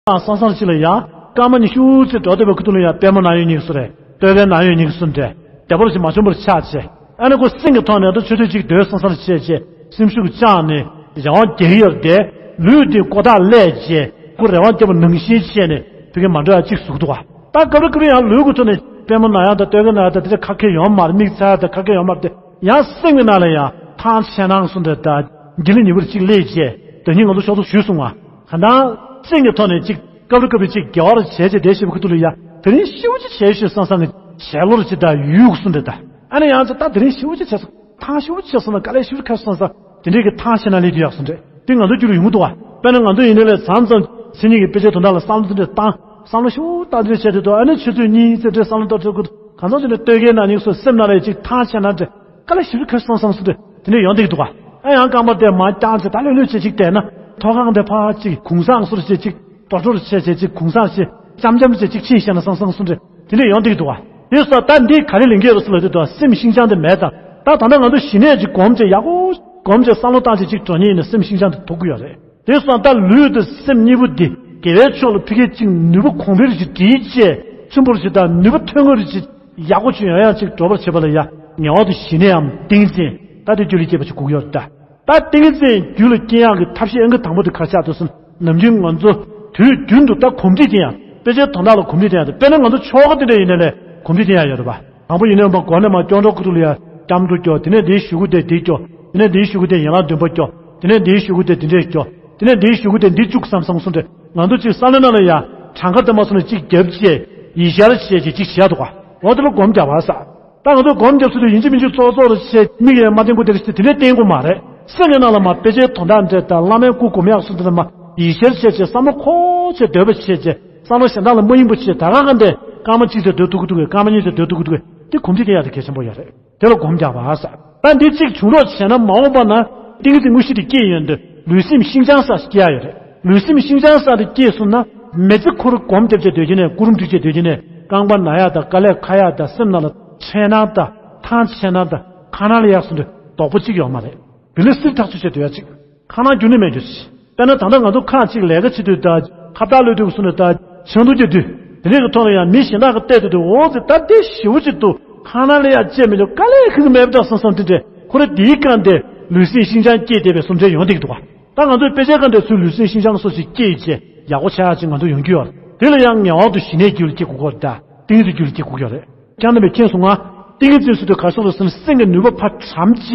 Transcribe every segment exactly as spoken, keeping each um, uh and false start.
ལངས་སང་སང་ཅིག་ལ་ཡ། སྐར་མ་ཉི་ཤུ་ཙམ་འགྲོ་བསྡད་པའི་ཁུ་ཐུག་ལ་ཡ་པད་མ་ནག་ཡོད་ཉིག་སུ་རེད། སྟོད་གའི་ནག་ཡོད་ཉིག་སུ་འདྲ། བདེ་པོར་ཞིག་མ་བྱུང་བར་ཆགས་བྱས། ཨ་ནི་ཁོ་སེམས་ཀྱི་ཐོག་ནས་ད་ཆུ་ཚོད་གཅིག་སྡོད་སང་སང་བྱས་བྱས་སེམས་ཤུགས་བཅངས་ནས་རང་དབང་རྒྱག་གི་ཡོད་རེད་དེ། ལུས་འདི་ཀོ་ཐག་ལས་བྱས་ཁོ་རང་དབང་རྒྱབ་པ་ནང་བཞིན་བྱས་ནས་ཕ་གི་མ་འགྲོ་ཡ་གཅིག་ཟུག་འདུག་བ། ད་སྐབས་རེ་སྐབས་རེ་ཡང་ལུས་ཀྱི་ཐོག་ནས་པད་མ་ནག་ཡག་དང་སྟོད་གའི་ནག་ཡག་དང་དེ་འདྲ་ག་གེ་ཡོད་མ་རེད། མིག་ཚ་ཡག་དང་ག་གེ་ཡོད་མ་རེད་དེ། ཡང་སེམས་ཀྱི་ནང་ལ་ཡང་ཐང་ཆད་སྣང་གསུམ་འདྲ་དང་། འདི་ལ་ཉེ་བར་གཅིག་སླེབས་བྱས་ད་ནི་ང་ཚོ་ཤོག་ཐོག་ཞུས་སོང་བ། ག་ད་སེམས་ཀྱི་ཐོག་ནས་གཅིག་སྐབས་རེ་སྐབས་རེ་གཅིག་དགེ་བ་རུ་བྱས་བྱས་བསྡད་བཞིན་པ་ཁུ་ཐུག་ལ་ཡ། དེ་རིང་ཞེ་པོ་ཅིག་བྱས་ཤོད་སང་སང་གི་བྱས་ལོ་རུ་ཅིག་དང་ཡུག་གསུམ་འདྲ་དང་། ཨ་ནི་ཡང་ཅིག་ད་དེ་རིང་ཞེ་པོ་ཅིག་བྱས་སོང་། ཐང་ཞེ་པོ་ཅིག་བྱས་སོང་ན་དཀའ་ལས་ཞེ་པོ་ཅིག་ཁག་སོང་ས། དེ་འདྲའི་གི་ཐང་ཆད་སྣང་སླེབས་ཀྱི་ཡག་སོང་འདྲ། དེ་ང་ཚོ་རྒྱུད་ལ་ཡོང་གི་འདུག་བ། དཔེར་ན་ང་ཚོ་ཡིན་ནའི་ལས་མཚམས་མཚམས་མཚན་ཉིད་ཀྱི་དཔེ་ཆའི་དོན་དག་ལ་བསམ་བློ་ཅིག་འདྲ་བཏང་། བསམ་བློ་ཞེ་པོ་བཏང་འདྲ་བྱས་དུས་ཨ་ནི་ཆུ་ཚོད་གཉིས་ཙམ་འདྲ་བསམ་བློ་བཏང་འགྲོ་དགོས། གང་ཟག་ཅིག་འདྲ་སྟོད་གའི་ནག་ཉིག་སུ་སེམས་ནང་ལ་ཅིག་ཐང་ཆད་སྣང་འདྲ། དཀའ་ལས་ཞེ་པོ་ཁག་སོང་སང་སོང་འདྲ། དེ་འདྲ་ཡོང་བསྡད་ཀྱི་འདུག་ག། ཨ་ཡང་རྐང་པ་དེ་མར་བརྐྱངས་བྱས་ད་ལྷོད་ལྷོད་བྱས་ཅིག་བསྡད་ན། ཐོག་ཁང་དེ་ཕར་ཅིག་གུང་སེང་སོར་བྱས་ཅིག་དོ་ཁྲོ་བྱས་བྱས་ཅིག་གུང་སེང་བྱས་འཇམ་འཇམ་བྱས་ཅིག་ཕྱིན་བྱས་ན་སང་སང་སོང་འདྲ། དེ་འདྲ་ཡོང་བསྡད་ཀྱི་འདུག་ག། དེ་སོགས་ད་འདི་ག་རེ་ལེན་གྱི་ཡོད་རེད་ཟེར་ལབ་དུས་ད་སེམས་ཤིན་སྦྱངས་དེ་མེད་ཙང་། ད་ད་ལྟ་ང་ཚོ་གཞི་ནས་ཅིག་སྒོམ་བྱས་ཡག་པོ་སྒོམ་བྱས་བསམ་བློ་བཏང་བྱས་ཅིག་འགྲོ་མཁན་ཡིན་ན་སེམས་ཤིན་སྦྱངས་དེ་ཐོབ་ཀྱི་ཡོད་རེད། དེ་སོང་ད་ལུས་དང་སེམས་གཉིས་པོ་འདི་དགེ་བའི་ཕྱོགས་ལ་ཕ་གི་ཅིག་ནུས་པ་གོང་འཕེལ་ཅིག་སྒྲིལ་བྱས་ཆེན་པོར་ཅིག་དང་ནུས་པ་ཐོན་ངེས་ཅིག་ཡག་པོ་ཅིག་ཡོང་ཡག་ཅིག་འགྲོ་བར་བྱེད་པ་ལ་ཡ། ངེས་པར་དུ་གཞི་ནས་ཡང་ཏིང་འཛིན་ད་དེ་རྒྱུད་ལ་སྐྱེས་པ་ཅིག་དགོས་ཀྱི་ཡོད་རེད་ད། ད་ཏིང་འཛིན་རྒྱུད་ལ་སྐྱེ་ཡག་གི་ཐབས་ཤེས་ཨང་ཀི་དང་པོ་དེ་ག་རེ་ཆགས་འདུག་ཟེར་ན། ནམ་རྒྱུན་ང་ཚོ་དུས་རྒྱུན་དུ་ད་གོམས་འདྲིས་ཅན་ཡང་དཔེ་ཆའི་དོན་དག་ལ་གོམས་འདྲིས་ཅན་ཡང་དཔེར་ན་ང་ཚོ་ཆོ་ག་དེ་འདྲ་ཡིན་ན་ལས་གོམས་འདྲིས་ཅན་ཡང་ཡོད་རེད་པ། དང་པོ་ཡིན་ནའི་མ་སྒོ་ནས་མ་སྐྱོང་གྲོགས་ཁུ་ཐུག་ལ་ཡ་སྐྱབས་འགྲོ་སྐྱོ། དེ་ནས་དེའི་གཞུག་གུ་དེ་དེ་སྐྱོ། དེ་ནས་དེའི་གཞུག་གུ་དེ་ཡན་ལག་བདུན་པ་སྐྱོ། དེ་ནས་དེའི་གཞུག་གུ་དེ་དེ་འདྲས་སྐྱོ། དེ་ནས་དེའི་གཞུག་གུ་དེ་འདི་བཅུག་བསམ་བསམ་སོང་དེ་ང་ཚོ་གཅིག་བསམ་བློའི་ནང་ལ་ཡ་གྲངས་ཀ་དེ་མ་སོང་ན་གཅིག་རྒྱབ་བྱས་ཡིད་ཤར་བྱས་བྱས་གཅིག་བྱས་འདུག་ག། འོ་དེ་ལ་སྒོམ་རྒྱབ་པ་ཟེར། ད་ང་ཚོ་སྒོམ་རྒྱབ་ཚུལ་དུ་ཡིན་གཅིག་མིན་གཅིག་ཙོག་ཙོག་རེ་བྱས་མིག་ཡང་མ་བསྟན་གོ་དེ་རེ་བྱས་དེ་འདྲས་བསྟན་གོ་མ་རེད། སེམས་ཀྱི་ནང་ལ་མ་དཔེ་ཆའི་དོན་དག་འདྲ་དང་བླ་མའི་སྐུ་སྒོམ་ཡག་སོགས་དེ་ལ་མ་ཡིད་ཤར་བྱས་བྱས་བསམ་བློ་འཁོར་བྱས་འདོད་པ་བྱས་བྱས་བསམ་བློ་གཞན་དག་ལ་མ་ཡེངས་པ་བྱས་ད་ག་ག་འདྲས་སྐར་མ་གཅིག་ཙམ་སྡོད་ཐུབ་ཀྱི་འདུག་གས། སྐར་མ་གཉིས་ཙམ་སྡོད་ཐུབ་ཀྱི་འདུག་གས། དེ་གོམས་འདྲིས་སྐྱེ་ཡག་དེ་གལ་ཆེན་པོ་ཡོད་རེད། དེ་ལ་སྒོམ་རྒྱག་པ་ཟེར། ད་འདི་གཅིག་བྱུང་རོགས་བྱས་ན་མ་འོངས་པ་ན་ཏིང་འཛིན་དངོས་གཞི་དེ་སྐྱེས་ཡོང་དུས་ལུས་སེམས་ཤིན་སྦྱངས་ས་ཞིག་སྐྱེ་ཡག་ཡོད་རེད། ལུས་སེམས་ཤིན་སྦྱངས་ས་དེ་སྐྱེས་སོང་ན་མི་ཚེ་ཁོ་རང་སྒོམ་རྒྱབ་བྱས་སྡོད་ཀྱི་ནས་ཀུ་རུ་འདྲུད་བྱས་སྡོད་ཀྱི་ནས་རྐང་པ་ན་ཡག་དང་དཀའ་ལས་ཁག་ཡག་དང་སེམས་ནང་ལ་འཁྲུལ་སྣང་དང་ཐང་ཆད་སྣང་དང་ཁ་ནང་ལ་ཡག་སོང་དུས་དོགས་པ་གཅིག་ཡོད་མ་རེད། བི་ལི་སིར་ཐག་ཆོད་བྱས་སྡོད་ཡག་གཅིག་ཁ་ནང་རྒྱུན་ནས་མེད་རྒྱུ་ཞིག་དཔེར་ན་ད་ལྟ་ང་ཚོ་ཁག་ཅིག་ལས་ཀ་བྱེད་དུས་ད་ཁ་བཏགས་གློད་དུས་སུ་ནས་ད་ཆང་འཐུང་རྒྱུ་དུས་དེ་འདྲའི་གི་ཐོག་ལ་ཡང་མི་གཞན་དག་གི་བལྟས་དུས་དུ་འོ་ཙི་ད་དེ་ཞེ་པོ་ཅིག་འདུག་ཁ་ནང་ལ་ཡང་བཅད་མི་འདུག་དཀའ་ལས་ཁག་གི་མེད་པ་འདྲ་བསམ་བསམ་དེ་འདྲས་ཁོ་རེ་དེའི་སྒང་དེ་ལུས་སེམས་ཤིན་སྦྱངས་སྐྱེས་བསྡད་པའི་སུམ་ཆའི་ཡོང་བསྡད་ཀྱི་འདུག་བ། ད་ང་ཚོའི་དཔེ་ཆའི་སྒང་དེ་ཚུར་ལུས་སེམས་ཤིན་སྦྱངས་སོགས་ཤིག་སྐྱེས་ཡོད་ཅེས་ཡག་པོ་ཆགས་ཡག་ཅིག་ང་ཚོ་ཡོང་རྒྱུ་ཡོད་རེད། དེ་ལ་ཡང་ངེས་པར་དུ་གཞི་ནས་རྒྱུད་ལ་སྐྱེ་དགོས་ཀྱི་རེད། ད་ཏིང་འཛིན་རྒྱུད་ལ་སྐྱེ་དགོས་ཀྱི་རེད། ཀྱང་ནི་མེད་མཁྱེན་སོང་ང་། ཏིང་འཛིན་ཚུལ་དུ་ག་སོགས་ལ་སེམས་སེམས་ཀྱི་ནུས་པ་ཕར་བཀྲམ་བྱས་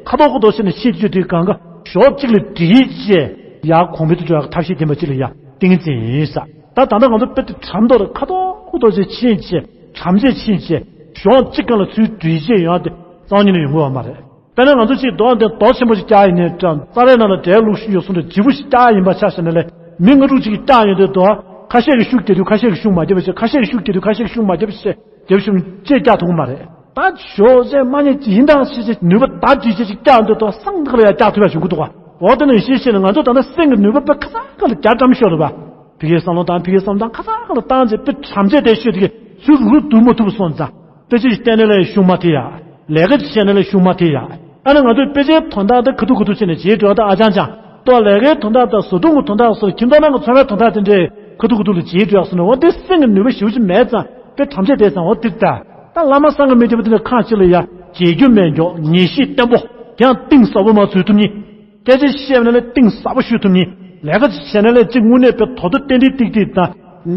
ཁ་དོག་ཁ་དོག་བྱས་ནས་ཤེས་རྒྱུ་དེ་གང་ག་ཞོགས་གཅིག་ལ་བསྒྲིལ་བྱས་ཡར་གོང་འཕེལ་དུ་འགྲོ་ཡག་ཐབས་ཤེས་ལྡན་པ་གཅིག་ལ་ཡ་ཏིང་འཛིན་ཡིན་ས། ད་ད་ལྟ་ང་ཚོ་དཔེ་དེ་བཀྲམ་མདོག་ལ་ཁ་དོག་ཁ་དོག་བྱས་ཕྱིན་བྱས་བཀྲམ་བྱས་ཕྱིན་བྱས་ཞོགས་གཅིག་གང་ལ་ཚུར་བསྒྲིལ་བྱས་ཡོང་ཡག་དེ་རྩ་བ་ཉིད་ནས་ཡོང་གི་ཡོད་མ་རེད། དཔེར་ན་ང་ཚོ་གཅིག་རྡོ་དེ་རྡོ་ཆེན་པོ་ཞིག་བཀྱག་ཡིན་ནའི་འདྲ་རྩ་རའི་ནང་ལ་འབྲས་བླུགས་ཤིག་ཡོད་སོང་དུས་ལྗིད་པོ་ཞིག་བཀྱག་ཡིན་པ་ཆ་བཞག་ན་ལས་མི་ལྔ་དྲུག་ཅིག་གིས་བཀྱག་ཡོང་དུས་རྡོ་ཁ་ཤས་ཀྱིས་ཤུགས་རྒྱག་དུས་ཁ་ཤས་ཀྱིས་ཤུགས་མ་རྒྱབ་པ་བྱས། ཁ་ཤས་ཀྱིས་ཤུགས་རྒྱག་དུས་ཁ་ཤས་ཀྱིས་ཤུགས་མ་རྒྱབ་པ་བྱས། རྒྱབ་ཤུགས་ཅེས་བཀྱག་ཐུབ་ཀྱི་མ་རེད། ད་ཞོགས་ཟས་མ་ཉལ་ཡིན་དང་ཞེས་བྱས་ནུས་པ་ད་བྲིས་བྱས་ཅིག་བཀྱག་འདོད་དོ་སང་དག་ལ་ཡང་བཀྱག་ཐུབ་ཡ་བྱུང་གི་འདུག་ག། འོ་དེ་ནང་བཞིན་བྱས་ནས་ང་ཚོ་ད་ལྟ་སེམས་ཀྱི་ནུས་པ་དཔེ་ཁ་ཚ་ཁ་ལ་རྒྱ་གྲམ་ཤོར་རེད་པ། ཕ་གིའི་བསམ་བློ་བཏང་ཕ་གིའི་བསམ་བློ་བཏང་ཁ་ཚ་ཁ་ལ་བཏང་བྱས་དཔེ་གྲམ་བྱས་བསྡད་ཤོད་དེ་གི་ཚུར་རུ་རུ་བསྡུ་མ་ཐུབ་སོང་ཙང་། དཔེ་ཆ་ཞིག་བལྟས་ན་ལས་ཤུགས་མ་ཐེབས་ཡ། ལས་ཀ་ཅིག་བྱས་ན་ལས་ཤུགས་མ་ཐེབས་ཡ། ཨ་ནི་ང་ཚོས་དཔེ་ཆའི་དོན་དག་དེ་ཁ་ཐུག་ཁ་ཐུག་བྱས་ནས་བརྗེད་འགྲོ་ད་ཨ་ཅང་ཅང་། ཏོ་ལས་ཀའི་དོན་དག་དང་བཟོ་སྐྲུན་གྱི་དོན་དག་སོགས་ཁྱིམ་ཚང་ནང་གི་འཚོ་བའི་དོན་དག་དེ་འདྲའི་ཁ་ཐུག་ཁ་ཐུག་ལ་བརྗེད་འགྲོ་ཡག་སོང་ན་འོ་དེ་སེམས་ཀྱི་ནུས་པ་ཞེ་པོ་ཅིག་མེད་ཙང་དཔེ་གྲམ་བྱས་བསྡད་ཙང་འོ་དེ་ལྟ། ད་བླ་མ་སངས་ཀྱི་མི་དེ་པོ་དེ་འདྲ་ཁག་ཅིག་ལ་ཡ་བརྗེད་རྒྱུ་མེད་མགྱོགས་ངེས་ཤེས་བརྟན་པོ། ཡང་གཏིང་ཟབ་པོ་མ་འཛུལ་ཐུབ་ནི། སྐད་ཆ་བཤད་ན་ལས་གཏིང་ཟབ་པོ་ཤོད་ཐུབ་ནི། ལས་ཀ་ཅིག་བྱས་ན་ལས་གཅིག་དངོས་གནས་དཔེ་དོ་དོ་ཏན་ཏན་ཏིག་ཏིག་དང་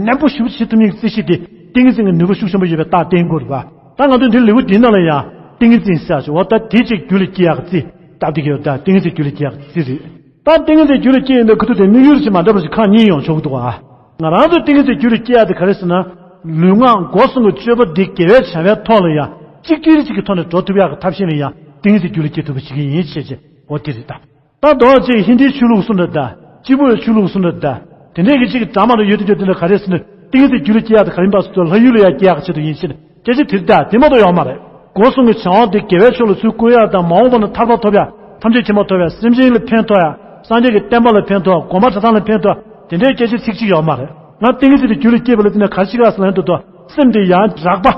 ནན་པོ་ཞེ་པོ་བྱེད་ཐུབ་ནི་རྩིས་གཞི་དེ་ཏིང་འཛིན་གྱི་ནུས་པ་ཤུགས་ཆེན་པོ་ཡོད་པའི་རྟགས་བསྟན་དགོས་རེད་པ། ད་ང་ཚོས་འདི་ལེའུ་འདིའི་ནང་ལ་ཡང་ཏིང་འཛིན་ཟེར་ཞིག་འོ་ད་དེ་གཅིག་རྒྱུད་ལ་སྐྱེ་ཡག་རྩིས་སྟབས་བདེ་གི་ཡོད། ད་ཏིང་འཛིན་རྒྱུད་ལ་སྐྱེ་ཡག་རྩིས་རེད། ད་ཏིང་འཛིན་རྒྱུད་ལ་སྐྱེ་ཡོང་དུས་ཁུ་ཐུག་དེ་དམིགས་ཡུལ་ཅིག་མ་འདྲ་བ་ཞིག་ཁག་གཉིས་ཡོང་ཆོག་གི་འདུག་ཨ། ང་རང་ཚོའི་ཏིང་འཛིན་རྒྱུད་ལ་སྐྱེ་ཡག་དེ་ག་རེ་ཟེར་ན། ལུས་ངག་སྒོ་གསུམ་གྱི་སྤྱོད་པ་འདི་དགེ་བའི་བྱ་བའི་ཐོག་ལ་ཡང་གཅིག་སྒྲིལ་གཅིག་གི་ཐོག་ནས་འགྲོ་ཐུབ་ཡག་གི་ཐབས་ཤེས་ལ་ཡང་ཏིང་འཛིན་རྒྱུད་ལ་སྐྱེ་ཐུབ་པ་བྱེད་ཀྱི་ཡིན་ཞེས་བྱས་འོ་དེ་རེད་ད། ད་མདོ་ཅིག་ཧིན་དིའི་ཆོས་ལུགས་སུ་འདྲ་ད། སྐྱིད་པོའི་ཆོས་ལུགས་སུ་འདྲ་ད། དེ་འདྲའི་གི་ཅིག་འདྲ་མ་འདྲ་ཡོད་དུས་དེ་འདྲ་ག་རེ་ཟེར་ན་ཏིང་འཛིན་རྒྱུད་ལ་སྐྱེ་ཡག་དེ་ག་རེ་ཡིན་པ་ཟེར་དུས་ལྷ་ཡུལ་ལ་ཡང་སྐྱེ་ཡག་ཆེད་དུ་ཡིན་ཕྱིར་སྐད་ཆ་དེ་རེད་ད། དེ་མ་གཏོགས་ཡོད་མ་རེད། སྒོ་གསུམ་གྱི་བྱ་བ་འདི་དགེ་བའི་ཕྱོགས་ལ་ཚུར་བཀོལ་ཡག་དང་མ་འོངས་པ་ན་ཐར་པ་ཐོབ་ཡག་ཐམས་ཅད་མཁྱེན་པ་ཐོབ་ཡག་སེམས་ཅན་ལ་ཕན་ཐོགས་ཡག་སངས་རྒྱས་ཀྱི་བསྟན་པ་ལ་ཕན་ཐོགས་དགོན་པ་གྲྭ་ཚང་ལ་ཕན་ཐོགས་དེ་འདྲའི་སྐད་ཆ་ཚིག་གཅིག་ཡོད་མ་རེད། ང་ཏིང་འཛིན་དེ་རྒྱུད་ལ་སྐྱེས་པ་ལ་བརྟེན་ནས་ག་རེ་བྱེད་ག་ཟེར་ན་འདུག་དོ། སེམས་དེ་ཡང་རགས་པ། ད་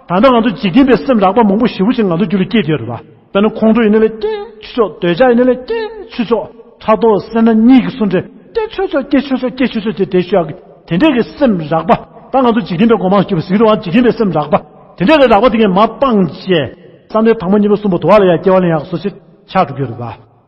ལྟ་ང་ཚོ་འཇིག་རྟེན་པའི་སེམས་རགས་པ་མང་པོ་ཞེ་པོ་ཅིག་ང་ཚོ་རྒྱུད་ལ་སྐྱེས་བསྡད་ཡོད་རེད་པ། དཔེར་ན་ཁོང་ཁྲོ་ཡིན་ན་ལས་སྐྱེ་ཆོག་ཆོག་འདོད་ཆགས་ཡིན་ན་ལས་སྐྱེ་ཆོག་ཆོག་ཕྲག་དོག་སེར་སྣ་གཉིས་ཀྱི་སུ་འདྲ་སྐྱེ་ཆོག་ཆོག་སྐྱེ་ཆོག་ཆོག་ཅེས་དེ་ཤོད་ཡག་གི་ དེ་འདྲས་ཀྱི་སེམས་རགས་པ། ད་ང་ཚོ་འཇིག་རྟེན་པའི་གོ་འཕང་སྐྱོབ་པ་ཟེར་གྱི་འདུག་བ། འཇིག་རྟེན་པའི་སེམས་རགས་པ། དེ་འདྲས་ཀྱི་རགས་པ་དེ་གས་མར་སྤངས་བྱས། བསམ་གཏན་དང་པོ་གཉིས་པ་གསུམ་པ་དུ་བ་ལ་ཡང་སྐྱེ་བ་ལེན་ཡག་སོ་སོ་ཆགས་འགྲོ་གི་ཡོད་རེད་པ།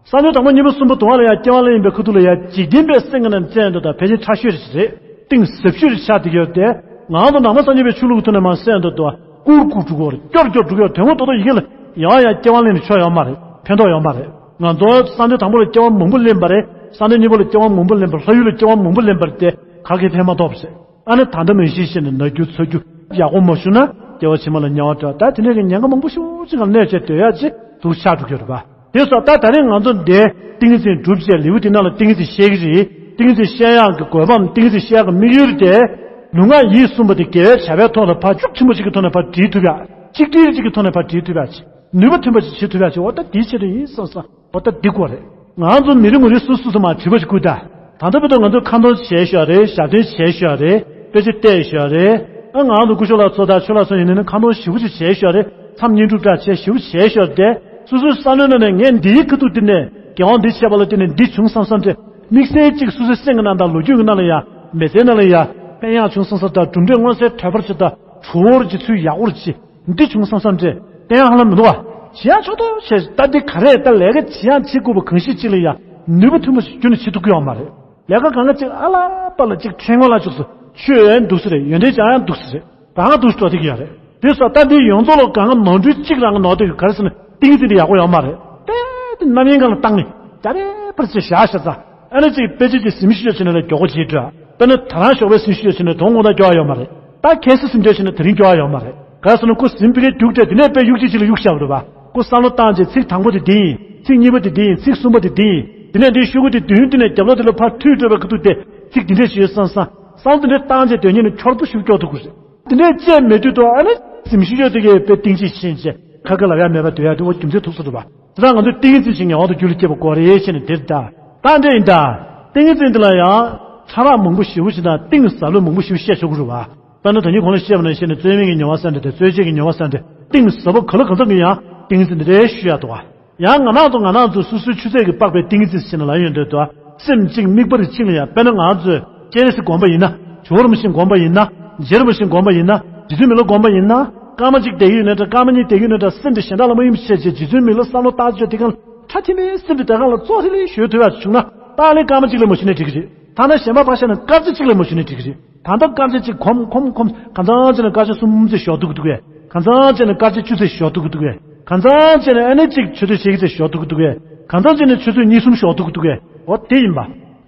བསམ་གཏན་དང་པོ་གཉིས་པ་གསུམ་པ་དུ་བ་ལ་ཡང་སྐྱེ་བ་ལེན་ཡིན་པའི་ཁ་ཐུག་ལ་ཡང་འཇིག་རྟེན་པའི་སེམས་ཀྱི་ནང་བཙན་དུ་དང་ཕལ་ཆེར་ཕྲ་ཤོས་རེད། གཏིང་ཟབ་ཤོས་རེད་ཆགས་བསྡད་ཀྱི་ཡོད་དེ། ང་ཚོ་ནང་པ་སངས་རྒྱས་པའི་ཆོས་ལུགས་ཀྱི་ཐོག་ནས་མར་གསན་འདུག་དུ་བ་ཀུར་ཀུར་འགྲོ་གི་ཡོད་རེད། སྐྱོར་སྐྱོར་འགྲོ་གི་ཡོད་རེད། དོན་ངོ་ཐོག་ཐོག་ཡི་གེ་ལ་ཡང་ཡང་སྐྱེ་བ་ལེན་ནས་ཆོག་ཡོད་མ་རེད། ཕན་ཐོགས་ཡོད་མ་རེད། ང་ཚོ་བསམ་གཏན་དང་པོ་ལ་སྐྱེ་བ་མང་པོ་ལེན་པ་རེད། བསམ་གཏན་གཉིས་པ་ལ་སྐྱེ་བ་མང་པོ་ལེན་པ་རེད། ལྷ་ཡུལ་ལ་སྐྱེ་བ་མང་པོ་ལེན་པ་རེད་དེ། ག་གེ་ཕན་མ་ཐོགས་པ་ཟེར། ཨ་ནི་ད་ལྟ་མི་ཤེས་ཤེས་ནས་ན་རྒྱུ་ཚ་རྒྱུ་ཡག་པོ་མ་ཞུ་ན་སྐྱེ་བ་ཕྱི་མ་ལ་དམྱལ་བ་འགྲོ། ད་དེ་འདྲ་གི་ཉེན་ཁ་མང་པོ་ཞེ་པོ་ཅིག་ལ་གནས་བྱས་སྡོད་ཡག་ཅིག་འདུག་ཆགས་འགྲོ་གི་ཡོད་རེད་པ། དེ་སོགས་ད་ད་རེས་ང་ཚོ་འདིའི་ཏིང་འཛིན་སྒྲུབ་བྱས་ལེའུ་དེ་ནང་ལ་ཏིང་འཛིན་བཤད་ཀྱི་རེད། ཏིང་འཛིན་བཤད་ཡག་གི་དགོས་པའམ་ཏིང་འཛིན་བཤད་ཡག་གི་དམིགས་ཡུལ་དེ། ལུས་ངག་ཡིད་གསུམ་པོ་དེ་དགེ་བའི་བྱ་བའི་ཐོག་ལ་ཕར་ཤུགས་ཆེན་པོ་ཅིག་གི་ཐོག་ནས་ཕར་སྒྲིལ་ཐུབ་ཡག་གཅིག་སྒྲིལ་ཅིག་གི་ཐོག་ནས་ཕར་སྒྲིལ་ཐུབ་ཡག་ཅིག་ནུས་པ་ཐོན་པ་ཅིག་བྱེད་ཐུབ་ཡག་ཅིག་འོ་ད་འདིའི་ཆེད་དུ་ཡིན་བསམ་བསམ། འོ་ད་འདི་དགོས་རེད། ང་ཚོ་མི་རེ་ངོ་རེ་སོ་སོ་སོ་མར་དྲི་བ་ཅིག་བསྐུར་ད། ད་ལྟ་བར་དུ་ང་ཚོས་ཁ་འདོན་བྱས་ཤག་རེད། ཞབས་བརྟན་བྱས་ཤག་རེད། དཔེ་ཆ་བལྟས་ཤག་རེད། ཨ་ང་ཚོ་སྐུ་ཞབས་ལགས་ཚོ་དང་ཆོས་ལགས་ཚོ་ཡིན་ནའི་ཁ་འདོན་ཞེ་པོ་ཅིག་བྱས་ཤག་རེད། མཚམས་བསྙེན་སྒྲུབ་འདྲ་བྱས་ཞེ་པོ་བྱས་ཤག་རེད་དེ། སོ་སོའི་བསམ་བློའི་ནང་ནས་ངས་འདིའི་ཁ་ཐུག་འདི་ནས་དགེ་བ་འདི་བྱས་པ་ལ་བརྟེན་ནས་འདི་བྱུང་བསམ་བསམ་དེ། དམིགས་བསལ་གཅིག་སོ་སོའི་སེམས་ཀྱི་ནང་དང་ལོ་རྒྱུས་ཀྱི་ནང་ལ་ཡང་མི་ཚེའི་ནང་ལ་ཡང་ཕན་ཡག་བྱུང་བསམ་བསམ་དང་གྲུབ་འབྲས་མངོན་གསལ་དོད་པོ་ཅིག་དང་གྲུབ་པོ་ཅིག་ཚུལ་ཡག་པོ་ཅིག་འདི་བྱུང་བསམ་བསམ་དེ་བསྟན་ཡག་ཧ་ལམ་མི་འདུག་བ། བྱེད་ཡག་ཆོག་ཐུབ་བྱས་ད་འདི་ག་རེ་ད་ལས་ཀ་བྱེད་ཡག་བྱེད་དགོས་པ་གང་ཞིག་ཅིག་ལ་ཡང་ནུས་པ་ཐོན་པོ་ཞིག་ཁྱོན་ནས་བྱེད་ཐུབ་ཀྱི་ཡོད་མ་རེད། ལས་ཀ་གང་ག་ཅིག་ཨ་ལ་པ་ལ་ཅིག་ཕྲེང་བ་ལ་ཅིག་སོ་ཆོས་ཡང་འདུག་ས་རེད། ཡོན་ཏན་སྦྱང་ཡང་འདུག་ས་རེད། གང་ག་འདུག་སྤྲོ་དེ་གི་ཡོད་རེད། དེ་སོགས་ད་འདི་ཡོངས་རྫོགས་ལ་གང་ག་ནོར་འཁྲུལ་གཅིག་རང་གི་ནོར་དེ་ག་རེ་ཟེར་ན་ཏིང་འཛིན་དེ་ཡག་པོ་ཡོད་མ་རེད། དཔེ་དེ་རྣམ་གཡེང་སྒང་ལ་བཏང་ནས་རྒྱ་རེ་པར་ཅིག་བཞག་བཞག་ཙང་ཨ་ནི་ཅིག་དཔེ་ཆ་ཅིག་ཟིན་ཤེས་ཡོད་ཕྱིན་ན་ལ་མགྱོགས་པོ་བྱེད་འགྲོ། དཔེར་ན་ད་རང་ཞོགས་པའི་ཟིན་ཤེས་ཡོད་ཕྱིན་ན་དོན་དངོས་ཐོག་སྐྱོ་བ་ཡོད་མ་རེད། ད་ཁ་སང་ཟིན་འདོད་ཕྱིན་ན་དེ་རིང་སྐྱོ་བ་ཡོད་མ་རེད། ག་རེ་ཟེར་ན་ཁོ་ཟིན་པའི་རྒྱུགས་སྤྲད་དེ་ནས་དཔེ་གཡུག་ཅིག་ཅིག་ལ་གཡུག་བཞག་པ་རེད་པ། ཁོ་བསམ་བློ་བཏང་རྗེས་ཚིག་དང་པོ་དེ་འདི་ཡིན། ཚིག་གཉིས་པ་དེ་འདི་ཡིན། ཚིག་གསུམ་པ་དེ་འདི་ཡིན། དེ་ནས་འདི་ཤོག་གུ་དེ་མདུན་དེ་ནས་རྒྱབ་ལོགས་དེ་ལ་ཕར་མཐུད་སྤྲད་པའི་ཁ་ཐུག་དེ་ཚིག་འདི་འདྲས་ཞིག་ཡོད་བསམ་བསམ། བསམ་བློ་དེ་འདྲས་བཏང་རྗེས་དོན་གཉེར་ནས་འཁྱོར་པོ་ཞིག་སྐྱོ་ཐུབ་ཀྱི་རེད། དེ་འདྲས་བྱས་མེད་དུས་དུ་ཨ་ནི་ཟིན་ཤེས་ཡོད་དེ་གས་དཔེ་གཏིང་ཅིག་ཕྱིན་རྗེས་ཁ་ཁ་ལབ་ཡག་མེད་པ་སྡོད་ཡག་དེ་འོ་རྒྱུ་མཚན་ཐུག་སོང་འདུག་པ། དེ་དག་ང་ཚོས་ཏིང་འཛིན་ཞིག་ངེས་པར་དུ་རྒྱུད་ལ་སྐྱེས་པ་དགོས་རེད་ཟེར་ནས་དེར་ད། ད་འདྲ་ཡིན་ད། ཏིང་འཛིན་འདི་ལ་ཡང་ཕྲ་རགས་མང་པོ་ཞེ་པོ་ཞིག་དང་གཏིང་ཟབ་ལོས་མང་པོ་ཞེ་པོ་བཤད་ཆོག་གི་རེད་བ། དཔེར་ན་ད་ནི་གོང་ལ་བཤད་པ་ནང་བཞིན་ནས་རྩོལ་མེད་ཀྱི་མྱོང་བ་ཟེར་འདྲ་དེ་རྩོལ་བཅས་ཀྱི་མྱོང་བ་ཟེར་འདྲ་གཏིང་ཟབ་པོ་ག་ལ་གང་འཚམ་གྱི་ཡང་ཏིང་འཛིན་འདི་འདྲའི་ཞུ་ཡག་འདུག་བ། ཡང་ང་རང་ཚོ་ང་རང་ཚོ་སོ་སོའི་ཆུ་ཚད་ཀྱི་དཔག་པའི་ཏིང་འཛིན་ཟེར་ནས་ལབ་ཡོང་དུས་དུ་སེམས་གཅིག་དམིགས་པ་རེ་གཅིག་ལ་ཡང་དཔེར་ན་ང་ཚོས་སྤྱན་རས་གཟིགས་སྒོམ་པ་ཡིན་ན། ཇོ་བོ་རིན་པོ་ཆེ་སྒོམ་པ་ཡིན་ན། རྗེ་རིན་པོ་ཆེ་སྒོམ་པ་ཡིན་ན། རྗེ་བཙུན་མི་ལ་སྒོམ་པ་ཡིན་ན། སྐར་མ་གཅིག་བསྡད་ཀྱི་ཡོད་ན་འདྲ། སྐར་མ་གཉིས་བསྡད་ཀྱི་ཡོད་ན་འདྲ། སེམས་དེ་གཞན་དག་ལ་མ་ཡིན་པ་བྱས་རྗེས་རྗེ་བཙུན་མི་ལ་བསམ་བློ་བཏང་བྱས་དེ་གང་ལ་ཁྲ་ཐིམ་པའི་སེམས་དེ་དེ་གང་ལ་ཙོག་ཧྲིལ་ལི་ཞོལ་ཐུབ་ཡག་བྱུང་ན་ཏག་ལས་སྐར་མ་གཅིག་ལས་མ་ཞུ་ནས་འགྲིག་གི་རེད། ཐ་ན་གཞན་པ་ཕར་བཞག་ན་སྐར་ཆ་གཅིག་ལས་མ་ཞུ་ནས་འགྲིག་གི་རེད། ད་ལྟ་སྐར་ཆ་གཅིག་གོམ་གོམ་གོམ་གང་ཚང་བྱས་ན་སྐར་ཆ་གསུམ་ཙམ་ཞོག་ཐུབ་ཀྱི་འདུག་གས། གང་ཚང་བྱས་ན་སྐར་ཆ་བཅུ་ཙམ་ཞོག་ཐུབ་ཀྱི་འདུག་གས། གང་ཚང་བྱས་ན་ཨ་ནི་གཅིག་ཆུ་ཚོད་ཕྱེད་ཀ་ཙམ་ཞོག་ཐུབ་ཀྱི་འདུག་གས། གང་ཚང་བྱས་ན་ཆུ་ཚོད་གཉིས་གསུམ་ཞོག་ཐུབ་ཀྱི་འདུག་གས། འོ་དེ་ཡིན་པ།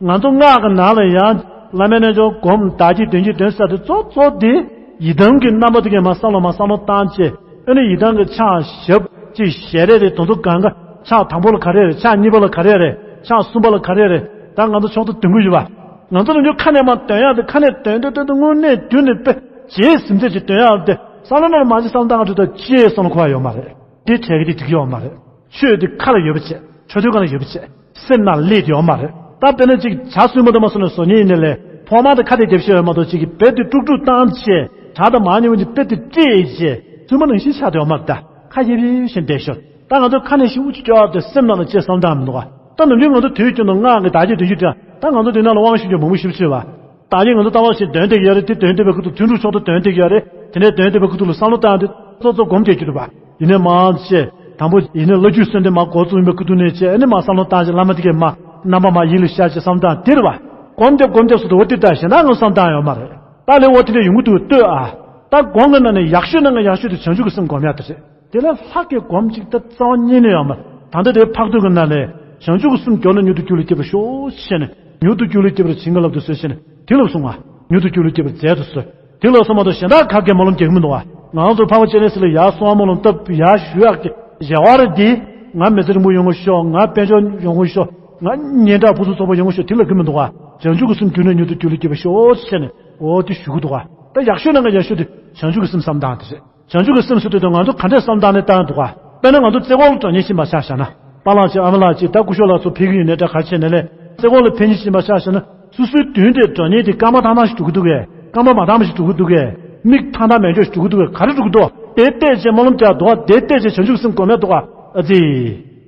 ང་ཚོ་སྔགས་ཀྱི་ནང་ལ་ཡང་བླ་མའི་རྣལ་འབྱོར་སྒོམ། བདག་བསྐྱེད་དོན་གྱི་དོན་གསལ་དེ་གཙོ་གཙོ་དེ་ཡི་དམ་གྱི་རྣམ་པ་དེ་གས་མར་བསམ་བློ་མར་བསམ་བློ་བཏང་བྱས། ཨ་ནི་ཡི་དམ་གྱི་ཕྱག་ཞབས་ཅིག་ཞལ་རས་རེད། དེ་ཚོ་གང་ག་ཕྱག་དང་པོ་ལ་ག་རེ་རེད། ཕྱག་གཉིས་པ་ལ་ག་རེ་རེད། ཕྱག་གསུམ་པ་ལ་ག་རེ་རེད། ད་ང་ཚོ་ཕྱོགས་མཐའ་འདོན་གྱི་ཡོད་པ། ང་ཚོ་རང་ཚོའི་ཁ་ནས་མར་འདོན་ཡག་དེ་ཁ་ནས་འདོན་འདོན་འདོན་འདོན་དངོས་གནས་རྒྱུད་ནས་དཔེ་རྗེས་ཟིན་ཚད་ཅིག་འདོན་ཡག་དེ་བསམ་བློ་ནང་ལ་མ་ཅིག་བསམ་བློ་བཏང་ག་འགྲོ་ད་ཅི་ཡས་བསམ་བློ་འཁོར་བ་ཡོད་མ་རེད། དེ་བྲལ་གི་དེ་འགྲིག་གི་ཡོད་མ་རེད། ཆོས་དེ་ཁ་ལ་ཡོད་པ་བྱས། ཆོས་དོན་སྒང་ལ་ཡོད་པ་བྱས། སེམས་ནང་སླེབས་ཡོད་མ་རེད། ད་དཔེར་ན་ཅིག་ཇ་བསྲུབས་མ་ཐུབ་མ་སོང་ནས་བཟོ་མཁན་ཡིན་ནའི་ལས་ཕོ་མ་དེ་ཁ་དེ་རྒྱབ་ཤོར་ཡོད་མ་གཏོགས་ཅིག་གི་རྦད་དེ་དཀྲུག་དཀྲུག་བཏང་བྱས་ཇ་དང་མར་ཉལ་བ་ཅིག་རྦད་དེ་བཀྲེས་བྱས་བཙུན་མ་ནང་བཞིན་ཆགས་བསྡད་ཡོད་མ་རེད། ད་ཁ་ཡེབ་ཡེབ་བཞིན་བསྡད་ཤོར། ད་ང་ཚོ་ཁ་ནས་ཤི་འུ་ཅི་སྐྱོ་བ་དེ་སེམས་ནང་ལ་ཅི་བསམ་བཏང་མི་འདུག་ག་ད་ནམ་རྒྱུན་ང་ཚོ་དུས་རྒྱུན་དུ་སྔགས་ཀྱི་བདག་བསྐྱེད་དོན་གྱི་དོན་ད་ང་ཚོ་དེ་ནང་ལ་དབང་ཞུ་རྒྱུ་མང་པོ་ཞིག་བྱེད་པ། ད་ལན་ང་ཚོ་ལྟ་བ་ཞིག་འདོན་བསྡད་ཀྱི་ཡོད་རེད། དེ་འདོན་བསྡད་པའི་ཁུ་ཐུག་ཐུན་དྲུག་ཚོགས་གཙོ་འདོན་བསྡད་ཀྱི་ཡོད་རེད། དེ་ནས་འདོན་བསྡད་པའི་ཁུ་ཐུག་ལ་བསམ་བློ་བཏང་སྟེ་གཙོ་གཙོ་སྒོམ་བསྡད་ཀྱི་འདུག་པ། ཡིན་ནའི་མ་བྱས་དང་པོ་ཡིན་ནའི་བླ་བརྒྱུད་གསོལ་འདེབས་མ་འགོ་བཙུགས་ཡིན་པའི་ཁུ་ཐུག་ནས་བྱས་ཨ་ནི་མ་བསམ་བློ་བཏང་བྱས་བླ་མ་དེ་གས་མ་རྣམ་པ་མ་ཡིད་ལ་ཤར་བྱས་བསམ་བཏང་དེ་རེད་པ། སྒོམ་བསྡད་སྒོམ་བསྡད་སུ་དུ་འོ་དེ་ལྟར་གཞན་དག་ངོ་བསམ་བཏང་ཡོད་མ་རེད། ད་ལས་འོ་དེ་འདྲ་ཡོང་གི་འདུག་ལྟོས་ཨ། ད་སྒོམ་གྱི་ནང་ནས་ཡག་ཤོས་ནང་གི་ཡག་ཤོས་དེ་བྱང་ཆུབ་ཀྱི་སེམས་སྒོམ་ཡག་དེ་རེད། དེ་ལས་ལྷག་གི་སྒོམ་གཅིག་ད་རྩ་བ་ཉིད་ནས་ཡོད་མ་རེད། ད་ལྟ་དེའི་ཕག་ཏུ་གི་ནང་ནས་བྱང་ཆུབ་ཀྱི་སེམས་མགྱོགས་ན་མྱུར་དུ་རྒྱུད་ལ་སྐྱེ་བར་ཤོག་ཅེས་ནས་མྱུར་དུ་རྒྱུད་ལ་སྐྱེ་བར་བྱིན་གྱིས་བརླབ་ཏུ་གསོལ་ཅེས་ནས་དེ་ལ་གསུངས་པ། མྱུར་དུ་རྒྱུད་ལ་སྐྱེ་བར་མཛད་དུ་གསོལ། དེ་ལ་གསུངས་མ་གཏོགས་གཞན་དག་ག་གེ་སྨོན་ལམ་རྒྱག་གི་མི་འདུག་པ། ང་ཚོ་འཕགས་པ་སྤྱན་རས་གཟིགས་ལ་ཡར་གསུང་བ་སྨོན་ལམ་བཏབ་ཡར་ཞུ་ཡག་གི་བྱ་བ་རེད་དེ། ང་མི་ཚེ་རིང་པོ་ཡོང་གི་ཤོག་ང་དཔལ་འབྱོར་ཡོང་གི་ཤོག་ང་སྙན་གྲགས་ཕུན་སུམ་ཚོགས་པ་ཡོང་གི་ཤོག་དེ་ལ་གི་མི་འདུག་པ། བྱང་ཆུབ་ཀྱི་སེམས་རྒྱུད་ནས་མྱུར་དུ་རྒྱུད་ལ་སྐྱེ་བར་ཤོག་ཅེས་ནས་འོ་དེ་ཞུ་གི་འདུག་པ། ད་ཡག་ཤོས་ནང་གི་ཡག་ཤོས་དེ་བྱང་ཆུབ་ཀྱི་སེམས་བསམ་སྟངས་དེ་རེད། བྱང་ཆུབ་ཀྱི་སེམས་ཟེར་དུས་ང་ཚོ་ག་འདྲས་བསམ་བཏང་ནས་བཏང་འདུག་ག་དཔེར་ན་ང་ཚོ་རྩེ་སྐོར་ལ་འགྲོ་མཁན་ཞིག་མ་ཆགས་བཞག་ན། པཱ་ལགས་ཅིག་ཨ་མ་ལགས་ཅིག་ད་སྐུ་ཞབས་ལགས་ཚོ་ཕེབས་ཀྱི་ཡིན་ནའི་འདྲ་ག་རེ་བྱས་ནའི་ལས་རྩེ་སྐོར་ལ་ཕེབས་མཁན་ཞིག་མ་ཆགས་བཞག་ན་སོ་སོའི་མདུན་དེར་འགྲོ་མཁན་དེ་སྐར་མ་ཐང་ཐང་ཞིག་འགྲོ་གི་འདུག་གས། སྐར་མ་མ་ཐང་མ་ཞིག་འགྲོ་གི་འདུག་གས། མིག་ཐང་ཐང་མེད་འཇོག་ཞིག་འགྲོ་གི་འདུག་གས། ག་རེ་འགྲོ་གི་འདུག་དེ་བལྟས་རྗེས་སྨོན་ལམ་རྒྱག་འདུག་ག་དེ་བལྟས་རྗེས་བྱང་ཆུབ་སེམས་སྒོམ་ཡག་འདུག་ག་ཨ་ཙི།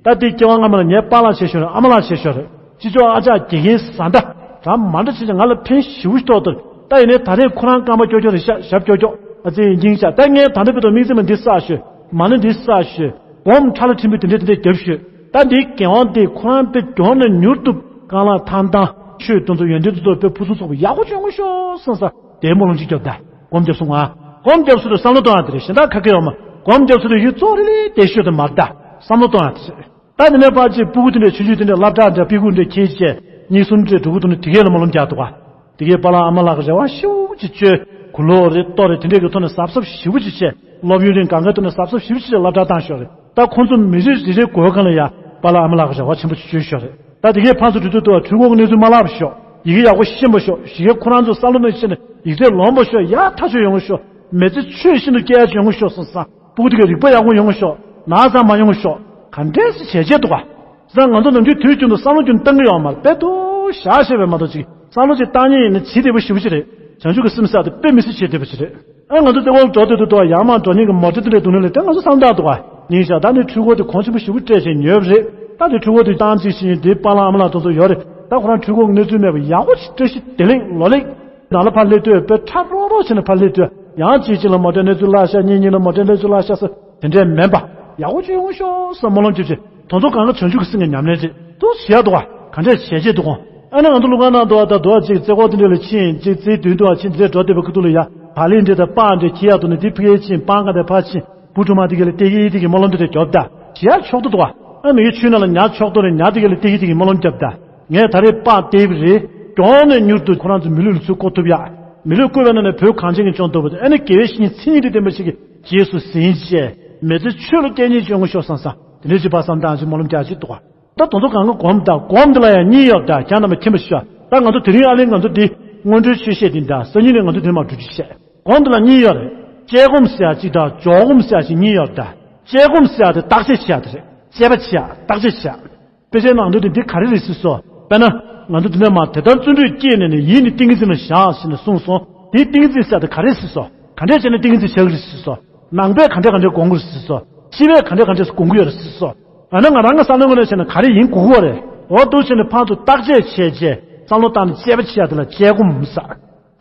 ད་དེ་སྐྱེ་བ་སྔ་མ་ལ་ངའི་པཱ་ལགས་བྱས་ཤོར་རེད། ཨ་མ་ལགས་བྱས་ཤོར་རེད། ཅི་ཅོག་ཨ་ཅག་དགེ་རྒན་བཟའ་ཟླ་གྲངས་མང་དྲགས་བྱས་ཀྱང་ང་ལ་ཕན་ཞེ་པོ་ཞིག་ཐོགས་ཏེ། ད་ཡིན་ནའི་ད་རེས་ཁོ་རང་རྐང་པ་ཀྱོག་ཀྱོག་རེད་ཤག་ཞབས་ཀྱོག་ཀྱོག་ཨ་ཙི་སྙིང་ཤག་ད་ངས་ད་ལྟ་བར་དུ་དམིགས་བརྩེ་མ་འདི་བསགས་ཤོད། མ་ཎི་འདི་བསགས་ཤོད། སྒོམ་ཁྲ་ལ་ཕྲན་བུ་དེ་འདྲས་དེ་འདྲས་རྒྱབ་ཤོད། ད་འདིའི་འགན་དབང་དེ་ཁོ་རང་དཔེ་མགྱོགས་ནས་མྱུར་དུ་རྐང་ལག་ཐང་ཐང་ཆོས་དེ་ཚོ་ཡོན་ཏན་དེ་ཚོ་དཔེ་ཕུན་སུམ་ཚོགས་པ་ཡག་པོ་བྱུང་ཤོག་བསམ་ས་དེའི་སྨོན་ལམ་ཅིག་རྒྱོབ་ད། སྒོམ་རྒྱབ་སོང་ང་། སྒོམ་རྒྱབ་སོང་དུས་བསམ་བློ་གཏོང་ཡ་དེ་རེད། གཞན་དག་ཁ་སྐད་ཡོད་མ། སྒོམ་རྒྱབ་སོང་དུས་ཡུལ་ཙོག་རི་ལི་བསྡད་ཤོད་དུ་མར་ད། བསམ་བློ་གཏོང་ཡ་དེ་རེད། ད་དེ་ནས་ཕར་ཅིག་སྤུ་གུ་དེ་འདྲས་ཆུང་ཆུང་དེ་འདྲས་སློབ་གྲྭ་འདྲ་པི་ཀུ་འདྲས་ཁྱེར་བྱས་གཉིས་གསུམ་འདྲས་འགྲོ་གི་འདུག་ནས་དེ་གས་ལ་སྨོན་ལམ་རྒྱག་འདུག་ག་དེ་གས་པཱ་ལགས་ཨ་མ་ལགས་ཀྱི་རེ་བ་ཞེ་པོ་ཅིག་བཅོལ། གུ་ལོ་རེད་ལྟོ་རེད་དེ་འདྲས་ཀྱི་ཐོག་ནས་གཟབ་གཟབ་ཞེ་པོ་ཅིག་བྱས། སློབ་ཡོན་རིན་གང་གའི་ཐོག་ནས་གཟབ་གཟབ་ཞེ་པོ་ཅིག་བྱས་སློབ་གྲྭ་བཏང་ཤོག་རེད། ད་ཁོང་ཚོ་མི་རེ་རེ་རེའི་སྒོ་སྒང་ལ་ཡ་པཱ་ལགས་ཨ་མ་ལགས་ཀྱི་རེ་བ་ཆེན་པོ་ཅིག་བཅོལ་ཤོག་རེད། ད་དེ་གས་ཕར་ཚུར་འགྲོ་དུས་འདུག་ག་འཕྲུལ་འཁོར་གྱི་གནས་ཚུལ་མ་བརླག་པ་ཤོག་ཡི་གེ་ཡག་པོ་ཤེས་པ་ཤོག་ཞི་གེ་ཁོ་རང་ཚོ་བསམ་བློ་ནང་བཤད་ནས་ཡིག་ཚད་ལོན་པ་ཤོག་ཡག་ཐག་ཆོད་ཡོང་ཤོག་མི་ཚེ་ཆོས་བཞིན་དུ་སྐྱེལ་ཡག་ཡོང་ཤོག་བསམ་བསམ། སྤུ་གུ་དེ་གའི་རིག་པ་ཡག་པོ་ཡོང་ཤོག་ན་ཚ་མ་ཡོང་ཤོག་ག་འདྲས་སེ་བྱས་བྱས་འདུག་ག་ས་ང་ཚོ་ནམ་རྒྱུན་དུས་རྒྱུན་དུ་བསམ་བློ་རྒྱུན་གཏོང་གི་ཡོད་མ་རེད། དཔེ་ཏོག་བཞག་བཤད་པའི་མ་གཏོགས་ཅིག་བསམ་བློ་ཅིག་བཏང་མཁན་ཡིན་ན་ཇི་བདེ་པོ་ཞེ་པོ་ཅིག་རེད། བྱང་ཆུབ་ཀྱི་སེམས་ཟེར་དེ་དཔེ་མི་སྲིད་བྱེད་བདེ་པོ་ཅིག་རེད། ཨ་ང་ཚོ་ལྟེ་བ་འགྲོ་དུས་དུ་དུ་ཡར་མར་འགྲོ་མཁན་གྱི་མོ་ཊ་དེ་འདྲ་འདུག་ནི་ལས་དེ་ང་ཚོ་བསམ་བློ་བཏང་འདུག་ག་ཡིན་ཤག་ད་ནི་འཕྲུལ་འཁོར་དེ་གོང་ཆེན་པོ་ཞེ་པོ་སྤྲད་བྱས་ཉོས་པ་རེད། ད་དེ་འཕྲུལ་འཁོར་དེ་བཏང་རྩིས་བྱས་ནས་དེའི་པཱ་ལགས་ཨ་མ་ལགས་དེ་ཚོ་ཡོད་རེད། ད་ཁོ་རང་འཕྲུལ་འཁོར་གྱི་གནས་ཚུལ་མེད་པ་ཡག་པོ་ཞིག་བཀྲ་ཤིས་བདེ་ལེགས་ལོ་ལེགས། ནང་ལ་ཕར་སླེབས་དུས་དཔེ་ཁྲ་རོག་རོག་བྱས་ནས་ཕར་སླེབས་དུས་ཡང་གཅིག་གཅིག་ལ་མོ་ཊའི་གནས་ཚུལ་བརླག་ཤག་གཉིས་གཉིས་ལ་མོ་ཊའི་གནས་ཚུལ་བརླག་ཤག་ཟེར་དེ་འདྲས་མིན་པ་ཡག་པོ་ཅིག་ཡོང་ཤོག་བསམ་སྨོན་ལམ་རྒྱབ་བྱས་དེ་ཚོ་གང་ག་བྱང་ཆུབ་ཀྱི་སེམས་ཀྱི་ཉམས་ལེན་རེད། དུ་བྱེད་ཡག་འདུག་ག་ག་འདྲས་བྱས་བྱས་འདུག་གོ་ཨ་ནི་ང་ཚོ་ཀླུ་ཁང་ནང་དུ་བ་ད་དུ་བ་གཅིག་རྩེ་ཁོག་དེ་འདྲས་ལ་ཕྱིན་གཅིག་རྩེའི་མདུན་དུ་བ་ཕྱིན་རྩེ་འགྲོ་བསྡད་པའི་ཁུ་ཐུག་ལ་ཡ་བ་ལི་འདྲས་དང་པང་འདྲས་ཁྱི་ཡག་ཏུ་ནི་དེ་ཕི་གའི་ཕྱིན་པང་ག་དེ་ཕར་ཕྱིན་བུ་ཕྲུག་མ་དེ་ག་ལ་སྟེ་གི་དེ་གི་སྨོན་ལམ་དེ་འདྲས་རྒྱོབ་ད་བྱེད་ཡག་ཆོག་ཏུ་འདུག་ག་ཨ་མི་གི་ཆུ་ནང་ལ་ཉ་ཆོག་ཏུ་རེད། ཉ་དེ་ག་ལ་སྟེ་གི་དེ་གི་སྨོན་ལམ་རྒྱོབ་ད། ངས་ད་རེས་པར་བལྟས་པ་རེད། མགྱོགས་ནས་མྱུར་དུ་ཁོ་རང་ཚོ་མི་ལུས་ལ་ཚུར་བཀོད་ཐུབ་ཡག་མི་ལུས་བཀོད་པའི་ནང་ནས་བོད་གངས་ཅན་གྱི་ལྗོངས་ལྟ་བུ་དེ་ཨ་ནི་དགེ་བའི་བཤེས་གཉེན་མཚན་ཉིད་དང་ལྡན་པ་ཞིག་གི་རྗེས་སུ་ཟིན་བྱས་མི་ཚེ་ཆོས་ལ་སྐྱེལ་མཁན་ཅིག་ཡོང་གི་ཤོག་བསམ་བསམ་དེ་འདྲའི་ཅིག་པར་བསམ་སྟངས་ཅིག་སྨོན་ལམ་རྒྱག་ཅིག་འདུག་ག་ད་དེ་ཚོ་གང་ག་སྒོམ་དང་སྒོམ་འདི་ལ་ཡང་གཉིས་ཡོད་ད་ཁྱེད་རྣམ་པ་མཁྱེན་པ་ཤོག་ད་ང་ཚོ་དེ་རིང་ཨ་ལེ་ང་ཚོ་འདི་སྔོན་འགྲོའི་ཆོས་བཤད་འདི་འདྲ་སང་ཉིན་ནས་ང་ཚོ་དེ་མ་འགྲོ་ཅིག་བཤད། སྒོམ་འདི་ལ་གཉིས་ཡོད་རེད། དཔྱད་སྒོམ་ཟེར་ཡག་གཅིག་དང་འཇོག་སྒོམ་ཟེར་ཡག་གཅིག་གཉིས་ཡོད་རེད་ད། དཔྱད་སྒོམ་ཟེར་ཡག་དེ་བརྟག་དཔྱད་བྱེད་ཡག་དེ་རེད། དཔྱད་པ་བྱེད་ཡག་བརྟག་དཔྱད་བྱེད་ཡག་དཔེ་ཆའི་ནང་དོན་དེ་འདི་ག་རེ་རེད་ཟེར་སོ། དཔེར་ན། ང་ཚོ་འདི་ནས་མར་དེ་ལྟར་བརྩོན་འགྲུས་བསྐྱེད་ནས་ནི་ཡིད་ནི་ཏིང་ངེ་འཛིན་ལ་བཞག་ཟེར་ནས་གསུངས་སོང་། དེའི་ཏིང་ངེ་འཛིན་ཟེར་དེ་ག་རེ་ཟེར་སོ། ག་འདྲས་བྱས་ནས་ཏིང་ངེ་འཛིན་བྱ་གི་རེད་ཟེར་སོ། ནང་པས་ག་འདྲས་ག་འདྲས་སྒོམ་གི་རེད་ཟེར་སོ། སྤྱི་པས་ག་འདྲས་ག་འདྲས་སྒོམ་གི་ཡོད་རེད་ཟེར་སོ། ཨ་ན་ང་རང་གི་བསམ་བློའི་ངོས་ནས་བྱས་ན་ག་རེ་ཡིན་དགོས་ཀྱི་ཡོད་རེད། འོ་འདུག་བྱས་ནས་ཕར་ཚུར་བརྟག་དཔྱད་བྱས་རྗེས་བསམ་བློ་བཏང་ནས་དཔྱད་པ་བྱེད་ཡག་དེ་ལ་དཔྱད་སྒོམ་ཟེར།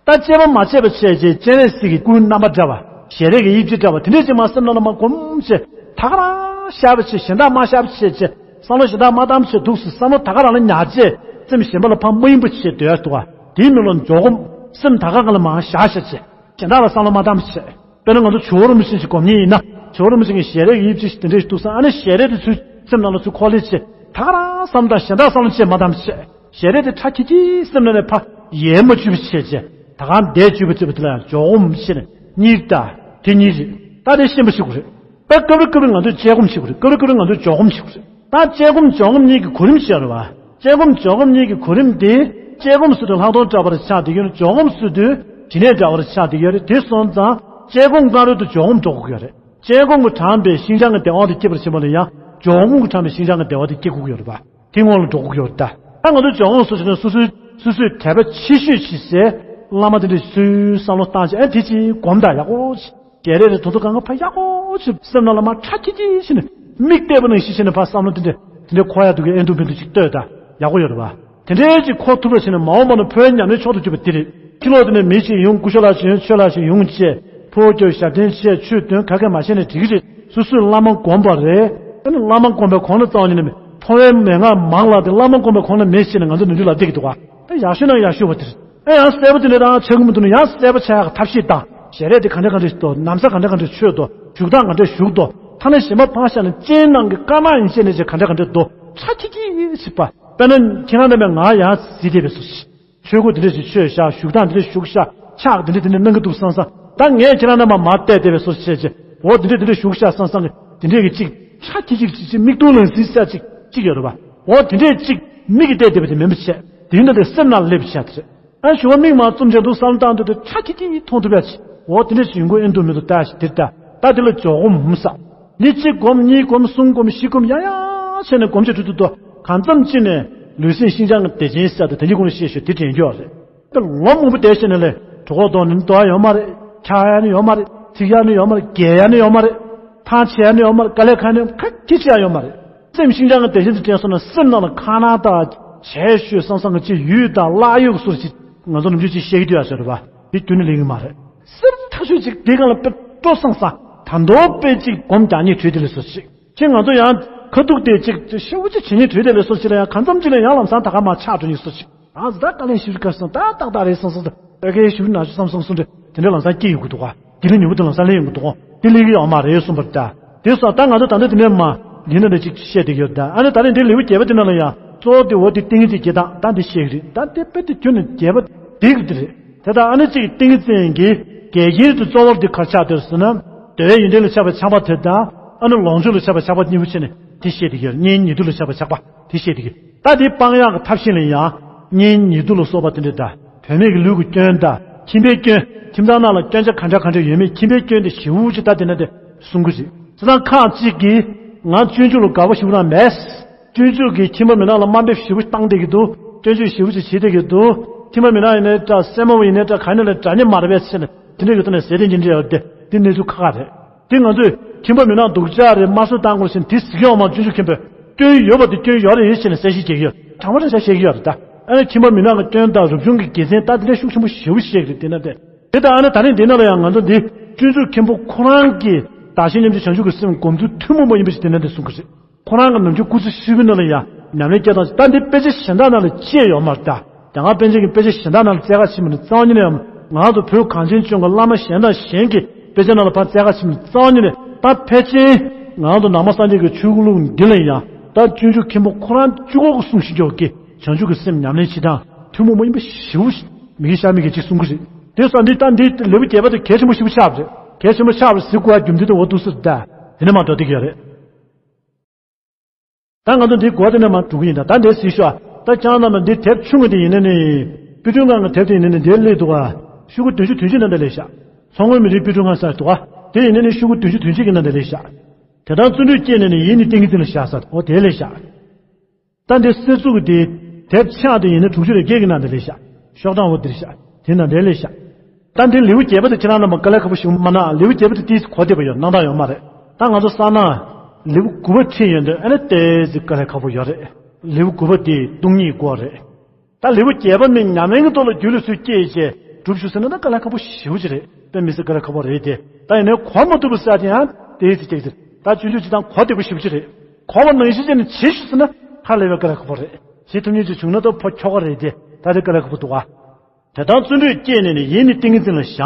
ད་དཔྱད་པ་མ་བྱས་པ་བྱས་རྗེས་སྤྱན་རས་གཟིགས་ཀྱི་སྐུའི་རྣམ་པ་འདྲ་བ། ཞལ་རས་ཀྱི་དབྱིབས་ཅན་འདྲ་བ་དེ་འདྲས་ཅིག་མར་སེམས་ནང་ལ་མར་སྒོམ་བྱས། ད་ག་རང་བཤད་པ་བྱས་གཞན་དག་མ་བཤད་པ་བྱས་བྱས་བསམ་བློ་གཞན་དག་མ་བཏང་བྱས་འདུག་སེ་བསམ་བློ་ད་ག་རང་ལ་ཉར་བྱས་སེམས་གཞན་པ་ལ་ཕར་མ་ཡེངས་པ་བྱས་སྡོད་ཡག་འདུག་ག་དེའི་མིང་ལ་འཇོག་སྒོམ། སེམས་ད་ག་སྒང་ལ་མར་བཞག་བཞག་བྱས་གཞན་དག་ལ་བསམ་བློ་མ་བཏང་བ་བྱས། དཔེར་ན་ང་ཚོ་ཇོ་བོ་རིན་པོ་ཆེ་ཞིག་སྒོམ་མཁན་ཡིན་ན་ཇོ་བོ་རིན་པོ་ཆེ་གི་ཞལ་རས་ཀྱི་དབྱིབས་ཅན་ཞིག་དེ་འདྲས་ཞིག་འདུག་སེ་ཨ་ནི་ཞལ་རས་དེ་ཚུར་སེམས་ནང་ལ་ཚུར་འཁོར་ལེ་བྱས་ད་ག་རང་བསམ་བློ་དང་གཞན་དག་བསམ་བློ་བྱས་མ་བཏང་བ་བྱས། ཞལ་རས་དེ་ཁྲ་ཁྱི་ཁྱི་སེམས་ནང་ནས་ཕར་ཡལ་མ་བཅུག་པ་བྱས་བྱས། ད་གང་བསྡད་བཅུག་པ་བཅུག་པ་དེ་ལ་ཡང་འཇོག་སྒོམ་བྱས་ནས་གཉིས་ད། དེ་གཉིས་རེད། ད་དེ་ཤེས་པ་ཞིག་དགོས་རེད། ད་སྐབས་རེ་སྐབས་རེ་ང་ཚོས་དཔྱད་སྒོམ་བྱེད་དགོས་རེད། སྐབས་རེ་སྐབས་རེ་ང་ཚོས་འཇོག་སྒོམ་བྱེད་དགོས་རེད། ད་དཔྱད་སྒོམ་འཇོག་སྒོམ་གཉིས་ཀྱི་གོ་རིམ་ཞིག་ཡོད་རེད་བ། དཔྱད་སྒོམ་འཇོག་སྒོམ་གཉིས་ཀྱི་གོ་རིམ་དེ་དཔྱད་སྒོམ་ཟེར་དུས་ལྷག་མཐོང་འདྲ་པོ་ཆགས་བསྡད་ཀྱི་ཡོད་རེད། འཇོག་སྒོམ་ཟེར་དུས་དྲི་མ་འདྲ་པོ་ཆགས་བསྡད་ཀྱི་ཡོད་རེད། དེ་སོང་ཙང་དཔྱད་སྒོམ་སྔ་རོལ་དུ་འཇོག་སྒོམ་འགྲོ་དགོས་ཀྱི་ཡོད་རེད། དཔྱད་སྒོམ་གྱིས་དྲངས་པའི་ཤིན་སྦྱངས་ཀྱི་བདེ་བ་དེ་སྐྱེད་པར་བྱེད་པ་ལ་ཡང་འཇོག་སྒོམ་གྱིས་དྲངས་པའི་ཤིན་སྦྱངས་ཀྱི་བདེ་བ་དེ་སྐྱེ་དགོས་ཀྱི་ཡོད་རེད་པ། དེ་སྔོན་ལ་འགྲོ་དགོས་ཀྱི་ཡོད་རེད་ད། ད་ང་ཚོ་སྦྱོང་ཁོངས་སུ་ཞུགས་ནས་སོ་སོའི་སོ་སོའི་དད་པ་ཆེ་ཤོས་བྱེད་སའི་བླ་མ་དེ་འདྲ་སོ་སོའི་བསམ་བློ་བཏང་བྱས་ཨ་དེ་ཅིག་སྒོམ་དང་ཡག་པོ་ཞིག་ཞལ་རས་རེ་དོ་དོ་གང་ག་ཕ་ཡག་པོ་ཞིག་སེམས་ནང་ལ་མ་ཁྲ་ཁྱི་ཁྱི་ཞིག་ནས་མིག་བལྟས་པ་ནང་བཞིན་བྱས་ནས་ཕ་བསམ་བློ་དེ་འདྲ་དེ་འདྲ་འཁོར་ཡག་འདུག་གི་ཨེ་འདུག་མི་འདུག་ཅིག་ལྟོས་དང་ཡག་པོ་ཡོད་རེད་བ། དེ་འདྲའི་ཅིག་འཁོར་ཐུབ་པ་བྱས་ནས་མ་འོངས་པ་ན་ཕོའི་ཉམས་ལེན་མཆོག་ཏུ་གྱུར་པ་དེ་རེད། ཕྱི་ལོགས་དེ་ནས་མི་ཞིག་ཡོང་སྐུ་ཞབས་ལགས་ཞིག་ཡོང་ཆོས་ལགས་ཞིག་ཡོང་བྱས་ཕོ་སྐྱོ་ཞབས་བརྟན་བྱས་ཆོས་འདོན་ག་གེ་མ་བྱས་ནས་འགྲིག་གི་རེད། སོ་སོས་བླ་མ་བསྒོམས་པ་རེད། ཨ་ནི་བླ་མ་བསྒོམས་པའི་གོང་ལ་རྩ་བ་ཉིད་ནས་མེད། ཕོ་བའི་མན་ངག་མང་ལ་དེ་བླ་མ་བསྒོམས་པའི་གོང་ལ་མེད་ཟེར་ནས་ང་ཚོ་ནམ་རྒྱུན་ལབ་བསྡད་ཀྱི་འདུག་ག་ད་ཡག་ཤོས་ནང་ཡག་ཤོས་པ་དེ་རེད། ཨ་ཡང་གསལ་པོ་དེ་འདྲ་རང་ཆགས་ཀྱི་མི་འདུག་ན་ཡང་གསལ་པོ་ཆགས་ཡག་ཐབས་ཤེས་དང་ཞལ་རས་དེ་ག་འདྲ་ག་འདྲ་ཞིག་འདུག་ན་བཟའ་ག་འདྲ་ག་འདྲ་མཆོད་འདུག་བཞུགས་སྟངས་ག་འདྲ་བཞུགས་འདུག་ཐ་ན་གཞན་པ་ཕར་བཞག་ནས་སྤྱན་ནང་གི་དཀར་ནག་ཡན་ཆད་ནས་ཅིག་ག་འདྲ་ག་འདྲ་འདུག་ཁྲ་ཁྱི་ཁྱི་ཞིག་པ། དཔེར་ན་ཁྱེད་རང་རྣམ་པས་ང་ཡང་གཟིགས་བསྡད་པའི་བཟོ་ཞིག་ཆོས་གོས་དེ་འདྲ་ཞིག་མཆོད་བཞག་བཞུགས་སྟངས་དེ་འདྲ་བཞུགས་བཞག་ཕྱག་དེ་འདྲ་དེ་འདྲ་གནང་གི་འདུག་བསམ་བསམ། ད་ངས་ཁྱེད་རང་རྣམ་པ་མར་བལྟས་བསྡད་པའི་བཟོ་ཞིག་བྱས་བྱས་འོ་དེ་འདྲ་དེ་འདྲ་བཞུགས་བཞག་བསམ་བསམ་གི་དེ་འདྲས་ཀྱི་ཅིག་ཁྲ་ཁྱི་ཅིག་ཅིག་ཅིག་མིག་མཐོང་ལག་ཟིན་ས་ཅིག་ཅིག་ཡོད་རེད་བ། འོ་དེ་འདྲས་ཅིག་མིག་གིས་བལྟས་བསྡད་པ་དེ་མིན་པ་བྱས་དེ་འདྲ་དེ་སེམས་ནང་སླེབས་བྱས་དེ་རེད། ཨ་ཞུ་བ་མིག་མ་བཙུམ་བྱས་འདུག་བསམ་བློ་བཏང་དུས་དེ་ཁྲ་ཁྱི་ཁྱི་མཐོང་ཐུབ་ཡ་ཅིག་འོ་དེ་འདྲས་ཞིག་ཡོང་གི་ཨེ་འདུག་མི་འདུག་ལྟ་ཞིག་དེ་ལྟ་ད་དེ་ལ་འཇོག་སྒོམ་ཟེར། འདི་གཅིག་སྒོམ་གཉིས་སྒོམ་གསུམ་སྒོམ་བཞི་སྒོམ་ཡང་ཡང་བྱས་ནས་སྒོམ་བྱེད་དུས་དུ་གང་འཚམ་ཅིག་ནས་ལུས་སེམས་ཤིན་སྦྱངས་ཀྱི་བདེ་ཆེན་ཟེར་དེ་དེ་གཉིས་ཀུན་ལ་བཤད་ཤོད་དེ་དྲན་རྒྱུ་རེད། དཔེ་ལོ་མང་པོ་བསྡད་བྱས་ནས་ལས་གྲོད་ཁོག་ལྡོག་ནས་ལྡོག་ཡ་ཡོད་མ་རེད། འཁྱག་ཡ་ནི་ཡོད་མ་རེད། ཚིག་ཡ་ནི་ཡོད་མ་རེད། བརྒྱལ་ཡ་ནི་ཡོད་མ་རེད། ཐང་ཆད་ཡ་ནི་ཡོད་མ་རེད། དཀའ་ལས་ཁག་ནི་ཁ་ཁྱི་ཆེ་ཡ་ཡོད་མ་རེད། སེམས་ཤིན་སྦྱངས་ཀྱི་བདེ་ཆེན་དུ་དྲན་སོང་ན་སེམས་ནང་ལ་ཁ་ན་ད་བྱས་ཤོད་བསམ་བསམ་གྱི་ཅིག་ཡུད་དང་བརླག་ཡུག་ཟུར་ཅིག་ང་ཚོ་ནམ་རྒྱུན་ཅིག་བཤད་ཀྱི་འདུག་ཡ་ཟེར་རེད་པ། དེ་ཁྱོན་ནས་ལེགས་ཀྱི་མ་རེད། སེམས་ཐག་ཆོད་ཅིག་དེ་ག་ལ་དཔེ་སྤྲོ་བསམ་ས་ད་མདོ་དཔེ་ཅིག་སྒོམ་རྒྱག་ཉེས་བྲོས་དེ་ལས་སོ་ཅིག་ཁྱེད་ང་ཚོ་ཡང་ཁ་ཐུག་དེ་ཅིག་ཤེའུ་ཅིག་བྱེད་ཉེས་བྲོས་དེ་ལས་སོ་ཅིག་ལ་ཡང་གང་འཚམ་ཅིག་ལ་ཡང་ལམ་སང་ད་ག་མ་ཆགས་འགྲོ་ཉེས་སོ་ཅིག་རང་ཟི་ད་དཀའ་ལས་ཞིབ་དཀའ་སོང་ད་ཏག་ཏག་རེད་སོང་སོང་ད་ཨེ་ཀའི་ཞིབ་ན་ཞུ་བསམ་སོང་སོང་ད་དེ་འདྲ་ལམ་སང་སྐྱེ་ཡོང་གི་འདུག་ག་དེ་ལས་ཉུང་པོ་དེ་ལམ་སང་ལེན་ཡོང་གི་འདུག་ག་དེ་ལས་ཀྱི་ཡོག་མ་རེད་གསུངས་པར་ད། དེ་སོགས་ད་ང་ཚོ་ད་ལྟ་དེ་ནས་མ་འདི་ན་ནས་ཅིག་བཤད་བསྡད་ཡོད་ད། ཨ་ནི་ད་རེས་འདི་ལེའུ་བརྒྱད་པ་དེ་ན་ལ་ཡང་གཙོ་བོ་དེ་འོ་དེ་ཏིང་ངེ་འཛིན་སྐྱེ་སྟངས་ད་འདི་བཤད་གི་རེད་ད། དེ་དཔེ་དེ་ཁྱོན་ནས་བརྒྱད་པ་དེ་གི་དེ་རེད། དེ་ད་ཨ་ནི་གཅིག་ཏིང་ངེ་འཛིན་གྱི་འགལ་རྐྱེན་དུ་གཙོ་བོར་དེ་གར་ཆགས་དེར་ཟེར་ན། འདོད་པའི་ཡོན་ཏན་ལ་ཆགས་པའི་ཆགས་པ་དེ་དང་ཨ་ནི་ལོངས་སྤྱོད་ལ་ཆགས་པའི་ཆགས་པ་གཉིས་པོ་བྱས་ནས་དེ་བཤད་བསྡད་ཡོད། གཉེན་ཉེ་དུ་ལ་ཆགས་པའི་ཆགས་པ་དེ་བཤད་བསྡད་ཡོད། ད་དེ་སྤང་ཡག་གི་ཐབས་ཤེས་ལ་ཡང་གཉེན་ཉེ་དུ་ལ་སོགས་པ་དེ་འདྲ་ད། བུད་མེད་ཀྱི་ལུས་ཀྱི་སྐྱོན་དང་ཁྱིམ་པའི་སྐྱོན། ཁྱིམ་ཚང་ནང་ལ་སྐྱོན་ཆ་ག་འདྲ་ག་འདྲ་ཡོད་མེད་ཁྱིམ་པའི་སྐྱོན་དེ་ཞེ་པོ་ཅིག་ད་དེ་ན་དེ་གསུང་གི་རེད། བྱས་ཙང་ཁག་ཅིག་གིས་ང་སྤྱོད་འཇུག་ལ་དགའ་པོ་ཞེ་པོ་རང་མེད། སྤྱོད་འཇུག་གིས་ཁྱིམ་པ་མི་ནག་ལ་དམའ་འབེབས་ཞེ་པོ་བཏང་བསྡད་ཀྱི་འདུག་སྤྱོད་འཇུག་ཞེ་པོ་ཅིག་བྱེད་བསྡད་ཀྱི་འདུག་ཁྱིམ་པ་མི་ནག་ཡིན་ནའི་འདྲ་སྲས་མོ་ཡིན་ནའི་འདྲ་ག་ནས་ལ་འདྲ་མཉམ་མ་རེད་པས་ཟེར་ནས་དེ་འདྲ་ཡོད་དོ་ནས་ཟེར་དེ་འདྲ་འདྲ་ཡོད་དེ་དེ་གནས་ཚུལ་ཁག་ཁག་རེད། དེ་ང་ཚོས་ཁྱིམ་པ་མི་ནག་སྡུག་ཅག་རེད་དམར་གསོད་བཏང་དགོས་ཟེར་དེ་ཟེར་གྱི་ཡོད་མ། སྤྱོད་འཇུག་མཁན་པོས་སྐྱོན་ཡོད་པ་དེ་སྐྱོན་ཡོད་རེད་ཟེར་ནས་གསལ་བཤད་བྱེད་ཀྱི་ཡོད། དྲང་པོ་དྲང་བཞག་བཤད་ཀྱི་ཡོད་རེད་ད། ཨ་ནི་ཁྱིམ་པ་མི་ནག་གི་སྐྱོན་དང་རབ་བྱུང་གི་དགེ་མཚན་ད་དེ་འདྲ་ཤུགས་ཆེན་པོ་ཞེ་པོ་བཤད་ཀྱི་རེད་དེ་ན་དེ། དེ་ལྟར་ཨ་ནི་ད་རིང་འདི་ན་ལ་ཡང་ང་ཚོ་འདི་སྤྱོད་འཇུག་མཁན་པོ་ཁོ་རང་གིས་བདག་གཞན་མཉམ་བརྗེ་བྱང་ཆུབ་ཀྱི་སེམས་སྒོམ་ཚུལ་ཐུན་མོང་མ་ཡིན་པ་ཞིག་དེ་ན་འདི་གསུང་གི་རེད། ཁོ་རང་གི་ནམ་རྒྱུན་སྐུ་ཚེ་ཧྲིལ་པོའི་ནང་ལ་ཡང་ཉམས་ལེན་སྐྱེལ་སྟངས་ཤིག་ད་འདི་དཔེ་ཆ་གཞན་དག་ནང་ལ་ཅི་ཡང་ཡོད་མ་རེད་ད། རྒྱ་གར་པཎ་ཆེན་གྱི་དཔེ་ཆ་གཞན་དག་ནང་ལ་བཙལ་ག་ཕྱིན་པ་ནི་རྩ་བ་ཉིད་ནས་ཡང་ང་ཚོ་བོད་གངས་ཅན་ལྗོངས་ཀྱི་བླ་མ་གཞན་དང་གཞན་གྱི་དཔེ་ཆ་ནང་ལ་ཕར་བཙལ་ག་ཕྱིན་པ་ནི་རྩ་བ་ཉིད་ནས་ད་ཕལ་ཆེར་ང་ཚོ་ནང་པ་སངས་རྒྱས་ཀྱི་ཆོས་ལུགས་འདི་ལ་ཡང་ད་སྤྱོད་འཇུག་མཁན་པོ་ཁོ་རང་གཅིག་པོ་གིས་གསུང་བཞིན་འཇོག་གི་བྱང་ཆུབ་ཀྱི་སེམས་ཉམས་ལེན་བྱེད་སྟངས་ཐུན་མོང་མ་ཡིན་པ་ཞེ་པོ་ཞིག་མི་དགེ་བཤགས་མི་དགེ་ཅིག་གསུང་གི་རེད། དེ་སོགས་འདི་ལྟ་འདི་ལེའུ་བརྒྱད་པ་དེ་གལ་ཆེན་པོ་ཞེ་པོ་ཆགས་པ་རེད། གལ་ཆེན་པོ་ཆགས་པ་ཟེར་དགོས་པ་རྒྱུ་མཚན་དེ་འོ་འདུག་ཟེར་ད། དེ་ནས་མར་འགྲོ་བསྡད་ཀྱི་ཡོད་རེད། ད་ང་ཚོ་འདི་གོ་དེ་ནས་མར་འགྲོ་གི་ཡིན་ད། ད་འདི་གཟིགས་ཤོག་ད་ཅང་ན་མ་འདི་དེབ་ཆུང་ངུ་དེ་ཡིན་ན་ནི། པི་ཏུན་ཁང་གི་དེབ་དེ་ཡིན་ན་ནི་འདིར་སླེབས་འདུག་ག་ཤོག་གུ་བདུན་ཅུ་དོན་གཅིག་ནང་དེ་སླེབས་ཤག་མཚོ་སྔོན་མི་རིགས་པི་ཏུན་ཁང་ཟེར་འདུག་ག་དེ་ཡིན་ན་ནི་ཤོག་གུ་བདུན་ཅུ་དོན་གཅིག་གི་ནང་དེ་སླེབས་ཤག་དེ་དང་བརྩོན་འགྲུས་སྐྱེས་ནས་ནི་ཡིད་ནི་ཏིང་ངེ་འཛིན་ལ་བཞག་ཟེར་འོ་དེ་སླེབས་ཤག་ད་འདི་གསེར་གཙུག་གི་དེ་དེབ་ཆག་དེ་ཡིན་ན་དྲུག་ཅུ་རེ་བརྒྱད་ཀྱི་ནང་དེ་སླེབས་ཤག་ཤོག་གྲངས་འོ་དེར་ཤག་དེ་ནང་དེ་སླེབས་ཤག་ད་འདི་ལེའུ་བརྒྱད་པ་དེ་ཁྱེད་རང་རྣམས་དཀའ་ལས་ཁག་པོ་ཞིག་མ་གནང་། ལེའུ་བརྒྱད་པ་དེ་ཏིས་གོ་བདེ་པོ་ཡོད་སྣང་དག་ཡོད་མ་རེད། ད་ང་ཚོ་ས་ན་ལེའུ་དགུ་པ་ཁྲིད་ཡོང་དུས་ཨ་ནི་ཏོག་ཙམ་དཀའ་ལས་ཁག་པོ་ཡོད་རེད། ལེའུ་དགུ་པ་དེ་སྟོང་ཉིད་སྐོར་རེད། ད་ལེའུ་བརྒྱད་པ་ནི་ཉམས་ལེན་གྱི་ཐོག་ལ་རྒྱུད་ལ་སུས་སྐྱེས་བྱས་སྒྲུབ་ཞུ་ཟེར་ན་ད་དཀའ་ལས་ཁག་པོ་ཞེ་པོ་ཅིག་རེད། དཔེ་མི་སྲིད་དཀའ་ལས་ཁག་པོ་རེད་དེ། ད་ཡིན་ནའི་གོ་མ་ཐུབ་པ་ཟེར་དེ་ཡང་ཏོག་ཙམ་ཅིག་ད་གོ་བདེ་པོ་ཞེ་པོ་ཅིག་རེད། གོ་བ་ནང་བཞིན་བྱས་ནས་བྱེད་ཞུ་ཟེར་ན་ཧ་ལས་པའི་དཀའ་ལས་ཁག་པོ་རེད། བྱེད་ཐུབ་མཁན་ཅིག་བྱུང་ན་ད་ཕོ་ཁྱོ་ག་རེད་དེ། ད་དེ་དཀའ་ལས་ཁག་པོ་འདུག་ག་དེ་ལྟར་བརྩོན་འགྲུས་བསྐྱེད་ནས་ནི་ཡིད་ནི་ཏིང་ངེ་འཛིན་ལ་བཞག་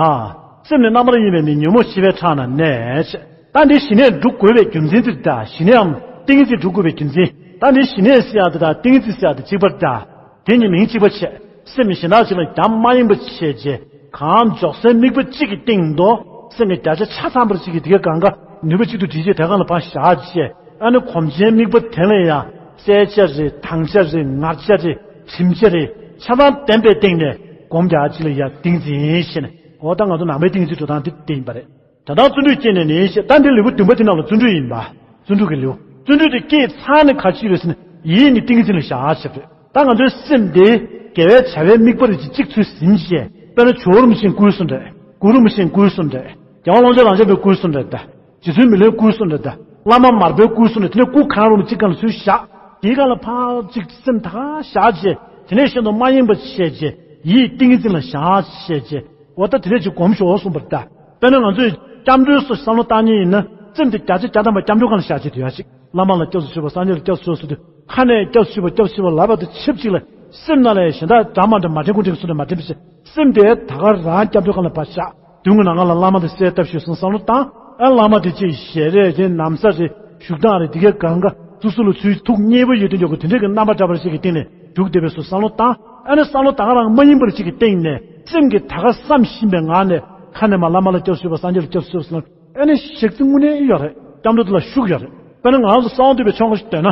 སེམས་ནི་རྣམ་པར་གཡེང་བའི་མི་ཉོན་མོངས་ཤི་བའི་ཁྲག་རྣམས་ནད་བྱེད། ད་འདི་ཞི་གནས་སྒྲུབ་དགོས་པའི་རྒྱུ་མཚན་དེ་ད་ཞི་གནས་འམ་ཏིང་ངེ་འཛིན་སྒྲུབ་དགོས་པའི་རྒྱུ་མཚན། ད་འདི་ཞི་གནས་ཟེར་ཡག་དེ་དང་ཏིང་ངེ་འཛིན་ཟེར་ཡག་དེ་གཅིག་པ་རེད་ད། དེ་གཉིས་མིང་གཅིག་པ་བྱས། སེམས་གཞན་དག་ཅིག་ལ་ཡང་མ་གཡེང་པ་བྱས་རྗེས་གང་འཇོག་སའི་དམིགས་པ་གཅིག་གི་སྟེང་དུ་སེམས་ཀྱི་བརྒྱ་ཆ་ཆ་ཚང་པར་གཅིག་གི་དེ་ག་གང་ག་ནུས་པ་གཅིག་ཏུ་སྒྲིལ་བྱས་དེ་གང་ལ་ཕར་བཞག་བྱས། ཨ་ནི་གོམས་ཆེན་དམིགས་པ་དེ་ལ་ཡང་བསལ་བྱ་རེད། དྭངས་བྱ་རེད། ངར་བྱ་རེད། གྲིམ་བྱ་རེད། ཆ་ཚང་ལྡན་པའི་སྟེང་ནས་སྒོམ་རྒྱག་ཅིག་ལ་ཡང་ཏིང་འཛིན་ཞེས་ནས། འོ་ད་ང་ཚོ་ནང་པའི་ཏིང་འཛིན་འགྲོ་སྟངས་འདི་དེ་ཡིན་པ་རེད། ད་ལྟ་བརྩོན་འགྲུས་བསྐྱེད་ནས་ནི་ཞེས། ད་འདི་ལེའུ་བདུན་པ་འདི་ནང་ལ་བརྩོན་འགྲུས་ཡིན་པ། བརྩོན་འགྲུས་ཀྱི་ལེའུ། བརྩོན་འགྲུས་དེ་བསྐྱེད་ཚར་ནས་ག་ཅི་རེད་ཟེར་ན་ཡིད་ནི་ཏིང་འཛིན་ལ་བཞག་ཞེས་པ་རེད། ད་ང་ཚོའི་སེམས་དེ་དགེ་བའི་བྱ་བའི་དམིགས་པ་རེ་ཅིག་གཅིག་ཚུལ་ཟིན་བྱས། དཔེར་ན་ཇོ་བོ་རིན་པོ་ཆེ་སྐུའི་གསུང་རེད། གུ་རུ་རིན་པོ་ཆེ་སྐུའི་གསུང་རེད། རྒྱལ་བ་ཀློང་ཆེན་རབ་འབྱམས་པའི་སྐུའི་གསུང་རེད་ད། རྗེ་བཙུན་མི་ལའི་སྐུའི་གསུང་རེད་ད། བླ་མ་མར་པའི་སྐུའི་གསུང་རེད། དེ་ནས་སྐུ་གང་རུང་གཅིག་སྒང་ལ་ཚུར་བཞག་དེའི་སྒང་ལ་ཕར་གཅིག་སེམས་ད་ག་བཞག་བྱས། དེ་ནས་གཞན་དུ་མ་གཡེང་པ་བྱས་བྱས། ཡིད་ཏིང་ངེ་འཛིན་ལ་བཞག་བྱས་བྱས། འོ་ད་དེ་འདྲས་ཅིག་སྒོམ་ཤོག་གསུངས་པ་རེད་ད། དཔེར་ན་ང་ཚོས་སྐྱབས་འགྲོའི་སོ་བསམ་བློ་བཏང་མཁན་ཡིན་ན་སེམས་དེ་བརྒྱ་ཆ་བརྒྱ་ཐམ་པ་སྐྱབས་འགྲོའི་སྒང་ལ་བཞག་བྱས་དུས་ཡ་ཅིག་བླ་མ་ལ་སྐྱབས་སུ་མཆིའོ། སངས་རྒྱས་ལ་སྐྱབས་སུ་མཆིའོ་ཟེར་དུས་ཁ་ནས་སྐྱབས་སུ་མཆིའོ་སྐྱབས་སུ་མཆིའོ་ལབ་པ་དང་ཆབས་ཅིག་ལ་སེམས་ནང་ལ་ཡང་གཞན་དག་འདྲ་མ་འདྲ་མ་དྲན་གོ་དྲན་སོང་ནས་མ་དྲན་པ་བྱས། སེམས་དེ་ད་ག་རང་སྐྱབས་འགྲོའི་སྒང་ལ་ཕར་བཞག་མདུན་གྱི་ནང་ལ་བླ་མ་དེ་གསལ་བཏབ་ཤོག་གསུངས་བསམ་བློ་བཏང་། ཨ་བླ་མ་དེ་ཅིག་ཞལ་རས་དེ་ན་བཟའ་རེད། བཞུགས་སྟངས་རེད། དེ་གའི་གང་ག་སོ་སོ་ལ་ཚུར་ཐུགས་མཉེས་པོ་ཡོད་དུས་འཇོག་གི་དེ་འདྲའི་གི་རྣམ་པ་འདྲ་པར་ཞིག་གི་སྟེང་ནས་བཞུགས་བསྡད་པའི་སོ་བསམ་བློ་བཏང་། ཨ་ནི་བསམ་བློ་ད་ག་རང་མ་ཡིན་པར་ཅིག་གི་སྟེང་ནས་སེམས་ཀྱི་ད་ག་བསམ་བཞིན་པའི་ངང་ནས་ཁ་ནས་མ་བླ་མ་ལ་སྐྱབས་སུ་མཆིའོ་སངས་རྒྱས་ལ་སྐྱབས་སུ་མཆིའོ་ཟེར་ན། ཨ་ནི་ཞག་རྩི་དངོས་གནས་ཡོད་རེད། སྐྱབས་འགྲོ་དེ་ལ་ཤུགས་ཡོད་རེད། དཔེར་ན་ང་རང་ཚོ་གསང་བ་འདུས་པའི་ཆོ་ག་ཞིག་འདོན་ན།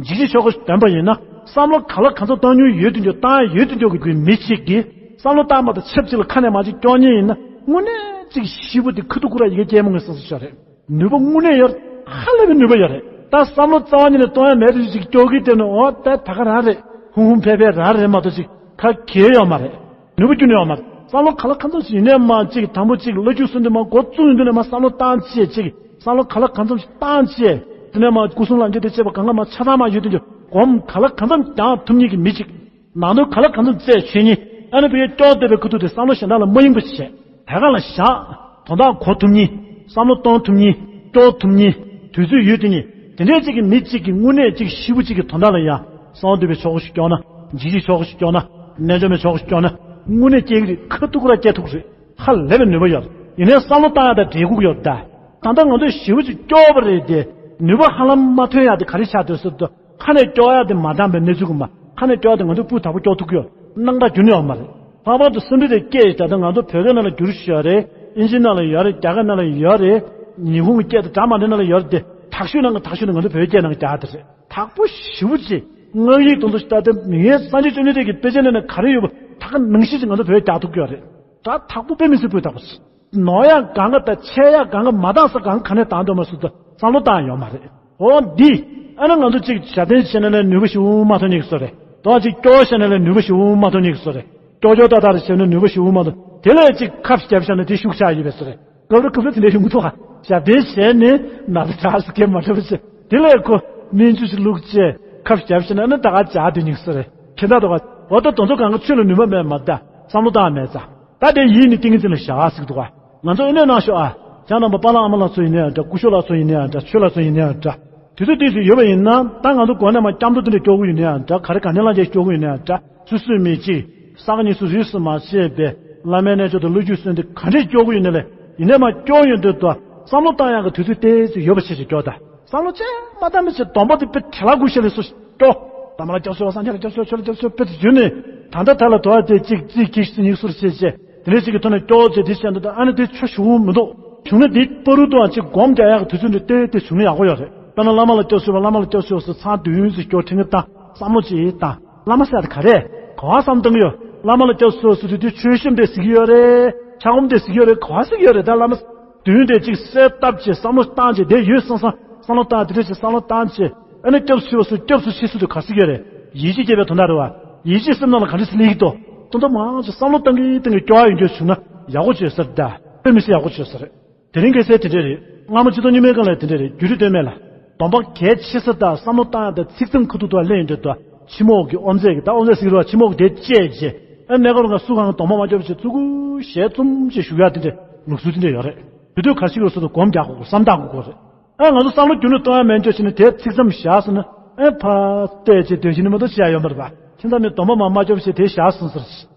འཇིགས་བྱེད་ཆོ་ག་ཞིག་འདོན་པ་ཡིན་ན། བསམ་བློ་ག་ལ་གང་འཚམ་བཏང་མྱོང་ཡོད་དུས་འཇོག་བཏང་ཡོད་དུས་འཇོག་གི་མི་གཅིག་གིས་བསམ་བློ་བཏང་མ་ཐག་ཆབས་ཅིག་ལ་ཁ་ནས་མ་ཅིག་སྐྱོར་མཁན་ཡིན་ན་དངོས་གནས་ཅིག་ཞེ་པོ་དེ་ཁ་ཐུག་ཁོ་ར་ཡི་གེ་སྐྱེལ་མ་དགོས་བསམ་བསམ་ཤོར་རེད། ནུས་པ་དངོས་གནས་ཡོད། ཧ་ལས་པའི་ནུས་པ་ཡོད་རེད། ད་བསམ་བློ་རྩ་བ་ཉིད་ནས་གཏོང་ཡ་མེད་དུས་ཅིག་སྐྱོར་གི་དེ་ནི་འོ་ད་ད་ག་རང་རེད། ཧུང་ཧུང་ཕེ་ཕེ་རང་རེད་མ་གཏོགས་ཅིག་ཁ་གྱེས་ཡོད་མ་རེད། ནུས་པ་ཁྱོན་ནས་ཡོད་མ་རེད། བསམ་བློ་ག་ལ་གང་འཚམ་ཞིག་ཡིན་ནའི་མ་ཅིག་དང་པོ་ཅིག་བླ་རྒྱུགས་སུ་འདི་མ་འགོ་བཙུགས་ཡོང་དུས་ནས་མ་བསམ་བློ་བཏང་བྱས་ཅིག་བསམ་བློ་ག་ལ་གང་འཚམ་ཞིག་བཏང་བྱས། དེ་ནས་མ་སྐུ་གསུམ་ལམ་འཁྱེར་དང་བཅས་པ་གང་ག་མ་ཆ་ཚང་མ་ཡོད་དུས་ཀྱི་སྒོམ་ག་ལ་གང་འཚམ་རྒྱག་ཐུབ་མཁན་གྱི་མི་ཅིག་ནང་དོན་ག་ལ་གང་འཚམ་བཙལ་ཆོས་ཉིད་ ཨ་ནི་བུ་ཡས་སྐྱོར་བསྡད་པའི་ཁ་ཐུག་དེ་བསམ་བློ་གཞན་དག་ལ་མ་གཡེང་པ་བྱས། དེ་ག་ལ་བཞག་དོན་དག་གོ་ཐུབ་མཁན། བསམ་བློ་གཏོང་ཐུབ་མཁན། སྐྱོར་ཐུབ་མཁན། དུས་ཚོད་ཡོད་དེ་ནི། དེ་འདྲའི་གཅིག་གི་མི་གཅིག་གིས་དངོས་གནས་གཅིག་ཞེ་པོ་གཅིག་གི་དོན་དག་ལ་ཡ། གསང་བ་འདུས་པའི་ཆོ་ག་ཞིག་སྐྱོར་ན། འཇིགས་བྱེད་ཆོ་ག་ཞིག་སྐྱོར་ན། རྣལ་འབྱོར་མའི་ཆོ་ག་ཞིག་སྐྱོར་ན། དངོས་གནས་སྐྱེ་གི་རེད། ཁ་ཐུག་ར་སྐྱེ་ཐུག་རེད། ཧ་ལས་པའི་ནུས་པ་ཡོད་རེད། ཡིན་ནའི་བསམ་བློ་བཏང་ཡ་དང་འབྲེལ་དགོས་ཀྱི་ཡོད་རེད་ད། ད་ལྟ་ང་ཚོས་ཞེ་པོ་ཅིག་སྐྱོར་བ་རེད་དེ། ནུས་པ་ཧ་ལམ་མ་ཐོན་ཡ་དེ་ག་རེ་ཆགས་འདུག་ཟེར་དུས། ཁ་ནས་སྐྱོར་ཡ་དེ་མ་འདང་པའི་གནས་ཚུལ་གི་མ། ཁ་ནས་སྐྱོར་ཡ་དེ་ང་ཚོས་སྤུས་དག་པོ་སྐྱོར་ཐུབ་ཀྱི་ཡོད། སྣང་གྲགས་རྒྱུ་ནི་ཡོད་མ་རེད། ལྷག་པར་དུ་སེམས་ཁྲལ་དེ་སྐད་ད་ལྟ་ང་ཚོ་བོད་སྐད་ནང་ལ་བསྒྱུར་བཞག་ཡོད་རེད། ཨིན་ཇི་ནང་ལ་ཡོད་རེད། རྒྱ་སྐད་ནང་ལ་ཡོད་རེད། ཉི་ཧོང་གི་སྐད་དང་འདྲ་མ་འདྲ་ནང་ལ་ཡོད་རེད་དེ། དག་ཤོས་ནང་གི་དག་ཤོས་ནི་ང་ཚོ་བོད་སྐད་ནང་གི་རྒྱག་དེ་རེད། དག་པོ་ཞེ་པོ་ཅིག་སྔགས་ཡིག་དེ་ཚོ་ལྟ་དེ་མི་ངན་སངས་རྒྱས་བཅོམ་ལྡན་འདས་ཀྱི་དཔེ་ཆ་ནང་ན་ག་རེ་ཡོད་པ་དག་ནང་བཞིན་ཅིག་ང་ཚོ་བོད་རྒྱག་ཐུབ་ཀྱི་ཡོད་རེད། ད་དག་པོ་དཔེ་མི་སྲིད་སྤུས་དག་པོ་ཞིག་ནོར་ཡག་གང་ག་དང་ཆད་ཡག་གང་ག་མ་བཏང་ས་གང་ག་ག་ནས་བཏང་འདུག་མ་སུ་དང་བསམ་བློ་བཏང་ཡོད་མ་རེད། འོ་འདི། ཨ་ན་ང་ཚོ་གཅིག་ཞབས་བརྟན་བྱས་ན་ལས་ནུས་པ་ཞིག་འོང་མ་ཐོན་ནི་གི་བཟོ་རེད། དོ་གཅིག་སྐྱོ་བྱས་ན་ལས་ནུས་པ་ཞིག་འོང་མ་ཐོན་ནི་གི་བཟོ་རེད། སྐྱོ་སྐྱོ་ཏག་ཏག་རེ་བྱས་ན་ནུས་པ་ཞིག་འོང་མ་ཐོན། དེ་ལས་གཅིག་ཁབ་བརྒྱབ་བྱས་ན་དེ་ཤུགས་ཆག་ཡིན་པའི་བཟོ་རེད། སྐབས་རེ་སྐབས་རེ་དེ་འདྲ་ཡོང་གི་འདུག་ག་ཞབས་བརྟན་བྱས་ནས་ན་ཚ་དྲག་སུ་སྐད་མ་འཕྲོད་པ་བྱས། དེ་ལས་ཁོ་སྨན་ཆུ་ཞིག་བླུགས་བྱས་ཁབ་བརྒྱབ་བྱས་ན་ཨ་ན་ད་ག་འཇགས་སྡོད་ནི་གི་བཟོ་རེད། ཁྱེད་ད་དོ་ག་འོ་ད་དོ་ཚོ་གང་ག་ཆོས་ལ་ནུས་པ་མེད་མ་ད་བསམ་བློ་བཏང་མེད་ཙང་། ད་དེ་ཡིད་ནི་ཏིང་ངེ་འཛིན་ལ་བཞག་ཟེར་འདུག་ག་ང་ཚོ་ཨེ་ནས་གནང་ཤོག་ཨ། ཁྱེད་རྣམ་པ་པཱ་ལགས་ཨ་མ་ལགས་ཚོ་ཡིན་ནའང་འདྲ། སྐུ་ཞབས་ལགས་ཚོ་ཡིན་ནའང་འདྲ། ཆོས་ལགས་ཚོ་ཡིན་ནའང་འདྲ། དུས་ཚོད་ཏོག་ཙམ་ཡོད་པ་ཡིན་ན་ད་ང་ཚོ་སྒོ་ནས་མར་སྐྱབས་འགྲོ་དེ་འདྲ་སྐྱོར་གི་ཡོད་ནའང་འདྲ། ག་རེ་དགའ་ལྡན་ལྷ་མཇལ་སྐྱོར་གི་ཡོད་ནའང་འདྲ། སུ་སུ་མི་གཅིག་ས་ག་ཉིས་སུ་རིས་སུ་མ་ཆད་པའི་བླ་མའི་རྣལ་འབྱོར་དང་བློ་རྒྱུགས་གསོལ་འདེབས་ག་འདྲས་སྐྱོར་གི་ཡོད་ནའང་ལས་ཡིན་ནའི་མར་སྐྱོར་ཡོང་དུས་དུ་བསམ་བློ་བཏང་ཡག་གི་དུས་ཚོད་ཏོག་ཙམ་ཡོད་པ་བྱས་བྱས་སྐྱོར་ད། བསམ་བློ་ཅན་མ་བཏང་མི་བྱེད་སྡོམ་པ་དེ་དཔེ་བྲེལ་བ་དགོས་ཤེས་ལས་སུ་སྐྱོ། བླ་མ་ལ་སྐྱབས་སུ་མཆིའོ། སངས་རྒྱས་ལ་སྐྱབས་སུ་མཆིའོ། ཆོས་ལ་སྐྱབས་སུ་མཆིའོ་དཔེ་དེ་བརྗོད་ནས་ད་ལྟ་ད་ལ་དོ་བ་དེ་གཅིག་རྩིས་ཀྱི་སུ་ཉིག་སུར་བྱེད་བྱེད་དེ་འདྲའི་ཅིག་གི་ཐོག་ནས་སྐྱོ་བྱེད་དེ་བྱས་འདུག་ཨ་ནི་དེ་ཆོ་ཞུ་མི་འདུག་བྱུང་ན་དེའི་བར་དུའང་ཅིག་སྒོམ་རྒྱག་ཡག་གི་དུས་ཚོད་འདི་ཏོག་ཙམ་བྱུང་ན་ཡག་པོ་ཡོད་རེད། དཔེར་ན་བླ་མ་ལ་སྐྱབས་སུ་མཆིའོ། བླ་མ་ལ་སྐྱབས་སུ་མཆིའོ་ཟེར་ཚར་བདུན་ཙམ་སྐྱོར་ཕྲེང་ཀ་བཏང་། བསམ་བློ་ཅིག་བཏང་། བླ་མ་ཟེར་ཡག་དེ་ག་རེ་རེད། ག་བ་བསམ་བཏང་གི་ཡོད། བླ་མ་ལ་སྐྱབས་སུ་མཆིའོ་ཟེར་དུས་དེ་མཆོད་བཤམས་དེ་གཟིགས་ཀྱི་ཡོད་རེད། ཕྱག་སྒོམ་དེ་གཟིགས་ཀྱི་ཡོད་རེད། ག་བ་གཟིགས་ཀྱི་ཡོད་རེད། ད་བླ་མ་བདུན་དེ་གཅིག་གསལ་བཏབ་བྱས་བསམ་བློ་བཏང་བྱས་དེ་ཡོད་སོང་སོང་བསམ་བློ་བཏང་། དེ་འདྲ་བྱས་བསམ་བློ་བཏང་བྱས་ཨ་ནི་སྐྱབས་སུ་མཆིའོ་ཟེར་སྐྱབས་སུ་མཆི་ཟེར་དུས་ག་རེ་ཟེར་གྱི་ཡོད་རེད། ཡིད་ཆེས་སྐྱེས་པའི་དོན་དག་རེད་བ། ཡིད་ཆེས་སེམས་ནང་ལ་ག་འདྲ་སེ་སླེབས་ཀྱི་འདུག་དོན་དག་མང་ཆེ་བསམ་བློ་བཏང་གི་བཏང་གི་སྐྱོ་བ་ཡོང་རྒྱུ་བྱུང་ན་ཡག་པོ་བྱོས་ཟེར། ད་དཔེ་མི་སྲིད་ཡག་པོ་བྱོས་ཟེར། དེ་རིང་ཁ་སང་དེ་འདྲ་རེད། སྔ་མོ་སྤྱི་ཚོགས་རྙིང་མའི་སྒང་ལ་དེ་འདྲ་རེད། རྒྱུད་རིང་སྟོད་སྨད་ལ། སྡོམ་པ་གལ་ཆེ་ས་དང་བསམ་བློ་བཏང་ཡག་དང་ཚིག་མཚམས་ཁ་ཐུག་ཏུ་སླེབས་ཡོང་དུས་དུ་ཕྱི་མོག་གི་དབང་རྫས་ཀྱི་ད་དབང་རྫས་ཟེར་གྱི་རེད་བ། ཕྱི་མོག་གི་དེ་བཅད་བྱས་ཨ་གནས་སྐབས་རང་སུ་གང་སྡོམ་པ་མ་སྐྱོར་བ་བྱས་ཚུར་ཁུར་ཞལ་བཙུམ་བྱས་བཞུགས་ཡག་དེ་འདྲ་ལུགས་སྲོལ་དེ་འདྲ་ཡོད་རེད། དེ་དུས་ག་རེ་ཟེར་གྱི་རེད་ཟེར་དུས་སྒོམ་རྒྱག་དགོས། བསམ་བཏང་དགོས་རེད། ཨ་ང་ཚོ་བསམ་བློ་རྒྱུན་དུ་གཏོང་ཡག་མེད་འཇོག་བྱས་ནས་དེ་ཚིག་མཚམས་བཞག་སོང་ན་ཨེ་ཕར་བལྟས་བྱས་སྡོད་བཞིན་ནི་མ་གཏོགས་བྱེད་ཡག་ཡོད་མ་རེད་པ། ཁྱེད་ཚང་མས་སྡོམ་པ་མ་མ་སྐྱོར་བྱས་དེ་བཞག་སོང་ཟེར།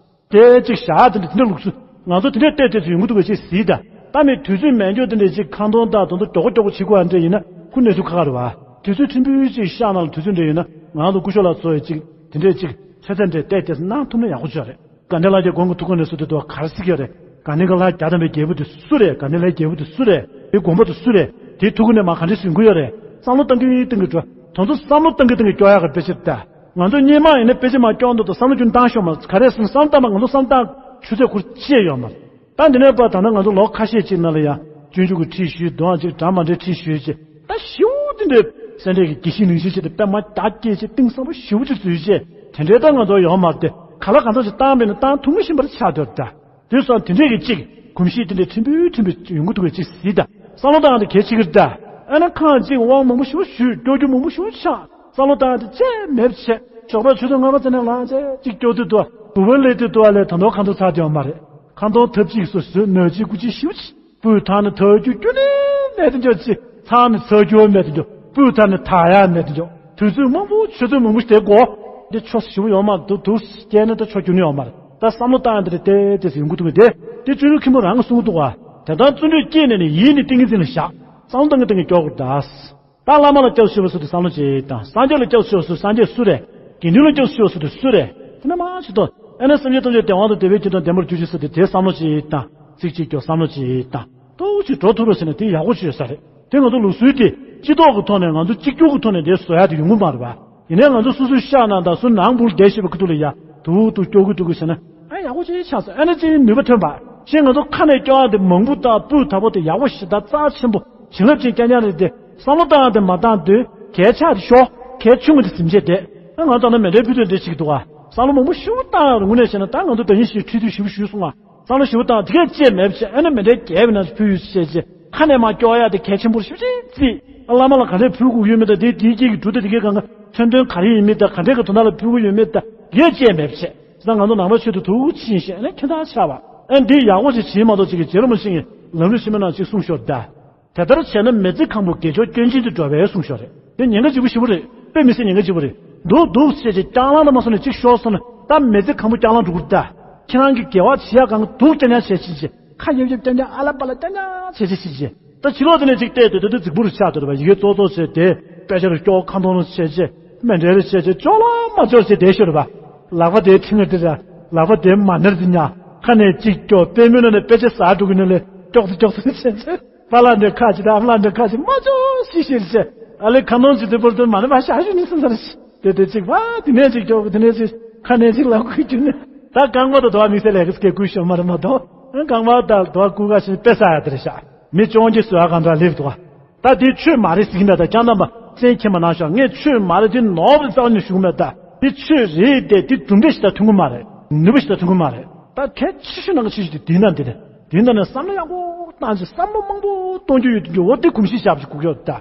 དེ་གཅིག་བཞག་དེ་འདྲ་དེ་འདྲ་ལུགས་སྲོལ་ང་ཚོ་དེ་འདྲས་བལྟས་བལྟས་སུ་ཡོང་གི་འདུག་ག་ཅིག་གཟིགས་དང་། ད་མི་དུས་ཚོད་མེད་འཇོག་དེ་འདྲས་ཅིག་ཁ་འདོན་དང་དོན་དུ་མགྱོགས་པོ་མགྱོགས་པོ་བྱེད་དགོས་ཡ་འདྲ་ཡིན་ན་ཁུ་གནས་ཚུལ་ཁག་ཁག་རེད་བ། དུས་ཚོད་ཕྲན་བུ་ཅིག་ཤག་ནང་ལ་དུས་ཚོད་འདྲ་ཡོད་ན་ང་ཚོ་སྐུ་ཞབས་ལགས་ཚོ་ཡི་ཅིག་དེ་འདྲས་ཅིག་ཚོད་ཚད་འདྲས་བལྟས་བལྟས་སུ་གནང་ཐུབ་ན་ཡག་པོ་ཅིག་རེད། དགའ་ལྡན་ལྷ་རྒྱལ་དགོན་གྱི་ཐུགས་ཁ་ནས་སུ་དེ་དུ་ག་རེ་ཟེར་གྱི་ཡོད་རེད། དགའ་ལྡན་གྱི་ལྷ་བརྒྱ་དང་པའི་རྒྱལ་པོ་དེ་སུ་རེད། དགའ་ལྡན་ལྷའི་རྒྱལ་པོ་དེ་སུ་རེད། དེ་དགོན་པ་དེ་སུ་རེད། དེའི་ཐུགས་ཁ་ནས་མ་ག་འདྲས་ཟིན་གྱི་ཡོད་རེད། བསམ་བློ་བཏང་གི་བཏང་གི་འགྲོ། དོན་དུ་བསམ་བློ་བཏང་གི་བཏང་གི་སྐྱོ་ཡག་གི་དཔེ་ཆ་ད། ང་ཚོ་སྔོན་མ་ཡིན་ན་དཔེ་ཆ་མ་སྐྱོར་འདུག་དང་བསམ་བློ་རྒྱུན་བཏང་ཤོག་མ་ག་རེ་ཟེར་ན་བསམ་བློ་བཏང་མ་ང་ཚོ་བསམ་བློ་བཏང་ཆུ་ཚོད་ཁུར་ཅི་ཡོད་མ་རེད། ད་འདི་ནས་བར་ད་ལྟ་ང་ཚོ་ལོ་ཁ་ཤས་ཅིག་ནང་ལ་ཡང་སྤྱོད་འཇུག་གི་ཁྲིད་ཞུས་འདུག་ཨང་ཅིག་འདྲ་མ་འདྲའི་ཁྲིད་ཞུས་ཅིག་ད་ཞིའུ་དེ་འདྲའི་སེ་འབྲས་ཀྱི་དགེ་བཤེས་ལིང་ཤེད་ཅིག་དེ་དཔེ་མ་རྒྱ་སྐྱེས་ཅིག་གཏིང་ཟབ་པོ་ཞིའུ་ཅིག་འཛུལ་ཅིག་དེ་འདྲའི་ད་ང་ཚོ་ཡོད་མ་རེད། དེ་ག་ལ་གང་ཚོགས་ཅིག་བཏང་བས་ན་བཏང་ཐུབ་མི་ཤེས་པར་ཆགས་སྡོད་ད། དེ་སོང་དེ་འདྲས་ཀྱི་གཅིག་གོམས་གཤིས་དེ་འདྲས་ཕྲན་བུ་ཕྲན་བུ་ཡོང་གི་འདུག་གི་གཅིག་གཟིགས་ད། བསམ་བློ་བཏང་དེ་གལ་ཆེ་གི་རེད་ད། ཨ་ན་ཁང་གཅིག་དབང་མང་པོ་ཞིག་ཞུས་སྐྱོ་རྒྱུ་མང་པོ་ཞིག་ཆགས། བསམ་བློ་བཏང་དེ་ཅི་མེད་བྱས་ཞོགས་པ་ཆུ་ཚོད་ལྔ་པ་ཙམ་ནས་ལངས་བྱས་གཅིག་སྐྱོ་དུས་དུ་བུ་བ་ལས་དུས་དུ་བ་ལས་ད་དུང་ཁ་འདོན་ཚར་དེ་ཡོད་མ་རེད། ཁ་འདོན་ཐབས་གཅིག་སོ་སོའི་ནོར་གཅིག་སྐུ་གཅིག་ཞིབ་ཅིག་སྤུས་དག་ནི་ཐག་རྒྱུ་རྒྱུ་ནི་མེད་དུ་འཇོག་ཅིག་ཚང་ནི་ཚགས་རྒྱུ་མེད་དུ་འཇོག་སྤུས་དག་ནི་ཐག་ཡ་མེད་དུ་འཇོག་དུས་ཚོད་མང་པོ་ཆུ་ཚོད་མང་པོ་ཞིག་དེ་འགོར། འདི་ཆོ་ཞིབ་ཡོད་མ་འདུག་འདུག་སྐྱེས་ནས་ད་ཆོ་རྒྱུ་ནི་ཡོད་མ་རེད། ད་བསམ་བློ་བཏང་ཡ་འདི་རེད་དེ་དེ་ཟིན་གུ་འདུག་གི་དེ་དེ་བཅུ་དྲུག་མཁན་པོ་རང་གི་གསུང་གི་འདུག་བ། དེ་ལྟར་བརྩོན་འགྲུས་སྐྱེས་ནས་ནི་ཡིད་ནི་ཏིང་ངེ་འཛིན་ལ་བཞག་བསམ་བློ་བཏང་གི་བཏང་གི་སྐྱོ་གི་ད། ད་བླ་མ་ལ་སྐྱབས་སུ་མཆིའོ་ཟེར་དུས་བསམ་བློ་ཅིག་བཏང་། སངས་རྒྱས་ལ་སྐྱབས་སུ་མཆིའོ་ཟེར་དུས་སངས་རྒྱས་སུ་རེད། དགེ་འདུན་ལ་སྐྱབས་སུ་མཆིའོ་ཟེར་དུས་སུ་རེད། དེ་ནས་མ་ཞིག་ཏུ་ཨེ་ན་སེམས་ཅན་ཐམས་ཅད་བདེ་བ་དང་བདེ་བའི་རྒྱུ་དང་བདེ་བར་གྱུར་ཅིག་ཟེར་ཏེ་དེ་བསམ་བློ་ཅིག་བཏང་། ཚིག་གཅིག་སྐྱོར་བསམ་བློ་ཅིག་བཏང་། ཏོག་ཅིག་འགྲོ་ཐུབ་རོགས་ཟེར་ན་དེ་ཡག་པོ་ཅིག་ཡོད་ས་རེད། དེ་ང་ཚོ་ལུགས་སྲོལ་དེ་སྤྱི་ཚོགས་ཀྱི་ཐོག་ནས་ང་ཚོ་གཅིག་གྱུར་གྱི་ཐོག་ནས་དེ་བཟོ་ཡ་དེ་ཡོང་གི་མ་རེད་པ། ཡིན་ནའི་ང་ཚོ་སོ་སོའི་ཤག་ནང་དང་སོ་ནང་ཕུག་བསྡད་བཞིན་པའི་ཁ་ཐུག་ལ་ཡ་དུག་དུག་སྐྱོ་གི་འདུག་གི་ཟེར་ན་ཨ་ཡག་པོ་ཅིག་ཆགས་སོང་། ཨ་ནི་ཅིག་ནུས་པ་ཐོན་པ་ཅིག་ང་ཚོ་ཁ་ནས་སྐྱོར་ཡ་དེ་མང་པོ་དང་སྤུས་དག་པོ་དེ་ཡག་པོ་ཞེ་དྲག་རྩ་ཆེན་པོ་བྱིན་རླབས་ཅན་རྐྱང་རྐྱང་རེད་དེ། བསམ་བློ་བཏང་ཡ་དེ་མ་བཏང་དུས་གལ་ཆགས་དེ་ཤོག་གལ་ཆུང་ངུ་དེ་ཟིན་བྱས་བསྡད། ཨ་ང་ཚོ་ནི་མེ་མདའི་ཕུ་ཐུང་འདྲ་ཞིག་འདུག་ག་བསམ་བློ་མང་པོ་ཞེ་པོ་བཏང་ཡ་རུང་ནས་བྱས་ན་ད་ང་ཚོ་ད་ཡིན་ཞིག་ཁྲིད་དུས་ཞེ་པོ་ཞུས་སོང་ང་། བསམ་བློ་ཞེ་པོ་བཏང་དེ་གས་ཅེས་མེད་བྱས་ཨ་ནི་མེ་མདའི་རྒྱལ་བའི་ནང་ཕུ་ཡོད་ཅེས་ཅེས་ཁ་ནས་མ་སྐྱོར་ཡ་དེ་གལ་ཆེན་པོ་ཞེ་པོ་ཅིག་བརྩིས། ཨ་བླ་མ་ལ་ག་འདྲས་ཕུལ་དགོས་ཡོད་མེད་དང་དེ་དེའི་རྗེས་ཀྱི་འབྲུ་དང་དེ་གས་གང་ག་མཚོན་དོན་ག་རེ་ཡིན་མིན་དང་ག་འདྲས་ཀྱི་དོན་དག་ལ་ཕུལ་དགོས་ཡོད་མེད་དང་དེ་གས་ཅེས་མེད་བྱས། ད་ང་ཚོ་ནང་པའི་ཆོས་དེ་ཐུགས་ཕྱིན་ཞེས་ནས་ཁྱད་མཚར་ཆགས་པ། ཨེ་འདི་ཡག་པོ་ཞིག་བྱེད་མ་གཏོགས་ཅིག་གི་རྗེ་རིན་པོ་ཆེ་གིས་ལམ་རིམ་ཆེན་མོའི་ནང་ཅིག་གསུངས་ཤོར་ད། དེ་ལྟར་བྱས་ན་མི་ཚེ་གང་པོ་དགེ་སྦྱོར་སྐྱོན་ཅན་དུ་འགྲོ་བས་གསུངས་ཤོར་རེད། དེ་ཉེན་ཁ་ལྗིད་པོ་ཞེ་པོ་རེད། དཔེ་མི་སྲིད་ཉེན་ཁ་ལྗིད་པོ་རེད། འདུག་འདུག་བྱས་ཅིག་རྐྱང་ལངས་ལ་མ་སོང་ནས་ཅིག་ཤོར་སོང་ན་ད་མི་ཚེ་གང་པོ་རྐྱང་ལངས་འགྲོ་གི་རེད་ད། ཁྱེད་རང་གི་དགེ་བ་བྱེད་ཡག་གང་གི་འདུག་རྐྱང་རྐྱང་བྱས་ཕྱིན་ཅིག་ཁ་གཡབ་གཡབ་རྐྱང་རྐྱང་ཨ་ལ་པ་ལ་རྐྱང་རྐྱང་བྱས་ཅིག་ཕྱིན་ཅིག་ད་ཕྱི་ལོགས་དེ་ནས་ཅིག་བལྟས་དུས་དེ་དེ་རྫིག་པོ་རུ་ཆགས་འདུག་རེད་པ། ཡི་གེ་ཙོག་ཙོག་བྱས་དེ་དཔེ་ཆ་རུ་སྐྱོ་ཁ་འཐོང་རུ་བྱས་བྱས་མེ་འདྲེ་རུ་བྱས་བྱས་ཅོག་ལ་མ་ཅོག་བྱས་བསྡད་ཤོར་རེད་པ། ལག་པ་དེའི་ཕྲེང་བ་དེ་ར་ལག་པ་དེའི་མ་ནེར་དེ་ཉག་ཁ་ནས་ཅིག་སྐྱོ་པད་མོའི་ནང་ནས་དཔེ་ཆ་ཟག་འགྲོ་གི་ནས་ལས་སྐྱོག་ཏུ་སྐྱོག་ཏུ་བྱས་བྱས་པཱ་ལགས་འདྲ་ཁ་ཅིག་དང་ཨ་མ་ལགས་འདྲ་ཁ་ཅིག་མ་ཅོག་ཤི་ཤི་བྱས་ཨ་ལས་ཁ་འཐོང་ཅིག་དེ་བར་དུ་མ་ནེ་མ་ཤ་ཞུ་ནི་སོང་ས་རེད། དེ་དེ་ཅིག་བ་དེ་ནས་ཅིག་སྐྱོ་དེ་ནས་ཅིག་ཁ་ནས་ཅིག་ལག་ཁུ་རྒྱུ་ནས་ད་རྐང་པ་དང་དོ་བ་དམིགས་བསལ་ལས་ཀ་སྐད་ཁུལ་ཤོར་མ་རེད་མ་གཏོགས་རྐང་པ་དང་དོ་བ་ཀུ་ཁ་ཞིག་དཔེ་ས་ཡ་དེ་རེད་ཤག་མི་སྐྱོན་གྱི་བཟོ་བ་གང་འདྲ་ལེབ་འདུག་ད་དེ་ཆོས་མ་རེད་ཟེར་གྱི་མེད། ད་ཀྱང་དམ་པ་བཙན་ཁྱེད་མ་གནང་ཤོག་ངས་ཆོས་མ་རེད་དེ་ནོར་བུ་རྩ་བ་ནས་ཞུ་གི་མེད། ད་དེ་ཆོས་རེད་དེ་དེ་གྲུབ་འབྲས་ཞིག་ད་ཐོན་གི་མ་རེད། ནུས་པ་ཞིག་ད་ཐོན་གི་མ་རེད། ད་གལ་ཆེ་ཤོས་ནང་གི་ཆེ་ཤོས་དེ་དེ་ན་འདི་རེད། དེ་ན་ནས་བསམ་བློ་ཡག་པོ་བཏང་ཅིག་བསམ་བློ་མང་པོ་གཏོང་རྒྱུ་ཡོད་དུ་འགྱུར་འོ་དེ་གོམས་གཤིས་བཞག་པ་ཅིག་དགོས་ཀྱི་ཡོད། ད་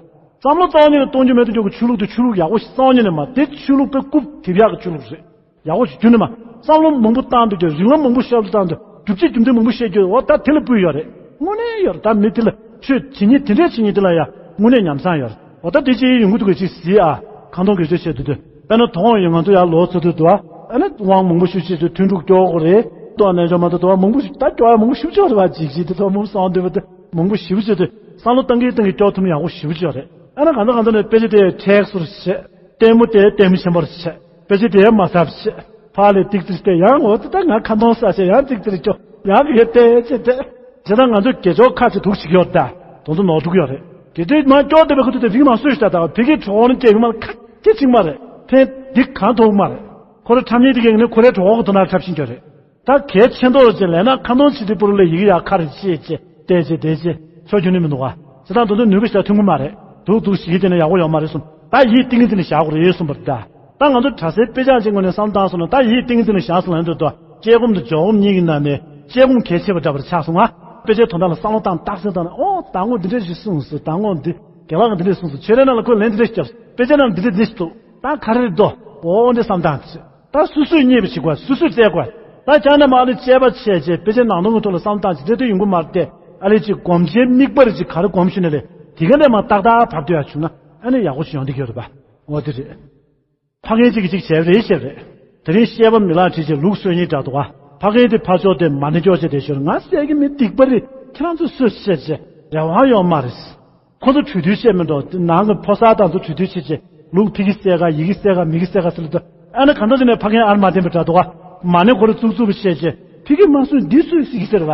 བསམ་བློ་རྩ་བ་ཉིད་ནས་གཏོང་རྒྱུ་མེད་དུ་འགྱུར་གི་ཆོས་ལུགས་དེ་ཆོས་ལུགས་ཡག་པོ་ཞིག་རྩ་བ་ཉིད་ནས་མ་དེ་ཆོས་ལུགས་པའི་རྐུབ་དེབ་ཡག་གི་ཆོས་ལུགས་རེད། ཡག་པོ་ཞིག་རྒྱུ་ནི་མ། བསམ་བློ་མང་པོ་བཏང་འདུག་རྒྱུ་རིང་ལ་མང་པོ་ཤོབ་བཏང་འདུག་རྒྱུ་ཆེ་རྒྱུ་འདི་མང་པོ་བཤད་རྒྱུ་འོ་ད་དེ་ལ་སྤུས་ཡོད་རེད། དངོས་གནས་ཡོད་རེད། ད་མི་དེ་ལ་ཆོས་བྱེད་ཉིད་དེ་འདྲས་བྱེད་ཉིད་དེ་ལ་ཡ་དངོས་གནས་ཉམས་བཟང་ཡོད་རེད། འོ་ད་དེ་ཅི་ཡིན་ཡོང་གི་འདུག་གི་ཅིག་གཟིགས་ཨ། ཁ་འཐོང་དགེ་སྦྱོར་བྱེད་དུས་དུས་དཔེར་ན་དོ་དགོང་ཡོད་ང་ཚོ་ཡར་ལོག་ཚར་དུས་དུ་ཨ་ནི་དབང་མང་པོ་ཞུ་བྱེད་དུས་ཐུན་དྲུག་སྐྱོར་དགོས་རེད། ཏོག་ནས་འཇོག་མ་ཐུབ་དོ་མང་པོ་ཞིག་ད་སྐྱོར་ཡ་མང་པོ་ཞུ་ཆོག་རེད་བ། ཅིག་ཅིག་དེ་ཚོ་མང་པོ་སོང་འདུག་བ་དེ་མང་པོ་ཞུ་བྱེད་དུས་བསམ་བློ་གཏང་གིན་གཏང་གིན་སྐྱོར་ཐུབ་ཡག་པོ་ཞུ་ཆོག་རེད། ཨ་ན་གང་ཚ་གང་ཚ་ནས་དཔེ་ཆ་དེ་མཁྲེགས་སོར་བྱེད། ལྟད་མོ་དེ་ལྟད་མོ་ཆེན་པོར་བྱེད། དཔེ་ཆ་དེ་མ་ཟབ་བྱེད། ཕར་ལས་ཏིག་ཙིག་སྟེ་ཡང་འོ་ད་ང་ཁ་འདོན་ས་བྱེད་ཡང་ཏིག་ཙིག་སྐྱོ་ཡང་གི་ཡོད་དེ་ཅེ་དེ། ཇི་ལྟར་ང་ཚོ་དགེ་སྦྱོར་ཁ་ཅིག་འདུག་ཅིག་ཡོད་ད། དོན་དུ་ནོར་འདུག་ཡོད་རེད། དེ་དུས་མ་སྐྱོར་བསྡད་པའི་ཁ་ཐུག་དེ་ཕི་གི་མ་སུས་ཤ་ད་ཕི་གི་གྲོགས་ནི་སྐྱེ་གི་མ་ཁ་སྐྱེ་ཅིག་མ་རེད། ཕན་འདི་གང་ཐོག་མ་རེད། ཁོ་རེ་ཁྲམ་ཉེས་དེ་གི་ནི་ཁོ་རེ་གྲོགས་གི་དོ་ན་ཁྲབ་ཤིང་སྐྱོ་རེད། ད་གལ་ཆེན་ཏོག་ཅེ་ལས་ན་ཁ་འདོན་བྱེད་དུས་པུ་རུ་ལས་ཡི་གེ་ཡག་ཁ་རེ་ཅེ་ཅེ་བལྟས་ཅེ་བལྟས་ཅེ་ཆོ་རྒྱུ་ནི་མི་འདུག་ག་ཇི་ལྟར་དོན་དུ་ནུས་པ་ཞིག་ད་ཐུང་གི་མ་རེད། འདུག་འདུག་ཞིག་གི་དེ་ནི་ཡག་པོ་ཡོད་མ་རེད་གསུངས། ད་ཡིད་གཏིང་གི་དེ་ནི་བཞག་དགོས་རེད་གསུངས་པ་རེད་ད། ད་ང་ཚོ་གྲྭ་སའི་དཔེ་ཆ་ཅིག་ངོས་ནས་བསམ་བཏང་སོང་ན་ད་ཡིད་གཏིང་གི་དེ་ནི་བཞག་སོང་ལ་འདོད་དོ། དཔྱད་སྒོམ་དང་སྦྱོར་སྒོམ་གཉིས་ཀྱི་ནང་ནས་དཔྱད་སྒོམ་གལ་ཆེ་བ་འདྲ་བར་ཆགས་སོང་ང་། དཔེ་ཆའི་དོན་དག་ལ་བསམ་བློ་བཏང་རྟགས་གསལ་བཏང་ན་ཨོ་ད་ངོ་འདི་འདྲ་ཞིག་གསུངས་སོང་ད་ངོ་འདི་རྒན་ལགས་ཀྱིས་འདི་འདྲ་གསུངས་སོང་ཆོས་རའི་ནང་ལ་ཁོས་ལན་འདི་འདྲ་ཞིག་བརྒྱབ་སོང་དཔེ་ཆའི་ནང་འདི་འདྲ་འདི་ཞིག་འདུག་ད་ག་རེ་རེད་དོ། ཨོ་འདི་བསམ་བཏང་ཅིག་ད་སོ་སོས་རྙེད་པ་ཞིག་དགོས་སོ་སོས་བཙལ་དགོས། ད་ཅང་ན་མ་ཨ་ལི་དཔྱད་པ་བྱས་རྗེས་དཔེ་ཆའི་ནང་དོན་གྱི་ཐོག་ལ་བསམ་བཏང་ཅིག་དེ་དུས་ཡོང་གི་མ་རེད་དེ། ཨ་ལི་ཅིག་སྒོམ་བྱའི་དམིགས་པ་རེ་ཅིག་ག་རེ་སྒོམ་ཞུ་ནས་ལས་དེ་ག་ལས་མ་ཏག་ཏག་བར་དུ་ཡ་བྱུང་ན་ཨ་ནི་ཡག་པོ་ཞིག་ཡོང་བསྡད་ཀྱི་ཡོད་རེད་པ། འོ་དེ་རེད། ཕ་རྒན་གཅིག་གིས་གཅིག་བྱས་རེད་བཤད་རེད། དེ་རིང་བཤད་པ་མི་ལག་བྲིས་རྗེས་ལུག་གསོད་ཉེས་དྲག་འདུག་ག་ཕ་རྒན་དེ་ཕར་ཕྱོགས་དེ་མ་ཎི་སྐྱོར་བྱས་དེ་ཞོར་ང་བསད་ཀྱི་མི་སྡིག་པ་རེད། ཁྱེད་རང་ཚོས་གསོད་བཤད་བྱས་རེ་བ་ཡོད་མ་རེད། ཁོ་ཚོ་གྲོས་བསྡུར་བཤད་མི་འགྲོ་ནང་གི་ཕོ་གསར་དང་ཚོ་གྲོས་བསྡུར་བྱེད་ཅེས་ལུག་ཕི་གི་བསད་ག་ཡི་གི་བསད་ག་མི་གི་བསད་ག་ཟེར་ལ་ད་ཨ་ན་གང་འདྲ་ཟེར་ནས་ཕ་རྒན་ཨར་མ་བསྟན་པའི་དྲ་འདུག་ག་མ་ཎི་ཁོ་ར་བཙུགས་བཙུགས་པ་བཤད་ཅེས་ཕི་གི་མ་གསོད་འདི་གསོད་ཟིག་ཟེར་བ།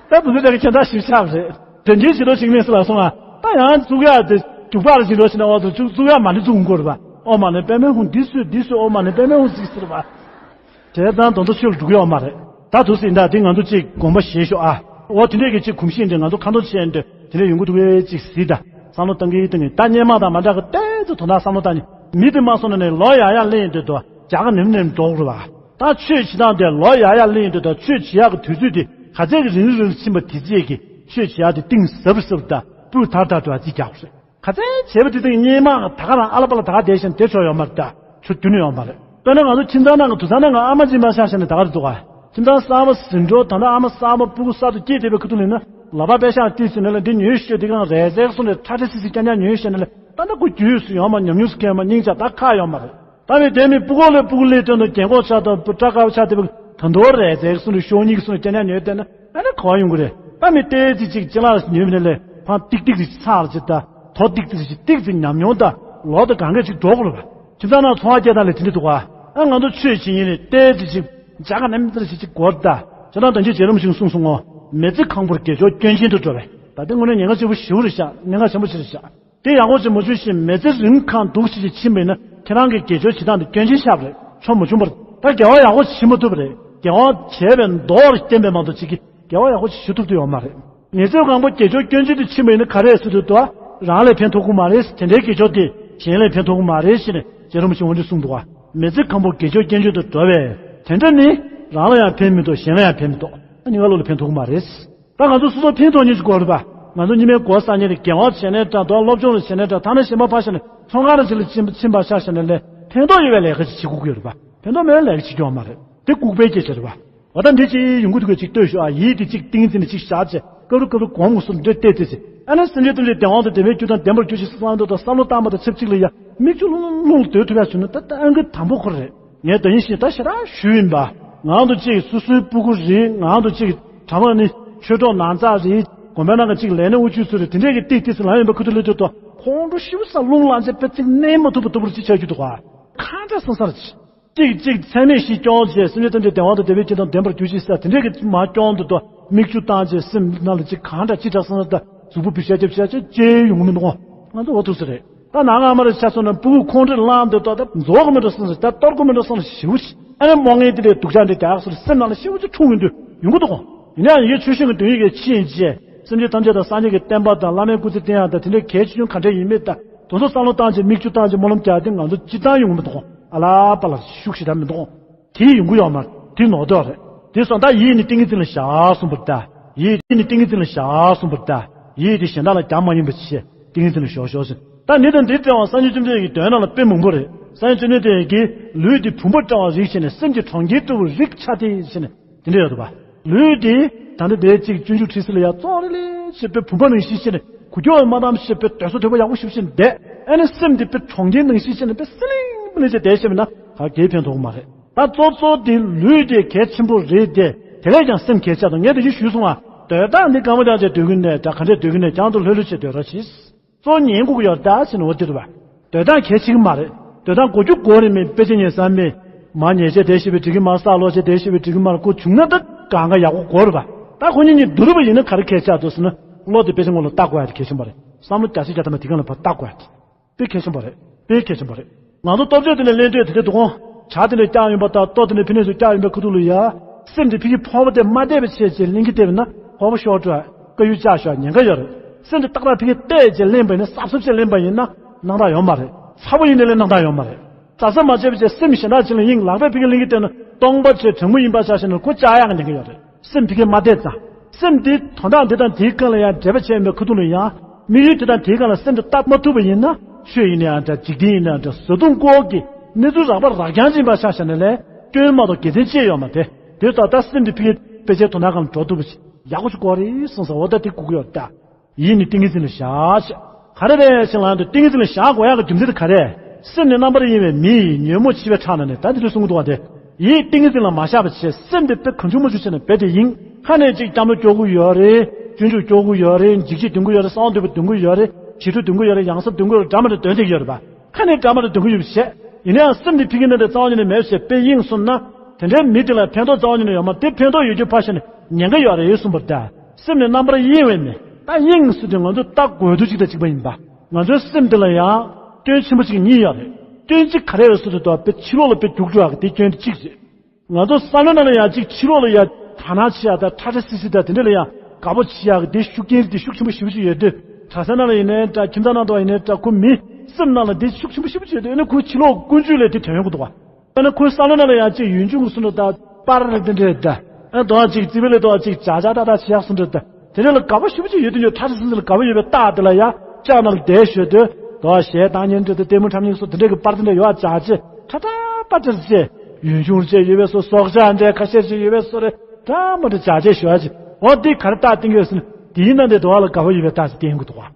ད་བུ་ཚོ་དེ་ག་ཁྱད་མཚར་ཞིག་ཆགས་རེད། དོན་རྐྱེན་ཞིག་འགྲོ་ཞིག་མིན་སུ་ལ་སོང་ང་ད་ཡང་བཙུགས་ཡག་དེ་རྒྱུག་པར་ཞིག་འགྲོ་ཞིག་ན་འོག་ཏུ་བཙུགས་བཙུགས་ཡག་མ་ཎི་བཙུགས་འགོར་བ་ཨོ་མ་ཎི་པདྨེ་ཧཱུྃ་འདི་གསོད་འདི་གསོད་ཨོ་མ་ཎི་པདྨེ་ཧཱུྃ་ཟིག་ཟེར་བ། དེ་དང་དོན་དུ་ཆོས་ལ་འགྲོ་གི་ཡོད་མ་རེད། ད་དུ་ཟིན་ད་དེ་ང་ཚོ་གཅིག་དགོངས་པ་བཞེས་ཤོག་ཨ། འོ་དེ་འདྲས་ཀྱི་གཅིག་གོམས་གཤིས་འདྲ་ང་ཚོ་ཁ་འདོན་བྱས་འདྲ་དེ་འདྲས་ཡོང་གི་འདུག་གས་གཅིག་གཟིགས་ད། བསམ་བློ་བཏང་གི་བཏང་གི་ད་སྔོན་མ་དང་མ་འདྲ་གི་ཏོག་ཙམ་དོ་སྣང་བསམ་བློ་བཏང་ནས་མི་དེ་མ་སོང་ན་ནས་ལོ་ཡག་ཡག་སླེབས་ཡོང་དུས་དོ་རྒྱ་གར་ནེམ་ནེམ་འགྲོ་དགོས་རེད་བ། ད་ཆོས་བྱེད་སྟངས་དེ་ལོ་ཡག་ཡག་སླེབས་ཡོང་དུས་དོ་ཆོས་བྱེད་ཡག་གི་དུས་ཚོད་དེ་ག་ཚད་ཀྱི་རིང་རིང་ཕྱིན་པ་དེ་རྗེས་ཀྱི་ཆོས་བྱེད་ཡག་དེ་གཏིང་ཟབ་ཟབ་དང་སྤུས་དག་དག་འགྲོ་བ་ཅིག་རྒྱག་དགོས་རེད། ག་ཚད་བྱས་པ་དེ་དང་སྔོན་མ་ད་ག་རང་ཨ་ལ་པ་ལ་ད་ག་བསྡད་བཞིན་དེ་ཆོག་ཡོད་མ་རེད་ད། ཆོ་རྒྱུ་ནི་ཡོད་མ་རེད། དཔེར་ན་ང་ཚོ་ཁྱིམ་ཚང་ནང་གི་དུད་ཚང་ནང་གི་ཨ་མ་གཅིག་མ་ཆགས་བཞག་ནས་ད་ག་རེ་འདུག་ག་ཁྱིམ་ཚང་གསར་པ་ཟིན་འགྲོ་ད་ལྟ་ཨ་མ་གསར་པ་སྤུ་གུ་གསར་དུ་སྐྱེས་བསྡད་པའི་ཁ་ཐུག་ལ་ཡིན་ན་ལག་པ་པད་ཤག་ཏིས་ཟིན་ནས་ལ་འདི་ཉོས་ཤོད་འདི་གང་རེད་ཟེར་གསུངས་ནས་ཁྲ་ཁྲ་སིག་སིག་རྐྱང་རྐྱང་ཉོས་ཤོད་ནས་ལ་ད་ལྟ་ཁོ་རྒྱུས་སུ་ཡོང་མ་ཉམས་མྱོང་སུ་ཁེལ་མ་སྙིང་རྗེ་ད་ཁག་ཡོད་མ་རེད། ད་བས་དེ་མིན་སྤུ་གུ་ལས་སྤུ་གུ་ལས་སྟོན་དུ་རྒན་གོག་ཆགས་དང་སྤུ་སྐྲ་དཀར་པོ་ཆགས་བསྡད་པའི་ད་འདོར་རེད་ཟེར་གསུངས་ནས་ཤོག་གཉིས་ཀྱི་གསུངས་ནས་རྐྱང་རྐྱང་ཉོས་བསྡད་ན་ཨ་ནི་ག་བ་ཡོང་གི་རེད། ད་མི་ཏེ་ཙི་ཅིག་ཅི་ལ་ཉོས་མིན་ལས་ཕང་ཏིག་ཏིག་ཅིག་ཚར་ཅིག་ད་དོ་ཏིག་ཏིག་ཅིག་ཏིག་ཅིག་ཉམས་མྱོང་ད་ལོ་ད་གང་ག་ཅིག་འགྲོ་དགོས་རེད་པ། ཁྱིམ་ཚང་ནང་འཚོ་བ་སྐྱེལ་སྟངས་ལས་དེ་འདྲ་འདུག་ག་ཨ་ང་ཚོ་ཆོས་བྱེད་ཉིན་ནས་ཏེ་ཙི་ཅིག་འཇག་ག་ནམ་ཙི་ཅིག་ཅིག་འགོར་ད། ཇོ་ནང་དོན་གྱི་རྗེ་རིན་པོ་ཆེས་གསུངས་སོང་ངོ་། མི་ཚེ་གང་པོར་དགེ་སྦྱོར་སྐྱོན་ཅན་དུ་འགྲོ་བས། ད་ལྟ་དངོས་གནས་ཉེན་ཁ་ཆེན་པོ་ཞེ་པོ་རེད་ཤག་ཉེན་ཁ་ཆེན་པོ་ཞིག་རེད་ཤག་དེ་ཡག་པོ་ཅིག་མ་བྱུང་ཞིང་མི་ཚེ་རིང་གང་འདུག་ཅིག་ཅིག་ཕྱིན་པ་ཡིན་ན་ཁྱེད་རང་གི་དགེ་སྦྱོར་བྱེད་སྟངས་དེ་སྐྱོན་ཅན་ཆགས་པ་རེད། ཆོ་མ་བྱུང་བར་ད་དགེ་བ་ཡག་པོ་བྱེད་མ་ཐུབ་པ་རེད། དགེ་བ་བྱས་པའི་མདོ་བར་བསྟན་པའི་མ་གཏོགས་ཅིག་གིས་དགེ་བ་ཡག་པོ་ཞུ་ཐུབ་ཐུབ་ཡོད་མ་རེད། ཉེས་སྤྱོད་གང་པོ་དགེ་སྦྱོར་སྐྱོན་ཅན་དུ་ཕྱིན་པ་ཡིན་ན་ག་རེ་ཟེར་དུས་དོ། རང་ལ་ཕན་ཐོགས་ཀྱི་མ་རེད། དེ་འདྲའི་དགེ་སྦྱོར་དེ་གཞན་ལ་ཕན་ཐོགས་ཀྱི་མ་རེད་ཞེས་ནས་རྗེ་རིན་པོ་ཆེས་འོ་འདི་གསུངས་འདུག་ག་མི་ཚེ་གང་པོ་དགེ་སྦྱོར་སྐྱོན་ཅན་དུ་འགྲོ་བས། དེ་འདྲ་ནི་རང་ལ་ཡང་ཕན་མི་ཐོགས་གཞན་ལ་ཡང་ཕན་མི་ཐོགས་ཨ་ནི་ང་ལོ་ལ་ཕན་ཐོགས་ཀྱི་མ་རེད། ད་ང་ཚོ་སོ་སོ་ཕན་ཐོགས་ཉིད་ཀྱི་སྐོར་རེད་པ། ང་ཚོ་ཉི་མའི་གོ་ས་ཉིད་ལ་དགེ་བ་བྱས་ནའི་འདྲ་འདུག་སློབ་སྦྱོང་ལ་བྱས་ནའི་འདྲ་ཐ་ན་གཞན་པ་ཕར་བཞག་ནས་ཚོང་ཁང་ལ་ཅིག་ལ་ཕྱིན་ཕྱིན་པ་ཆ་བཞག་ནས་ལས་ཕན་ཐོགས་ཡོད་པའི་ལས་ཀ་ཅིག་བྱེད་དགོས་ཀྱི་ཡོད་རེད་པ། ཕན་ཐོགས་མེད་ལས་ཀྱི་ཡོད་མ་རེད། དེ་ལྐུགས་པའི་སྐད་ཆ་རེད་བ། འོ་ད་འདི་ཅིག་ཡོང་གི་འདུག་གས། ཅིག་ལྟོས་ཤོག་ཨ། ཡིད་དེ་ཅིག་ཏིང་འཛིན་ནས་ཅིག་བཞག་བྱས། སྐབས་རུ་སྐབས་རུ་གོམས་སོང་འདྲེ་བལྟས་ཏེ་ཟེར། ཨ་ནི་སེམས་ཅན་ཐམས་ཅད་བདེ་བ་དང་ལྡན་པའི་རྒྱུ་དང་ལྡན་པར་གྱུར་ཅིག་བསམ་བློ་དང་བསམ་བློ་བཏང་བ་དང་ཆབས་ཅིག་ལ་ཡ་མིག་ཆུ་ལྷུང་ལྷུང་ལྷུང་ལ་སྡོད་ཐུབ་ཡ་བྱུང་ན། ད་ལྟ་ཨང་ཀི་དང་པོ་ཁོ་རེད། ངས་ད་ཡིན་ཞིང་ད་ཞེ་དྲག་ཞུས་ཡིན་པ། ང་ཚོ་ཅིག་སོ་སོའི་སྤུ་གུ་རེད། ང་ཚོ་ཅིག་དྲ་བ་ནི་ཆོས་གྲོགས་ནང་ཚགས་རེད། དགོན་པའི་ནང་གི་ཅིག་ལས་སྣེ་དབུ་ཁྱུད་ཚོ་རེད། དེ་འདྲས་ཀྱི་ཏིག་ཏིག་སུ་ལངས་ཡོང་པའི་ཁུ་ཐུ་ལུ་ཐུ་དོ་ཁོང་ཁྲོ་ཤི་བོ་ས་རླུང་ལངས་བྱས་པའི་ཅིག་གནས་མ་ཐུབ་པ་ལྟ་བུར་ཅིག་ཆགས་རྒྱུ་འདུག་ག། གང་འདྲ་སོང་ས་རེད། གཅིག་གཅིག་ཚད་མེད་བཞི་སྐྱོང་བྱས། སེམས་ཅན་ཐམས་ཅད་བདེ་བ་དང་ལྡན་པའི་རྒྱུ་དང་ལྡན་པར་གྱུར་ཅིག་ཟེར། དེ་འདྲས་ཀྱི་མ་སྐྱོང་དུ་དོ་མིག་ཆུ་བཏང་བྱས། སེམས་ནང་ལ་ཅིག་གང་འདྲ་ཅི་འདྲ་སོང་ན། ད་གཟུགས་པོ་བི་ཤ་རྒྱབ་ཤ་ཅེ་ཅེ་ཡོང་གི་མི་འདུག་གོ། ང་ཚོ་འོ་ཐུག་ས་རེད། ད་ནང་ང་མ་རེད་ཆ་སོང་ན་སྤུ་གུ་ཁོང་ཁྲོས་ལངས་འདུག་ད་ད་རྫོགས་གི་མི་འདུག་སོང་ཟེར། ད་གཏོར་གི་མི་འདུག་སོང་ཟེར། ཞེ་པོ་ཅིག་ཨ་ནི་རྨོངས་ངན་དེ་འདྲའི་སྡུག་ཅག་འདྲ་རྒྱག་སོང་ཟེར། སེམས་ནང་ལ་ཞེ་པོ་ཅིག་འཁྲུག་གི་འདུག་ཡོང་གི་འདུག་གོ། ཡིན་ན་ཡང་ཡིད་ཆོས་ཤིང་གི་དོན་ཡིད་ཀྱི་ཕྱིན་ཆད་སེམས་ཅན་ཐམས་ཅད་དང་སངས་རྒྱས་ཀྱི་བསྟན་པ་དང་བླ་མའི་སྐུ་ཚེ་བརྟན་ཡག་དང་དེ་འདྲའི་གལ་ཆེ་ཆུང་ག་འདྲ་ཡིན་མིན་དང་དེ་ཚོ་བསམ་བློ་བཏང་བྱས་མིག་ཆུ་བཏང་བྱས་སྨོན་ལམ་རྒྱག་དེ་ང་ཚོ་སྤྱིར་བཏང་ཡོང་གི་མི་འདུག་གོ། ཨ་ལ་པ་ལ་ཤུགས་ཞེ་དྲག་མི་འདུག་གོ། དེ་ཡོང་གི་ཡོད་མ་རེད། དེ་ནོར་འདོད་རེད། དེ་སོང་ད་ཡིད་ནི་ཏིང་ངེ་འཛིན་ལ་བཞག་གསུངས་པ་རེད་ད། ཡིད་ནི་ཏིང་ངེ་འཛིན་ལ་བཞག་གསུངས་པ་རེད་ད། ཡིད་དེ་གཞན་དག་ལ་རྒྱག་མ་ཡིན་པ་བྱས་ཏིང་ངེ་འཛིན་ལ་བཞག་ཞོག་ཟེར། ད་ནི་དང་འདི་འདྲ་བ་སངས་རྒྱས་བཅོམ་ལྡན་འདས་ཀྱི་དོན་ནང་ལ་དཔེ་མང་པོ་རེད། སངས་རྒྱས་བཅོམ་ལྡན་འདས་ཀྱིས་ལུས་འདི་བུམ་པ་འདྲ་བ་རིགས་བྱས་ནས་སེམས་ཀྱི་གྲོང་ཁྱེར་འདྲ་བོ་རིགས་ཆ་དེ་བྱས་ནས། དེ་འདྲ་ཡོད་དོ་བ། ལུས་དེ་ད་ནི་དེ་གཅིག་སྤྱོད་འཇུག་ཁྲིད་ས་ལ་ཡ་ཙོག་རེ་ལེ་ཞེས་པའི་བུམ་པ་ནང་བཞིན་བྱས་ནས་གུ་ཀྱོག་མ་དམ་ཞེས་པའི་དོད་སོ་དོད་པ་ཡག་པོ་ཞིབ་བྱས་ནས་བསྡད། ཨ་ནི་སེམས་དེ་དཔེ་གྲོང་ཁྱེར་ནང་བཞིན་བྱས་ནས་དཔེ་སི་ལིང་སི་ལིང་བྱས་བསྡད་ཤེས་མིན་ན་ག་གེ་ཕན་ཐོགས་མ་རེད། ད་གཙོ་གཙོ་དེ་ལུས་དེ་གལ་ཆེན་པོ་རེད་དེ། དེ་ལས་ཀྱང་སེམས་གལ་ཆེ་དང་ངས་དེ་བཞིན་ཞུས་སོང་བ། དོད་དག་འདི་གང་མ་ཀྱང་བྱས་སྡོད་ཀྱི་ནས་ད་ག་འདྲས་སྡོད་ཀྱི་ནས་ཀྱང་དུ་ལྷོད་ལྷོད་བྱས་སྡོད་རོགས་གྱིས། གཙོ་ཉན་དགོས་ཀྱི་ཡོད་རེད་ད་ཟེར་ནས་འོ་དེ་རེད་པ། དོན་དག་གལ་ཆེ་གི་མ་རེད། དོན་དག་གོ་རྒྱུ་གོ་རེད་མིན་དཔེ་ཆ་ཉན་ས་མེད། མ་ཉན་བྱས་བསྡད་ཤེས་པའི་འགྲིག་གི་མ་རེད། ས་ལོག་བྱས་བསྡད་ཤེས་པའི་འགྲིག་གི་མ་རེད། ཁོ་བྱུང་ན་ད་གང་ག་ཡག་པོ་གོ་རེད་པ། ད་ཁོ་གཉིས་གཉིས་བསྡུར་བ་ཡིན་ན་ག་རེ་གལ་ཆེ་འདུག་ཟེར་ན། བློ་དེ་དཔེ་ཆ་སྔོན་ལ་བལྟ་དགོས་ཡ་དེ་གལ་ཆེན་པོ་རེད། བསམ་བློ་རྒྱ་ཆེ་རྒྱ་ཐ་མ་དེ་གང་ལ་ཕར་བལྟ་དགོས་ཡ་དེ། དཔེ་གལ་ཆེན་པོ་རེད། དཔེ་གལ་ཆེན་པོ་རེད། ང་ཚོ་སྟོབས་ཆེ་དེ་ལས་གླེང་དུས་དེ་འདྲ་འདུག་གོ། བྱ་དེ་འདྲ་བཀྱག་ཡོང་པ་དང་ལྟོ་དེ་འདྲ་ཕི་ནས་སུ་བཀྱག་ཡོང་པའི་ཁུ་ཐུག་ལ་ཡ། སེམས་དེ་ཕི་གི་ཕོར་པ་དེ་མ་བལྟས་པ་བྱས་བྱས་གླེང་གི་བལྟས་པ་ན་ཕོར་པ་ཤོར་འགྲོ། དཀའ་ཡུལ་བཅག་ཤོག་ཉེན་ཁ་ཡོད་རེད། སེམས་དེ་ཏག་ཏག་ཕི་གི་བལྟས་བྱས་གླེང་པ་ཡིན་ན་སྲབ་སྲབ་བྱས་གླེང་པ་ཡིན་ན་སྣང་དག་ཡོད་མ་རེད། ཚ་པོ་ཡིན་ནའི་ལས་སྣང་དག་ཡོད་མ་རེད། ཙག་ཙག་མ་བྱས་པ་བྱས་སེམས་གཞན་དག་ཅིག་ལ་གཡེང་ལག་པས་ཕི་གི་གླེང་གི་བལྟས་ན་སྟོང་པ་བྱས་གྲང་མོ་ཡིན་པ་ཆ་བཞག་ན་ཁོ་བཅག་ཡག་གི་ཉེན་ཁ་ཡོད་རེད། སེམས་ཕི་གི་མ་བལྟས་ཙང་། སེམས་འདི་དོན་དག་འདི་དང་འདིའི་སྒང་ལ་ཡང་འབྲེལ་བ་བྱས་ཡོད་པའི་ཁུ་ཐུག་ལ་ཡང་། དམིགས་ཡུལ་དེ་དང་དེའི་སྒང་ལ་སེམས་འདི་བལྟ་མ་ཐུབ་པ་ཡིན་ན། ཆོས་ཡིན་ན་ཡང་འདྲ། འཇིག་རྟེན་ཡིན་ན་ཡང་འདྲ། བཟའ་བཏུང་སྐོར་གྱི་གནས་ཚུལ་རགས་པ་རགས་རྐྱང་ཅིག་ཡིན་པ་ཆ་བཞག་ན་ལས་སྐྱོན་མ་གཏོགས་དགེ་མཚན་ཅི་ཡོད་མ་རེད། དེ་ལྟར་ད་སེམས་འདི་ཕི་གི་དཔེ་ཆའི་དོན་དག་སྒང་ལ་འགྲོ་ཐུབ་པ་ཞིག་ཡག་པོ་ཞིག་དགོས་རེད་གསུངས་ས། འོ་ད་དེ་དགོས་ཀྱི་ཡོད་ད། ཡིད་ནི་ཏིང་ངེ་འཛིན་ལ་བཞག་ཅེས། ག་རེ་རེད་ཞེས་ལབ་ན། ཏིང་ངེ་འཛིན་ལ་བཞག་དགོས་ཡག་གི་རྒྱུ་མཚན་དེ་ག་རེ། སེམས་ནི་རྣམ་པར་གཡེང་བའི་མི་ཡིས། ཉོན་མོངས་འཆི་བའི་ཁྲག་ན་ནི། ད་འདི་འདྲ་གསུང་གི་འདུག་བ་དེ། ཡིད་ཏིང་ངེ་འཛིན་ལ་མ་བཞག་པ་བྱས་སེམས་དེ་དཔེ་གང་བྱུང་མང་བྱུང་བྱས་ནས་རྦད་དེ་གཡེང་། ཁ་ནས་ཅིག་སྐྱབས་འགྲོ་སྐྱོར་གི་ཡོད་རེད། སྤྱོད་འཇུག་སྐྱོར་གི་ཡོད་རེད། འཇིགས་བྱེད་འདོན་གི་ཡོད་རེད། གསང་བ་འདུས་པ་འདོན་གི་ཡོད་རེད། ཞི་ཁྲོ་འདོན་གི་ཡོད་རེད། ཡང་སེམས་འདོན་གི་ཡོད་རེད། འདྲ་མི་འདྲ་འདོན་བསྡད་ཀྱི་ཡོད་རེད་པ། ཁ་ནས་འདྲ་མི་འདྲ་འདོན་གི་ཡོད་པ་བྱས། ཡིན་ན་ཡང་སེམས་དེ་ཕི་གི་ནང་དེ་རྩ་བ་ཉིད་ནས་མེད་པ་བྱས་དཔེ་གཡེང་སོང་ན། དེ་འདྲའི་མི་དེ་ལ་ཕན་ཐོགས་རྩ་བ་ཉིད་ནས་ཡོད་མ་རེད། དེ་ཕན་ཐོགས་ཡོད་རྒྱུ་ཕར་བཞག་ནས་ཉེན་ཁ་ཡོད་རེད་གསུངས་པ་རེད་ད། སེམས་ནི་རྣམ་པར་གཡེང་བའི་མི། ད་གཡེང་ཟེར་དུས་ང་ཚོ་ལྟ་དགོས་དུས་གཅིག་དང་གཅིག་པ་ཡིན་པ། ང་ཚོའི་སེམས་དེ་ལ་ཡང་སྐྱོན་ཆེན་པོ་གཅིག་གཉིས་ཡོད་རེད། སྐྱོན་གཅིག་ག་རེ་རེད་ཟེར་དུས་ད་དཔེ་ཕྱི་ལོགས་ལ་དཔེ་རྒྱུག་འགྲོ་ཡག་གི་དེ་སྐྱོན་དེ་གཅིག་རེད། ང་ཚོ་བསམ་བློ་ནང་ལ་ཡང་གཅིག་ཕྱི་ལོགས་ལ་ཡང་དག་སྣང་བྱེད་ཡག་དང་ཁྲ་ཁྲ་སིལ་སིལ་དང་དེ་འདྲ་ལ་ཡང་དགའ་པོ་བྱེད་ཡག་གི་དེ་ཤུགས་རྐྱེན་དེ་ཤུགས་ཆེན་པོ་ཞེ་པོ་ཅིག་ཡོད་དུས། གྲྭ་ས་ནང་ལ་ཡིན་ནའི་འདྲ། ཁྱིམ་ཚང་ནང་དུ་ཡིན་ནའི་འདྲ། ཁོ་མི་སེམས་ནང་ལ་དེ་ཤུགས་ཆེན་པོ་ཞེ་པོ་ཅིག་ཡོད་དུས་ཨ་ནི་ཁོའི་ཕྱི་ལོགས་ཀུན་སྤྱོད་ལ་དེ་དོན་ཡོང་གི་འདུག་བ། ཨ་ནི་ཁོའི་བསམ་བློ་ནང་ལ་ཡང་གཅིག་ཡུན་ཆུང་གི་སུ་འདྲ་དང་པར་རེ་དེ་འདྲས་དང་། ཨ་ནི་དོ་ཅིག་རྩིས་པའི་ལས་དོ་ཅིག་བྱ་བྱ་ཏག་ཏག་བྱེད་ཡག་སུ་འདྲ་དང་། དེ་འདྲ་ལ་དགའ་པོ་ཞེ་པོ་ཅིག་ཡོད་དུས་ཁྲ་ཁྲ་སིལ་སིལ་ལ་དགའ་པོ་ཡོད་པའི་རྟགས་དེ་ལ་ཡང་ལྕགས་ནང་ལ་བསྡད་ཞོར་དུ་དོ་གཞས་བཏང་ཉན་འདྲ་དང་ལྟད་མོ་འཁྲབ་ཉན་སོགས་དེ་འདྲས་ཀྱི་པར་དེ་འདྲ་ཡོད་བྱ་ཅེ་ཁྲ་ཁྲ་པར་དེ་ཅེ་ཡུན་ཆུང་ཅེ་ཡོད་པའི་སོ་སོག་ཆགས་འདྲ་ཁ་ཤས་ཅིག་ཡོད་པའི་སོ་རེ་འདྲ་མ་འདྲ་བྱ་ཅེ་ཞོར་ཅིག་འོ་དེ་ག་རེ་རྟགས་བསྟན་གྱི་ཡོད་ཟེར་ན་དེའི་ནང་དེ་དོ་བ་ལ་དགའ་པོ་ཡོད་པའི་རྟགས་ཅིག་བསྟན་གྱི་འདུག་བ།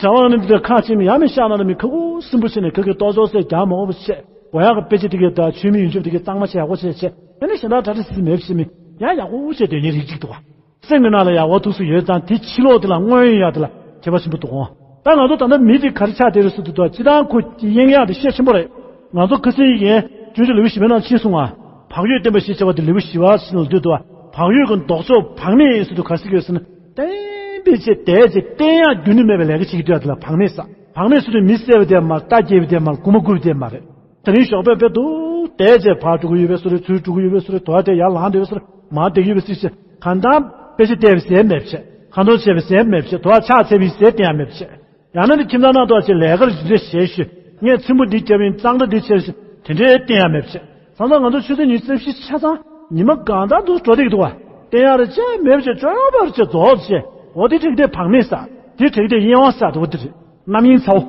གྲྭ་བ་ནི་འདི་ཁ་ཆེ་མི་ཡ་མི་ཤ་ན་ནི་མི་ཁ་ཁུ་སིམ་པོ་བྱས་ནས་ཁ་ཁའི་ལྟོ་ཅོག་སེ་རྒྱག་མ་འོས་པ་བྱས། གོ་ཡག་གི་དཔེ་ཆ་དེ་གའི་ད་ཆོས་མི་ཡོན་ཆབ་དེ་གའི་གཙང་མ་བྱས་ཡག་པོ་བྱས་བྱས། ཡང་ན་གཞན་དག་གྲ་སྒྲིག་སིམ་མེད་བྱས་མི་ཡང་ཡག་པོ་བྱས་སྡོད་མཁན་རིགས་གཅིག་འདུག་བ། སེམས་ཀྱི་ནང་ལ་ཡག་པོ་ཐུགས་སུ་ཡོད་ཙང་དེ་ཕྱི་ལོགས་དེ་ལ་མངོན་ཡོང་ཡག་དེ་ལ་ཁྱད་པར་ཆེན་པོ་འདུག་འོང་། ད་ང་ཚོ་ད་ལྟ་མི་དེ་ག་རེ་ཆགས་བསྡད་རེད་ཟེར་དུས་ད་སྤྱིར་བཏང་ཁོ་གཡེང་ཡག་དེ་ཤས་ཆེན་པོ་རེད། ང་ཚོ་ཁ་སང་ཡིན་སྤྱོད་འཇུག་ལེའུ་བཞི་པའི་ནང་ཕྱིན་སོང་ང་། བག་ཡོད་བསྟེན་པ་ཞེས་བྱ་བ་དེ་ལེའུ་བཞི་པ་ཞིག་ལ་འདུས་འདུག་བ། བག་ཡོད་ཀྱི་ལྡོག་ཕྱོགས་བག་མེད་ཡིན་ཟེར་དུས་ག་རེ་ཟེར་གྱི་ཡོད་ཟེར་ན། བསྟན་པའི་ཆེད་དེའི་ཆེད་བསྟན་ཡག་རྒྱུ་ནི་མེད་པའི་ལས་ཀ་བྱེད་ཀྱི་འདུག་ཡ་དེ་ལ་བག་མེད་ཟེར། བག་མེད་ཟེར་དུས་མི་བསད་པ་དེ་མ་རེད། རྟ་བརྒྱབ་པ་དེ་མ་རེད། གོ་མ་གུས་པ་དེ་མ་རེད། དེ་རིང་ཞོགས་པ་དཔེ་འདུག་བསྡད་བྱས་ཕར་འགྲོ་གི་ཡོད་པའི་བཟོ་འདྲ། ཚུར་འགྲོ་གི་ཡོད་པའི་བཟོ་འདྲ། དོ་བ་དེ་ཡར་ལངས་བསྡད་པའི་བཟོ་འདྲ། མར་བསྡད་ཀྱི་ཡོད་པའི་བཟོ་འདྲ། གང་ལྟར་དཔེ་ཆ་བལྟས་པའི་ཟས་མེད་པ་བྱས། ཁ་འདོན་བྱས་པའི་ཟས་མེད་པ་བྱས། དོ་བ་ཕྱག་འཚལ་བའི་ཟས་བསྟན་ཡག་མེད་པ་བྱས། ཡང་ན་ནི་ཁྱིམ་ཚང་ནང་དུ་ཅིག་ལས་ཀར་འདི་འདྲ་བྱས་ཤིག་ངས་ཚེམ་བུ་འདི་བརྒྱབ་ཡིན། གཙང་སྦྲ་འདི་བྱས་ཤིག་དེ་འདྲའི་བསྟན་ཡག་མེད་པ་བྱས། ད་ལྟ་ང་ཚོ་ཆུ་ཚོད་ཉི་ཤུ་རྩ་བཞི་ཆ་ཚང་ཉི་མ་གང་ལྟར་དུ་འགྲོ་བསྡད་ཀྱི་འདུག་བ། བསྟན་ཡག་རེ་ཅི་མེད་པ་བྱས། བཅོས་པ་རེ་བྱས། རྫོགས་བྱས། འོ་དེ་དྲེགས་དེ་བག་མེད་ཟེར། དེ་དྲེགས་དེ་གཡེང་བ་ཟེར། འོ་དེ་རེད། རྣམ་གཡེང་ཚ་བོ།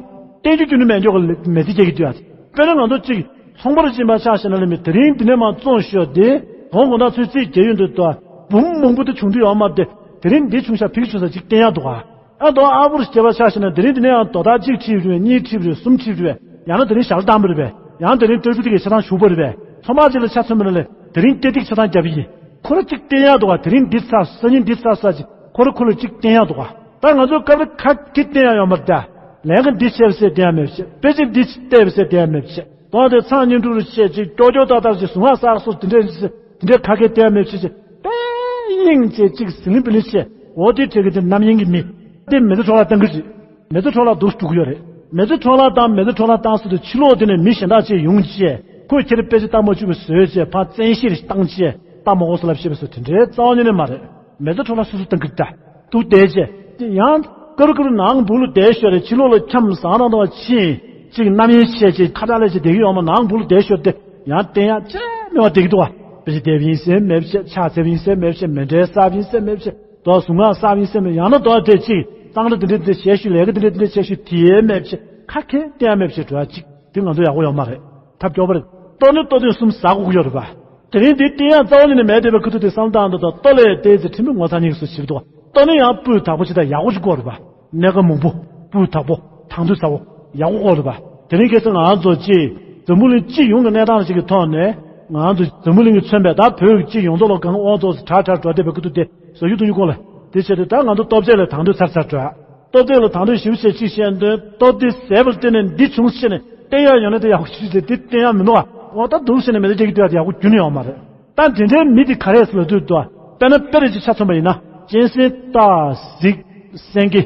བསྟན་རྒྱུ་རྒྱུ་ནི་མེད་འཇོག་གི་མེ་ལྕེ་རྒྱག་གི་འདུག་ཡ། དཔེར་ན་ང་ཚོ་གཅིག་ ཚོང་པ་རུ་ཕྱིན་པ་ཆ་བཞག་ན་ལས་མི་དེ་རིང་འདི་ནས་མར་བཙོང་ཤོག་དེ་དོན་དགོང་དག་ཚོད་རྩིས་རྒྱག་ཡོང་དུས་ད་འབུམ་མང་པོ་དེ་བྱུང་དུས་ཡོད་མ་རེད་དེ། དེ་རིང་འདི་བྱུང་ཤག་ཕིག་བྱུང་ས་ཅིག་བསྟན་ཡག་འདུག་ག་ཨ་དོ་ཨ་བུ་རུ་སྐྱེ་བ་ཆ་བཞག་ན་དེ་རིང་འདི་ནས་ཡང་དོ་ད་གཅིག་ཁྲིད་རེད་པས། གཉིས་ཁྲིད་རེད། གསུམ་ཁྲིད་རེད་པས། ཡང་ན་དེ་རིང་ཞག་བཏང་པ་རེད་པས། ཡང་དེ་རིང་སྤྲོད་ཚུལ་དེ་གའི་ཆ་ཚང་ཞུགས་པ་རེད་པས། ཚང་མ་གཅིག་ལ་ཆ་མཚོན་པ་ན་ལས་དེ་རིང་སྐྱེ་ཐིག་ཆ་ཚང་རྒྱབ་ཡིན། ཁོ་ར་གཅིག་བསྟན་ཡག་འདུག་ག་དེ་རིང་འདི་ཚར། སང་ཉིན་འདི་ཚར་ས་ཅིག་ཁོ་ར་ཁོ་ལ་གཅིག་བསྟན་ཡག་འདུག་ག་ད་ང་ཚོ་སྐབས་རེ་ཁ་གི་བསྟན་ཡག་ཡོད་མ་རེད་ད། ལན་ཁ་འདི་བྱས་པ་ཟེར་བསྟན་ཡག་མེད་པ་བྱས། དཔེ་ཆ་འདི་བལྟས་པ་ཟེར་བསྟན་ཡག་མེད་པ་བྱས། དོན་དེ་ཚང་སྙིང་འབྲུ་རུ་བཤད་ཅིག་ཀྱོག་ཀྱོག་ཏག་ཏག་ཅིག་གཟུངས་སྔགས་གསར་སོགས་དེ་འདྲས་དེ་འདྲས་ཁ་སྐད་བསྟན་མེད་ཅིག་ཅིག་དཔེ་དབྱིངས་ཅིག་ཅིག་ཟི་ལིང་བི་ལིང་བཤད། འོ་དེ་དྲན་གི་དེ་རྣམ་གཡེང་གི་མི་དེ་མི་ཚེ་འཕྲོ་བརླག་བཏང་གི་རེད། མི་ཚེ་འཕྲོ་བརླག་འདུག་འགྲོ་གི་ཡོད་རེད། མི་ཚེ་འཕྲོ་བརླག་བཏང་མི་ཚེ་འཕྲོ་བརླག་བཏང་སྲིད་དུ་ཕྱི་ལོགས་དེ་ནས་མི་གཞན་དག་ཅིག་ཡོང་བྱས་ཁོས་ཁྱེད་རང་དཔེ་ཆ་ལྟ་མ་བཅུག་པའི་བཟོས་བྱས་ཕར་བཙན་ཤེད་བཏང་བྱས་ལྟ་མ་དགོས་སོ་ལབ་བཤད་པ་སོགས་དེ་འདྲའི་རྩ་བ་ཉིད་ནས་མ་རེད། མི་ཚེ་འཕྲོ་བརླག་སོ་སོ་བཏང་གི་རེད་ད། འདུག་བསྡད་བྱས། དེ་ཡང་ཀ་རུ་ཀ་རུ་ནང་བུ་ལ་བསྡད་ཤོར་རེད། ཕྱི་ལོགས་ལ་འཁྱམས་ཟ་རང་དང་བ་ཕྱིན། ཅིག་རྣམ་གཡེང་བྱས་ཅིག་ཁ་བྲལ་ལས་ཅིག་བསྡད་ཀྱི་ཡོད་མ། ནང་བུ་ལ་བསྡད་ཤོར་དེ་ཡང་བསྟན་ཡག་ཅི་མེད་པ་བསྡད་ཀྱི་འདུག་བ། དཔེ་ཆ་བལྟས་པ་ཡིན་ཟེར་མེད་པ་བྱས། ཕྱག་འཚལ་བ་ཡིན་ཟེར་མེད་པ་བྱས། མཎྜལ་བསགས་པ་ཡིན་ཟེར་མེད་པ་བྱས། དོ་གཟུངས་སྔགས་བསགས་པ་ཡིན་ཟེར་མེད། ཡང་ན་དོ་དེ་ཅིག་གཙང་སྦྲ་དེ་འདྲ་དེ་བྱས་ཤུལ། ལས་ཀ་དེ་འདྲ་དེ་འདྲ་བྱས་ཤུལ། དེ་མེད་པ་བྱས། ཁ་ཁེ་བསྟན་ཡག་མེད་པ་བྱས་འགྲོ་ཡག་ཅིག་དེ་ང་ཚོ་ཡག་པོ་ཡོད་མ་རེད། ཐབས་སྐྱོ་པོ་རེད། ལྟོ་ནི་ལྟོ་ཐུན་གསུམ་ཟ་དགོས་ཀྱི་ཡོད་རེད་པ། དེ་རིང་འདི་བསྟན་ཡག་རྩ་བ་ཉིད་ནས་མེད་བསྡད་པའི་ཁ་ཐུག་དེ་བསམ་བཏང་དུས་ད་ལྟོ་ལས་བལྟས་ཚེ་ཁྲིམས་མི་ངོ་ཚ་སྙིང་སུ་ཞིབ་འདུག་ལྟོ་ནི་ཡང་སྤུས་དག་པོ་ཅིག་དང་ཡག་པོ་ཅིག་དགོས་རེད་པ། སྣ་ཁ་མང་པོ། སྤུས་དག་པོ། དྭངས་འདོད་ཚ་པོ། ཡག་པོ་དགོས་རེད་པ། དེ་རིང་ཁ་སང་ང་ཚོ་ཅིག་འཛམ་བུ་གླིང་སྤྱི་ཡོངས་ཀྱི་གནས་སྟངས་ཅིག་གི་ཐོག་ནས་ང་ཚོ་འཛམ་བུ་གླིང་གིས་མཚོན་པའི་ད་བོད་ཀྱི་སྤྱི་ཡོངས་རྫོགས་ལ་གང་དབང་ཚོགས་སུ་དྲག་དྲག་འགྲོ་བསྡད་པའི་ཁ་ཐུག་དེ་བཟོ་རྒྱུ་གཏོང་རྒྱུ་སྐོར་ལ་དེ་བྱས་ཏེ་ད་ང་ཚོ་ལྟོ་ཆས་ལ་དྭངས་འདོད་ཚ་ཚ་འགྲོ། ལྟོ་ཆས་ལ་དྭངས་འདོད་ཞིབ་བཤད་ཅིག་བཤད་འདོད། ལྟོ་འདི་ཟས་པར་བརྟེན་ནས་འདི་བྱུང་ཟེར་ནས་བསྟན་ཡག་ཡོད་ན་དེ་ཡག་པོ་ཞིག་རེད། འདི་བསྟན་ཡག་མི་འདུག་ཨ། འོ་ད་འདུག་ཟེར་ནས་མི་ཚེ་སྐྱེལ་གྱི་འདུག་ཨ། དེ་ཡག་པོ་ཁྱོན་ནས་ཡོད་མ་རེད། ད་དེ་འདྲའི་མི་དེ་ག་རེ་ཟེར་ལབ་དུས་དོ། དཔེར་ན་དཔེ་རེ་ཅིག་ཆ་མཚོན་པ་ཡིན་ན། གཅན་གཟན་སྟག་གཟིག་སེང་གེ་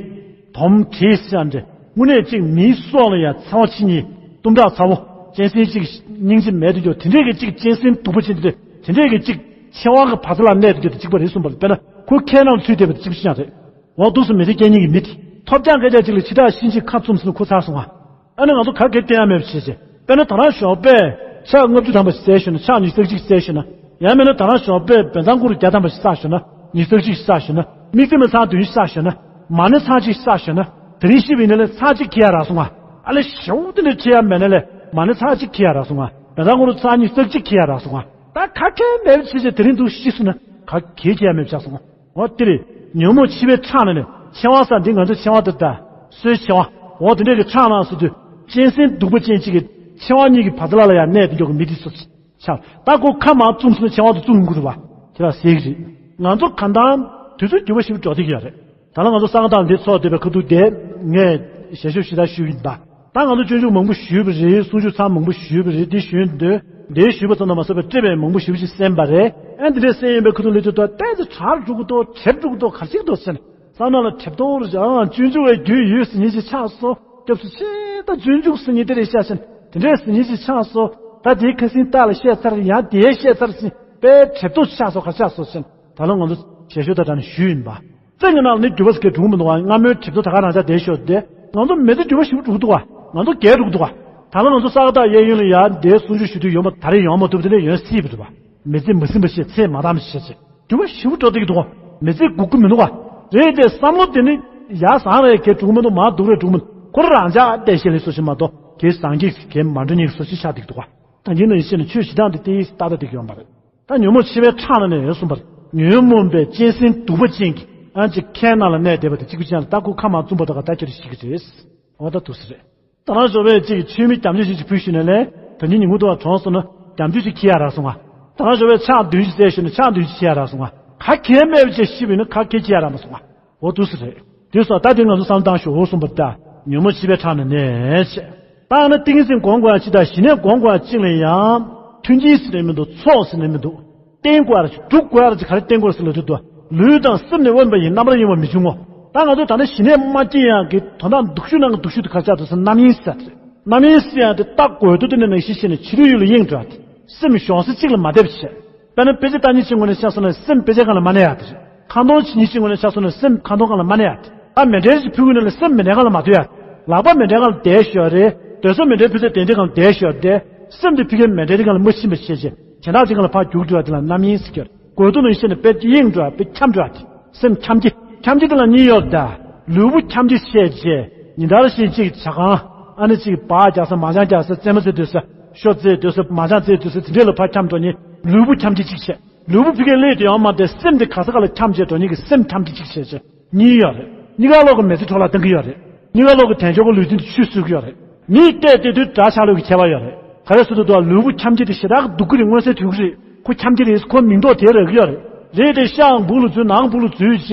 དོམ་དྲེད་ཟེར་ཡག་འདྲ། དངོས་གནས་ཅིག་མིའི་སྲོག་ལ་ཡང་འཚེ་བ་ཆེ་ཉེས་གཏུམ་དྲག་ཚ་བོ། གཅན་གཟན་ཅིག་སྙིང་རྗེ་མེད་དུ་འགྱུར། དེ་འདྲས་ཀྱི་ཅིག་གཅན་གཟན་སྡུག་པོ་ཅན་དེ། དེ་འདྲས་ཀྱི་ཅིག་ཆེ་བ་གི་བ་ཚ་ལ་གནས་དུ་འགྱུར་དེ་གཅིག་པ་རེད་གསུངས་པ་རེད། དཔེར་ན་ཁོའི་ཁའི་ནང་ལ་ཚུད་བསྡད་པ་དེ་གཅིག་པ་ཤེས་ཡག་རེད། འོ་འདུག་སེ་མི་ཚེ་སྐྱེལ་མཁན་གྱི་མི་དེ་ཐོབ་ཅག་སྐད་ཆ་ཅིག་ལ་ཕྱི་ཐག་ཤིང་གཅིག་ཁ་བཙུམས་སོང་ན་ཁོ་ཚར་སོང་ང་། ཨ་ནི་ང་ཚོ་ག་གེ་བསྟན་ཡག་མེད་པ་བྱས་བྱས། དཔེར་ན་ད་རང་ཞོགས་པས་ཕྱག་ལྔ་བཅུ་ཐམ་པ་ཞིག་བཙལ་ཞུ་ན། ཕྱག་ཉི་ཤུ་རྩ་གཅིག་བཙལ་ཞུ་ན། ཡང་མིན་ན་ད་རང་ཞོགས་པས་བོད་ཚང་གུ་རུ་བརྒྱ་ཐམ་པ་ཞིག་བསགས་ཞུ་ན། ཉི་ཤུ་རྩ་གཅིག་བསགས་ཞུ་ན། དམིགས་བརྩེ་མའི་ཚར་བདུན་བསགས་ཞུ་ན། མ་ཎི་ཚར་གཅིག་བསགས་ཞུ་ན། དེ་རིང་ཤི་བའི་ནི་ལས་ཚར་གཅིག་ཁེལ་ཡག་རག་སོང་ང་། ཨ་ལས་ཞེ་པོ་དེ་འདྲ་ཁེལ་ཡག་མེད་ན་ལས་མ་ཎི་ཚར་གཅིག་ཁེལ་ཡག་རག་སོང་ང་། བོད་ཚང་གུ་རུ་ཚར་ཉི་ཤུ་རྩ་གཅིག་ཁེལ་ཡག་རག་སོང་ང་། ད་ག་གེ་མེད་པ་བྱས་བྱས་དེ་རིང་འདུག་ཤི་སོང་ན་ག་གེ་ཁེལ་ཡག་མེད་པ་ཆགས་སོང་ང་། འོ་དེ་རེད། ཉོན་མོངས་ཕྱི་པའི་ཁྲག་ནང་ནས་ཕྱེ་མ་ཟ། འདི་ང་ཚོ་ཕྱེ་མ་འདི་ད་སོའི་ཕྱེ་མ། འོ་དེ་འདྲས་ཀྱི་ཁྲག་ནང་སུ་དུས་གཅན་གཟན་སྡུག་པོ་ཅན་གཅིག་གི་ཕྱེ་མ་གཉིས་ཀྱི་བ་ཚ་ལ་ལ་ཡང་གནས་དེ་འཇོག་གི་མི་དེ་སུ་ཆགས། ད་ཁོ་ཁ་མར་བཙུམས་སོང་ན་ཕྱེ་མ་དུ་བཙུམས་ཡོང་གི་རེད་བ། དེ་ལ་ཟེར་གི་རེད། ང་ཚོ་གང་ལྟར་དུས་ཚོད་འགྱུར་བ་ཞིག་འགྲོ་བསྡད་ཀྱི་ཡོད་རེད། ད་ལ་ང་ཚོ་གསང་སྔགས་དང་འདི་ཚོགས་བསྡད་པའི་ཁ་ཐུག་དེ་ངས་ཞལ་ཤོབ་ཞུ་ད་ཞུས་ཡིན་པ། ད་ང་ཚོ་སྤྱོད་འཇུག་མང་པོ་ཞུས་པ་རེད། གསུང་ཆོས་ཚར་མང་པོ་ཞུས་པ་རེད། འདི་ཞུས་འདོད། འདི་ཞུས་པ་ཙམ་དུ་མ་ཟད་པའི་སྤྲེལ་བའི་མང་པོ་ཞུས་པ་ཞིག་གསན་པ་རེད། ཨ་འདི་འདྲས་གསན་ཡིན་པའི་ཁུ་ཐུ་ལི་ཐུ་ཏོ་ཏན་ཏན་གྲགས་འགྲོ་གི་འདུག་གྲིབ་འགྲོ་གི་འདུག་ག་ཅིག་འདུག་ཟེར་ནས་བསམ་ན་ལ་གྲིབ་ཏོ་རུ་བྱ་ཨང་སྤྱོད་འཇུག་བའི་རྒྱུད་ཡོད་ཟེར་མཁན་ཅིག་ཆགས་སོང་། སྐྱབས་སུ་མཆི། ད་སྤྱོད་འཇུག་ཟེར་མཁན་དེ་རེད་ཤག་ཟེར་ནས་དེ་འདྲས་ཟེར་མཁན་ཅིག་ཆགས་སོང་། ད་དེའི་ཁ་སང་རྟགས་ལ་བཤད་ཚར། ཡང་དེའི་བཤད་ཚར་ཟེར་ནས་དཔེ་གྲིབ་ཏོ་ཆགས་སོང་། ག་ཆགས་སོང་ཟེར་ནས་ད་ལོ་ང་ཚོ་ཞལ་ཤོབ་དང་སྦྲགས་ནས་ཞུས་ཡིན་པ། རྩེ་གི་ནང་ལ་ནི་འགྱུར་བ་ཟེར་མཁན་འགྲོ་གི་མི་འདུག་བ། སྔ་མོའི་གྲིབ་ཏོ་ད་ག་རང་ཆ་བསྡད་ཤོག་དེ། ང་ཚོ་མི་ཚེ་འགྱུར་བ་ཞེ་པོ་འགྲོ་གི་འདུག་བ། ང་ཚོ་རྒས་འགྲོ་གི་འདུག་བ། ད་ལོ་ང་ཚོ་ས་ག་ཟླ་གཡས་གཡོན་ལ་ཡར་འདིར་གསུང་ཆོས་ཞུ་དུས་ཡོང་མ། ད་རེས་ཡོང་མ་ཐུབ། དེ་ནས་ཡོང་སྲིད་པ་འདུག་བ། མི་ཚེ་མ་ཟིན་པ་བྱས། ཚེ་མ་འདང་བ་བྱས་བྱས། འགྱུར་བ་ཞེ་པོ་འགྲོ་བསྡད་ཀྱི་འདུག་བ། མི་ཚེ་སྒུག་གི་མི་འདུག་བ། རེད་དེ་བསམ་བློ་དེ་ནི་ཡར་བཟང་རེད། གས་འགྲོ་གི་མི་འདུག་མར་སྡུག་རེད་འགྲོ་གི་མི་འདུག་ཁོ་རང་རང་ཅག་བདེ་གཤེགས་ལས་སོ་ཞིག་མ་གཏོགས་གས་སངས་རྒྱས་གས་མ་འགྲོ་ཉེ་གི་སོ་ཞིག་ཆགས་བསྡད་ཀྱི་འདུག་བ། ད་ཡིན་ན་ཡིན་ཤེས་ནས་ཆོས་བྱེད་སྟངས་དེ་ཏིས་ཏག་ཏག་བསྡད་ཀྱི་ཡོད་མ་རེད། ད་ཉོན་མོངས་ཕྱི་པའི་ཁྲག་ནང་ནས་ཡོད་གསུངས་པ་རེད། ཉོན་མོངས་པའི་གཅན་གཟན་གདུག་པ་ཅན་གྱི་ཨ་ཅེ་ཁའི་ནང་ལ་གནས་བསྡད་པ་དེ་གཅིག་པུ་ཅན་ལ་ད་ཁོ་ཁ་མར་བཙུམས་པ་དང་ག་ད་ཁྱེར་ཤི་གི་རེད། འོ་ད་འདུག་སེ་རེད། ད་རང་ཞོགས་པའི་གཅིག་མཆོད་མེ་རྒྱ་མཆོད་ཞིག་ཅིག་ཕུལ་ཞུས་ནས་ལས་ད་ཉིན་ཉིན་གུང་དུ་བ་གྲོངས་སོང་ན་རྒྱ་མཆོད་ཞིག་ཁྱེར་ཡག་རག་སོང་ང་། ད་རང་ཞོགས་པའི་ཕྱག་བདུན་ཞིག་བཙལ་ཞུས་ནས་ཕྱག་བདུན་ཞིག་ཁྱེར་ཡག་རག་སོང་ང་། ག་གེ་མེད་པ་ཅིག་ཤི་བས་ན་ག་གེ་ཁྱེར་ཡག་རག་མ་སོང་ང་། འོ་འདུག་སེ་རེད། དེ་སོགས་ད་དེ་ང་ཚོ་བསམ་བཏང་ཞོག་འོ་གསུངས་པ་ད་ཉོན་མོངས་ཕྱི་པའི་ཁྲག་ནང་ནས་བྱས། ད་ནི་ཏིང་འཛིན་སྒོམ་དགོས་ཡག་ཅིག་དང་ཞི་གནས་སྒོམ་དགོས་ཡག་ཅིག་ལ་ཡང་མཐུན་རྐྱེན་ཟེར་ནས་མི་འདུག་ཚོགས་ཟེར་ནས་མི་འདུག་བསྟེན་དགོས་ཡག་ཅིག་སྒྲུབ་དགོས་ཡག་ཅིག་ག་རེ་བསྟེན་དགོས་ཟེར་ལབ་དུས་དུ་ལུས་དང་སེམས་ནི་དབེན་པ་ཡིན། རྣམ་པར་གཡེང་བ་མི་འབྱུང་ངོ་། ད་ང་ཚོས་ད་ནི་ཞི་གནས་མ་སྐྱེ་ཡག་གི་དོན་དག་སྡུག་ཤོས་ནང་གི་སྡུག་ཤོས་དེ་ག་རེ་ཆགས་འདུག་ཟེར་རྣམ་གཡེང་ཟེར་ཡག་དེ་རེད། རྣམ་གཡེང་ཟེར་ཡག་དེ་ལྟ་དགོས་དུས་དེ་ནི་ནང་བཞིན་བྱས་ནས་ཕྱི་རོལ་ཡུལ་ལ་གཡེང་འགྲོ་ཡག་དེ། སེམས་གཞོན་ས་གཅིག་ལ་མ་བསྡད་པ་བྱས། དཔེར་ན་དཔེ་ཆ་ལྟ་སྙིང་རྗེ་ངོས་ནས་ཆ་མཚོན་ན་སེམས་དཔེ་ཆའི་སྒང་ལ་མ་གནས་ཡག་དེ་རེད། ཁ་འདོན་བྱེད་སྙིང་རྗེ་ངོས་ནས་ཆ་མཚོན་ན་སེམས་ཁ་འདོན་སྒང་ལ་མ་གནས་ཡག་དེ། ད་མཎྜལ་ཞིག་ཕུལ་དགོས་ན་ལ་སེམས་མཎྜལ་སྒང་ལ་མ་སྡོད་ཡག་ལག་པ་མཎྜལ་སྒང་ལ་བསྡད་ཞོར་རེད། སྡོད་ས་མཎྜལ་ཕུལ་ས་གདན་ཁྲི་སྒང་ལ་བསྡད་ཞོར་རེད། སེམས་དེ་ཕ་གིའི་མཎྜལ་དེ་སྒང་ལ་མ་ཕྱིན་པ་བྱས་བྱས་གཞན་དག་ཅིག་སྒང་ལ་ཕར་རྒྱུག་འགྲོ་ཡག་དེ་ལ་རྣམ་གཡེང་ཟེར་གྱི་ཡོད་རེད། དགོས་འདུག་ནང་བཞིན་དཔེ་གཡེང་འགྲོ་ཡག་དཔེ་འཁྱམས་འགྲོ་ཡག་དེ། སེམས་འཁྱམས་ཀྱི། འཁྱམས་ཀྱི་དེ་ལ་གཉིས་ཡོད་ད། ལུས་པོ་འཁྱམས་ཀྱི་བྱས་བྱས་ཉིན་ལྟར་བཞིན་གཅིག་ཇ་ཁང་། ཨ་ནི་གཅིག་སྦ་རྒྱག་ས་མ་ཅང་རྒྱག་ས་རྩེད་མོ་རྩེ་སྡོད་ས། ཤོ་རྩེད་སྡོད་ས་མ་ཅང་རྩེད་སྡོད་ས་དེ་འདྲས་ལ་ཕར་འཁྱམས་འགྲོ་མཁན་ལུས་པོ་འཁྱམས་ཀྱི་གཅིག་བྱས། ལུས་པོ་ཕ་གིར་སླེབས་དེ་ཡང་མ་དེ་སེམས་དེ་ག་ས་ག་ལ་འཁྱམས་བྱས་འགྲོ་མཁན་གྱི་སེམས་འཁྱམས་ཀྱི་གཅིག་བྱས་བྱས་གཉིས་ཡོད་རེད། གཉིས་ཀ་ལོག་གི་མི་ཚེ་འཕྲོ་བརླག་གཏོང་གི་ཡོད་རེད། གཉིས་ཀ་ལོག་གི་དལ་འབྱོར་གྱི་ལུས་རྟེན་དེ་ཆུད་ཟོས་ཀྱི་ཡོད་རེད། མིས་བལྟས་བལྟས་དུས་དགྲ་ཤ་ལོག་གི་ཁྱད་པར་ཡོད་རེད། ག་རེ་ཟེར་དུས་དུ་ལུས་པོ་འཁྱམས་ཀྱི་དེ་ཞེ་དྲག་གི་སྡུག་གི་རེད། མངོན་གསལ་དོད་གི་རེད། ཁོ་འཁྱམས་ཀྱི་རེད། ཁོ་མིང་འདོགས་དེ་རག་གི་ཡོད་རེད། རེད་དེ་ཤའང་སྦུག་ལ་འཛུལ་ནང་སྦུག་ལ་འཛུལ་བྱས་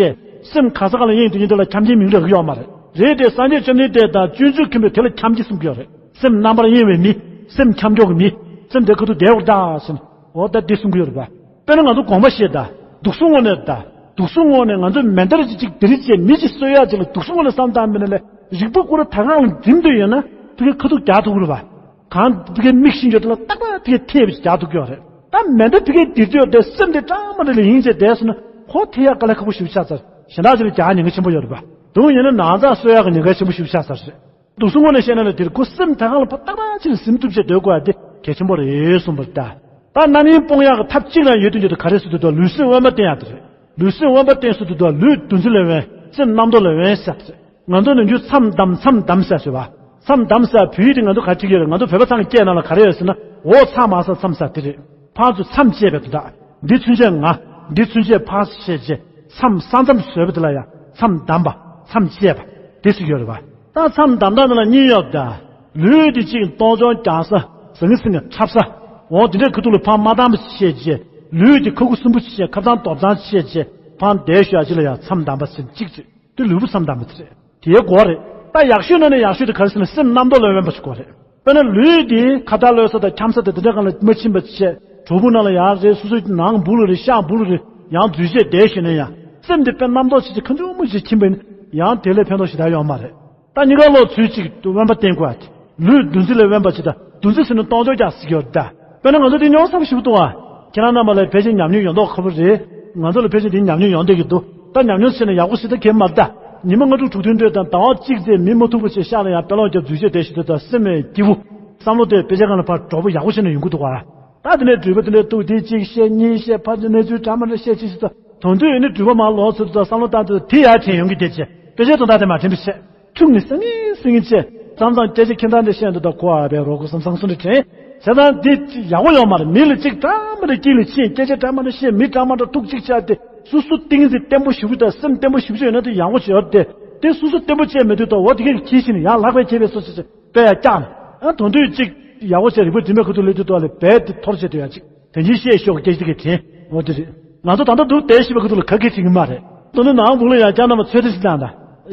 སེམས་ག་ས་ག་ལ་གཡེང་དེ་ཉིད་དེ་ལ་འཁྱམས་ཀྱི་མིང་རག་གི་ཡོད་མ་རེད། རེད་དེ་སངས་རྒྱས་བཅོམ་ལྡན་འདས་དང་སྤྱོད་འཇུག་མཁན་པོས་དེ་ལ་འཁྱམས་ཀྱི་གསུང་གི་ཡོད་རེད། སེམས་རྣམ་པར་གཡེང་བའི་མི། སེམས་འཁྱམས་འཇོག་གི་མི། སེམས་དེ་ཁ་ཐུག་བསྡད་དགོས་རེད་ད་ཟེར་ནས། འོ་ད་འདི་གསུང་གི་ཡོད་རེད་པ། དཔེར་ན་ང་ཚོ་དགོངས་པ་བཞེས་ད། སྡུག་གསུམ་ངོ་ནས་ད། སྡུག་གསུམ་ངོ་ནས་ང་ཚོ་མེ་མདའ་རེ་ཅིག་ཅིག་དེ་རིགས་བྱས་མི་ཅིག་གསོད་ཡག་ཅིག་ལ་སྡུག་གསུམ་ངོ་ནས་བསམ་བཏང་མེད་ན་ལས་རིག་པ་སྐོར་ཐ་གང་ལ་འཛིན་འདོད་ཡོད་ན་དེ་གའི་ཁ་ཐུག་རྒྱག་ཐུབ་ཀྱི་རེད་པ། གང་དེ་གའི་མིག་ཤིང་གྱོད་དེ་ལ་ཏག་ཏག་དེ་གའི་ཐེབས་རྒྱག་ཐུབ་ཀྱི་ཡོད་རེད། ད་མེ་མདའ་དེ་གའི་དེ་ཚོད་དེ་སེམས་དེ་སྐྲག་མ་རེད་ལ་ཡིན་བྱས་བསྡད་སོང་ན་ཁོ་ཐེ་ཡག་དཀའ་ལས་ཁག་པོ་ཞེ་པོ་ཆགས་ཚར། གཞན་དག་ཅིག་ལ་རྒྱག་ཉེན་ཁ་ཆེན་པོ་ཡོད་རེད་པ། དུང་ཡིན་ན་ནང་ཚགས་གསོད་ཡག་གི་ཉེན་ཁ་ཆེན་པོ་ཞེ་པོ་ཆགས་ཚར་རེད། སྡུག་གསུམ་ངོ་ནས་བཤད་ན་ལ་དེར་ཁོ་སེམས་ད་གང་ལ་ཕར་ཏག་ཏག་ཅིག་ལ་ཟིན་ཐུབ་བྱས་སྡོད་དགོས་ཡ་དེ་གལ་ཆེན་པོ་རེད་གསུངས་པ་རེད་ད། ད་རྣམ་གཡེང་སྤོང་ཡག་གི་ཐབས་གཅིག་རང་ཡོད་དུས་འགྱུར་དུ་ག་རེ་ཟེར་དུས་ད་ལུས་སེམས་དབེན་པ་བསྟེན་ཡག་དེ་རེད། ལུས་སེམས་དབེན་པ་བསྟེན་ཟེར་དུས་ད་ལུས་འདུ་འཛི་ལས་དབེན། སེམས་རྣམ་རྟོག་ལས་དབེན་ཟེར་ཡག་དེ་རེད། ང་ཚོ་ནམ་རྒྱུན་མཚམས་བསྡམས་མཚམས་བསྡམས་ཟེར་ཟེར་བ། མཚམས་བསྡམས་ཟེར་བོད་ཡིག་དེ་ང་ཚོ་ག་ཅིག་ཡོད་རེད། ང་ཚོ་བོད་པ་ཚང་གི་སྐད་ནང་ལ་ག་རེ་ཡོད་ཟེར་ན་འོག་ཚ་མ་ས་མཚམས་ཟེར་དེ་རེད། ཕར་ཚུར་མཚམས་བཅད་པའི་དོན་དག་འདི་ཚུན་ཆད་ང་། འདི་ཚུན་ཆད་ཕར་བཤད་རྗེས་མཚམས་ས་མཚམས་བཟོས་པ་དེ་ལ་ཡང་མཚམས་བསྡམས་པ། མཚམས་བཅད་པ། དེ་ཟེར་གྱི་ཡོད་རེད་པ། ད་མཚམས་བསྡམས་སྟངས་དེ་ལ་གཉིས་ཡོད་པ་དང་། ལུས་དེ་གཅིག་གཏོང་སྦྱོང་རྒྱག་ས་ཟང་ངེ་ཟིང་ངེ་འཁྲབ་ས། འོ་དེ་འདྲའི་ཁ་ཐུག་ལ་ཕར་མ་བསྡམས་པ་བཤད་རྗེས་ལུས་དེ་ཁ་ཁུ་སིམ་པོ་བྱས་ཁ་གཙང་རྡོབ་གཙང་བྱས་རྗེས་ཕར་བསྡད་ཞོག་ཅིག་ལ་ཡང་མཚམས་བསྡམས་པ་ཟེར་གཅིག་ཅིག་དེ་ལུས་པོ་མཚམས་བསྡམས་པ་དེ་རེད། དེའི་གོ་བ་རེད། ད་ཡག་ཤོས་ནང་ནས་ཡག་ཤོས་དེ་ག་རེ་ཟེར་ན་སེམས་རྣམ་རྟོག་ལས་དབེན་པ་ཞིག་དགོས་རེད། དཔེར་ན་ལུས་དེ་ཁ་བཏགས་གློད་ས་དང་འཁྱམ་ས་དང་དེ་འདྲ་སྒང་ལ་མ་ཕྱིན་པ་བྱས། གྲོག་པོ་ནང་ལ་ཡར་རེད། སོ་སོའི་ནང་སྦུག་ལ་རེད། ཤ་སྦུག་ལ་རེད། ཡང་འཛུལ་བྱས་བསྡད་ཞོག་ན་ཡང་སེམས་དེ་དཔེ་རྣམ་རྟོག་ཆེ་ཆེ་ཁ་འཇུག་མོ་ཞིག་ཕྱིན་པ་ཡིན་ན་ཡང་དེ་ལས་ཕན་ཐོགས་ཞེ་དྲག་ཡོད་མ་རེད། ད་གཉིས་ཀ་ལོག་ཚུལ་གཅིག་ཏུ་དབེན་པ་བསྟེན་དགོས་ཨ། ལུས་འདུ་འཛི་ལས་དབེན་པ་ཅིག་དང་འདུ་འཛི་ཟེར་ན་གཏོང་སྦྱོང་རྒྱག་ཟེར་གྱི་ཡོད་ད། དཔེར་ན་ང་ཚོ་དེ་ཉོག་ཚ་པོ་ཞིག་འདུག་ཨ། ཁྱེད་རང་རྣམ་པ་ལ་ཕལ་ཆེར་ཉམས་མྱོང་ཡོད་མདོག་ཁ་པོ་རེད། ང་ཚོ་ལ་ཕལ་ཆེར་དེ་ཉམས་མྱོང་ཡོང་བསྡད་ཀྱི་འདུག་ད་ཉམས་མྱོང་བྱས་ན་ཡག་པོ་ཞིག་ད་གས་མ་རེད་ད། ཉི་མ་ལྔ་དྲུག་དྲུག་བདུན་འགྲོས་དང་ཟླ་བ་གཅིག་ཙམ་མི་མ་ཐུག་པ་བྱས་ཤག་ལ་ཡང་དཔེ་ཀློག་རྒྱབ་འཛུལ་བྱས་བསྡད་ཞིག་འདུག་ད་སེམས་སྐྱིད་པོ། བསམ་བློ་དེ་དཔེ་ཆ་སྒང་ལ་ཕར་གྲོགས་པོ་ཡག་པོ་བྱས་ནས་ཡོང་གི་འདུག་ཨ། ད་དེ་ནས་འགྲུལ་པ་དེ་འདྲས་འདུག་དེ་གཅིག་བཤད་གཉིས་བཤད་ཕར་གནས་ཚུལ་འདྲ་མ་འདྲ་བཤད་ཅིག་ཟེར། དོན་དུ་ཡོད་ནི་འགྲུལ་པ་མར་ལོག་ཚུར་དུ་བསམ་བློ་བཏང་དུས་དེ་ཡར་དྲན་ཡོང་གི་བསྡད་ཅེས་དཔེ་ཆའི་དོན་དག་དེ་མ་དྲན་པ་བྱས། ཐུགས་ནི་སང་ངེ་སང་ངེ་བྱས་མཚམས་མཚམས་སྐད་ཆ་ཁྱིམ་ཚང་འདྲ་བཤད་འདུག་ད་ཁོ་ཨ་བས་རོགས་སྐུ་བསམ་བསམ་སོང་འདྲ་དྲན། བྱས་ཙང་འདི་ཡག་པོ་ཡོད་མ་རེད། མི་ལ་གཅིག་འདྲ་མ་འདྲ་དཀྱིལ་ལ་ཕྱིན་སྐད་ཆ་འདྲ་མ་འདྲ་བཤད་མི་འདྲ་མ་འདྲ་ཐུག་གཅིག་བྱས་ཏེ་སོ་སོ་ཏིང་འཛིན་བརྟན་པོ་ཞེ་པོ་དང་སེམས་བརྟན་པོ་ཞེ་པོ་ཅིག་ཡོད་ན་དེ་ཡག་པོ་ཅིག་ཡོད་དེ། དེ་སོ་སོ་བརྟན་པོ་བྱས་མེད་དུས་ད་འོ་དེ་གས་ཁྱི་ཤི་ནས་ཡང་ལྷག་པའི་ཁྱི་པའི་སོ་སོ་ཅིག་དཔེ་ཡ་བཀྱག་ནས། ཨ་དོན་དུ་གཅིག་ཡག་པོ་བྱས་རིག་པ་དྲི་མེད་ཁ་ཐུག་སླེབས་དུས་ཐོག་ལ་རྦད་དེ་འཐོར་བྱེད་དུ་ཡ་གཅིག་དེ་འཇིགས་བཤད་ཤོག་སྐད་ཅིག་གི་དྲན། འོ་དེ་རེད། ང་ཚོ་ད་ལྟ་འདུག་བསྡད་ཤི་བའི་ཁ་ཐུག་ལ་ག་གེ་བྱེད་ཀྱི་མ་རེད། དོན་དུ་ནང་སྦུག་ལ་ཡ་བསྐྱར་ན་མ་ཚོད་དེ་ཞིག་བཏང་ད།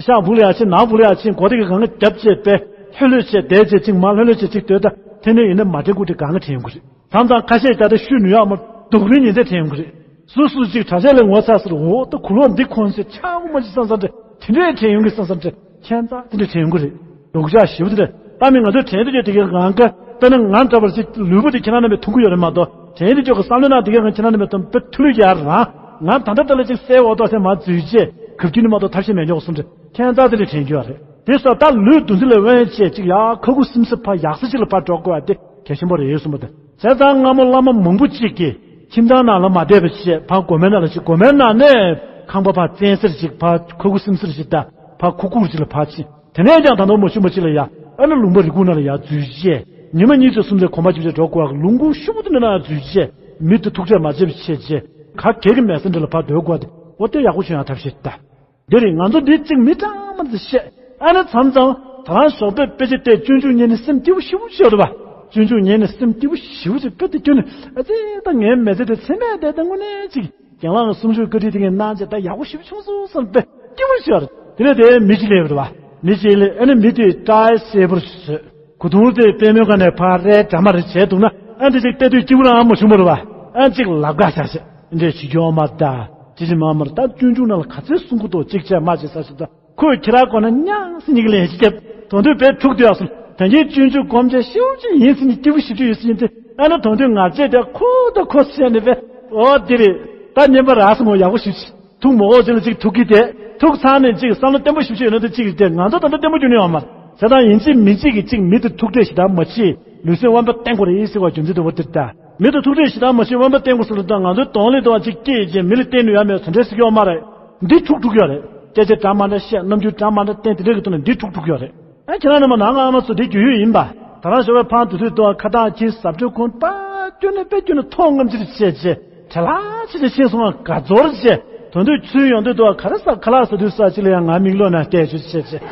ཤག་སྦུག་ལ་ཡ་ཕྱིན་ནང་སྦུག་ལ་ཡ་ཕྱིན་གོ་དེ་གི་གང་ག་རྒྱབ་བྱས་པས་ལྷོད་ལྷོད་བྱས་བསྡད་བྱས་གཅིག་མ་ལྷོད་ལྷོད་བྱས་གཅིག་སྡོད་ད་དེ་ནས་ཡིན་ན་མ་དྲན་དགུ་དེ་གང་ག་དྲན་ཡོང་གི་རེད། མཚམས་མཚམས་ཁ་ཤས་ད་ལྟ་ཤུལ་ནུས་ཡག་མ་སྡུག་རུས་ཉིན་མཚན་དྲན་ཡོང་གི་རེད། སུ་སུ་གཅིག་གྲྭ་ཆས་ལ་ངོ་ཚ་ཟེར་འོ་ད་གུ་ལོག་འདི་ཁོང་ཚོས་ཆག་མ་ཅི་བསམ་བསམ་འདྲ་དེ་འདྲས་དྲན་ཡོང་གི་བསམ་བསམ་འདྲ་ཁྱད་མཚར་དེ་འདྲས་དྲན་ཡོང་གི་རེད། སྡུག་ཅག་ཞེ་པོ་དེ་འདྲ་ད་མི་ང་ཚོས་དྲན་དུ་ཡོད་དེ་གའི་རང་ག་དཔེར་ན་ང་འདྲ་བར་ཅིག་ལུས་པོ་དེ་ཁྱེད་རང་རྣམ་པས་མཐོང་གི་ཡོད་རེད་མ་གཏོགས་དྲན་དུ་ཡོད་གི་བསམ་བློའི་ནང་དེ་གའི་ང་ཁྱེད་རང་རྣམ་པས་མཐོང་བའི་ཐུ་ལུས་ཀྱི་ཨ་རང་ང་ད་ལྟ་ལྟ་ལ་ཅིག་གསལ་འོ་ཏོག་སེ་མ་འཛུལ་རྗེས་གབ་ཀྱི་ནི་མ་གཏོགས་ཐབས་ཤེས་མེད་མྱོང་གསུངས་འདྲ་ཁྱད་མཚར་དེ་འདྲས་དྲན་གྱི་ཡོད་རེད། དེ་སོགས་ད་ལུས་འདུ་འཛི་ལས་དབེན་བྱས་ཅིག་ཡ་ཁ་ཁུ་སིམ་སིམ་ཕར་ཡག་ས་ཅིག་ལ་ཕར་འགྲོ་དགོས་པ་དེ་གལ་ཆེན་པོ་རེད་གསུངས་པ་དང་། བྱས་ཙང་སྔ་མོ་བླ་མ་མང་པོ་གཅིག་གིས་ཁྱིམ་ཚང་ནང་ལ་མ་བསྡད་པ་བྱས་ཕར་སྒོ་མའི་ནང་ལ་ཅིག་སྒོ་མའི་ནང་ནས་ཁང་པ་ཕར་བཙན་སེར་ཅིག་ཕར་ཁ་ཁུ་སིམ་སིར་ཅིག་ད་ཕར་ཁུག་ཁུག་ཅིག་ལ་ཕར་ཕྱིན། དེ་ནས་ཀྱང་ད་དུང་མ་ཤི་མ་ཤི་ལ་ཡ་ཨ་ནི་ལུང་པ་རི་ཁུག་ནང་ལ་ཡ་འཛུལ་བྱས་ཉི་མ་གཉིས་ཙམ་གསུམ་ཙམ་གོམ་པ་བྱས་བྱས་འགྲོ་དགོས་པ་ལུང་ཁུག་ཤུགས་དེ་ནང་འཛུལ་བྱས་མི་དེ་ཐུག་འཕྲད་མ་བྱས་པ་བྱས་བྱས་ག་གེ་གི་མེད་ས་འདྲ་ལ་ཕར་སྡོད་དགོས་པ་དེ་འོ་དེ་ཡག་པོ་བྱུང་ཡ་ཐབས་ཤེས་ད། འདི་རེད། ང་ཚོ་འདི་གཅིག་མི་གྲངས་མང་ཙམ་བཤད། ཨ་ནི་མཚམས་མཚམས་ད་རང་ཞོགས་པའི་དཔེ་ཆ་བལྟས་སྤྱོད་འཇུག་ཉན་ནས་སེམས་སྐྱིད་པོ་ཞེ་པོ་ཅིག་ཡོད་རེད་པ། སྤྱོད་འཇུག་ཉན་ནས་སེམས་སྐྱིད་པོ་ཞེ་པོ་ཅིག་དཔེ་དེ་ཁྱོན་ནས་ཨ་ཙི་ད་ངའི་མི་ཚེ་དེ་ཚེ་མེད་བསྡད་ད་དངོས་གནས་ཅིག་རྒན་ལགས་གསུང་ཆོས་བཀའ་དྲིན་དེ་ངས་གནང་བྱས་ད་ཡག་པོ་ཞེ་པོ་བྱུང་སོང་བསམ་དཔེ་སྐྱིད་པོ་ཞིག་ཡོད་རེད། དེ་ནས་དེ་མི་གཅིག་སླེབས་རེད་པ། མི་གཅིག་སླེབས་ཨ་ནི་མི་དེ་བཀྲ་ཤིས་སེར་པོར་བཟོས། གོས་ཐུང་དེ་པུས་མོའི་སྒང་ནས་ཕར་རལ་འདྲ་མ་རེ་བྱས་འདུག་ན་ཨ་འདི་ཅིག་བལྟས་དུས་སྐྱིད་པོ་རང་མ་བྱུང་བ་རེད་པ། ཨ་ཅིག་ལབ་དགའ་ཤག་ཤག་འདྲས་བྱེད་རྒྱུ་ཡོད་མ་རེད་ད། ཅི་ཅི་མ་མར་ད་སྤྱོད་འཇུག་ནང་ལ་ག་ཚོད་གསུང་གི་འདུག་ཅིག་བྱས་མ་བྱས་ས་ཞིག་ད་ཁོས་ཁྱེད་རང་གོ་ན་ཉག་སེ་ཉིག་ལན་ཞིག་བརྒྱབ་དོན་དུ་བས་འཁྲུག་དུ་ཡག་སོང་། ད་ངས་སྤྱོད་འཇུག་སྒོམ་བྱས་ཤེའུ་ཅིག་ཡིན་སེ་ནི་སྐྱིད་པོ་ཞིག་ཅིག་ཡོད་སེ་ཡིན་ཏེ་ཨ་ན་དོན་དུ་ང་བཅས་དེ་ཁོ་ད་ཁོ་བཤད་ནས་བས་འོ་འདི་རེད། ད་ཉན་པ་རག་སོང་ངོ་ཡག་པོ་ཞིག་ཅིག་ཐུག་མོ་འོག་ཅིག་ལ་ཅིག་ཐུག་གི་དེ་ཐུག་ཚར་ནས་ཅིག་བསམ་བློ་བརྟན་པོ་ཞིག་ཅིག་ཡོད་ན་དེ་ཅིག་རེད་དེ་ང་ཚོ་ད་ལྟ་བརྟན་པོ་རྒྱུ་ནི་ཡོད་མ་རེད། བྱས་ཙང་ཡིན་གཅིག་མིན་གཅིག་གིས་གཅིག་མི་དེ་ཐུག་འཕྲད་ཞེ་དྲག་མ་བྱེད། ལུས་སེམས་དབེན་པ་བསྟེན་དགོས་རེད་ཟེར་བ་རྒྱུ་མཚན་དེ་འོ་དེ་ལྟ། མི་དེ་ཐུག་འཕྲད་ཞེ་དྲག་མ་བྱེད་དབེན་པ་བསྟེན་དགོས་ཟེར་ལ་ད་ང་ཚོའི་གདོང་ལེན་དུའང་གཅིག་སྐྱེས་རྗེས་མི་ལ་བསྟེན་ནུས་ཡ་མེད་ཟེར་འདྲ་ཟེར་གྱི་ཡོད་མ་རེད། འདི་འཁྲུག་འཁྲུག་ཡོད་རེད། སྐད་ཆ་འདྲ་མ་འདྲ་བཤད་རྣམ་འགྱུར་འདྲ་མ་འདྲ་བསྟན་དེ་འདྲ་གི་ཐོག་ནས་འདི་འཁྲུག་འཁྲུག་ཡོད་རེད། ཨ་ཁྱེད་རང་རྣམ་པ་ནང་ང་ཨ་མ་ཚོ་འདི་རྒྱུས་ཡོད་ཡིན་པ། ད་ ང་རང་ཞོགས་པའི་ཕང་དུས་དུས་དུ་ཁ་བཏགས་ཀྱིས་ཟབ་ཁྲིད་ཁོང་པ་སྐྱོན་ནས་དཔེ་སྐྱོན་ནས་ཐོག་ངམ་ཅིག་བྱས་བྱས་བྲེལ་ལ་ཆེ་ཆེ་ཤེས་སོང་བ་དགའ་ཚོར་བྱས་དོན་དུ་ཚུལ་ཡོང་དུས་དུ་ག་རེ་ཟ་ཁ་ལག་ཟ་དུས་ས་ཅི་ལ་ཡང་ང་མིག་ལོག་ན་བལྟས་བྱས་བྱས་བྱས།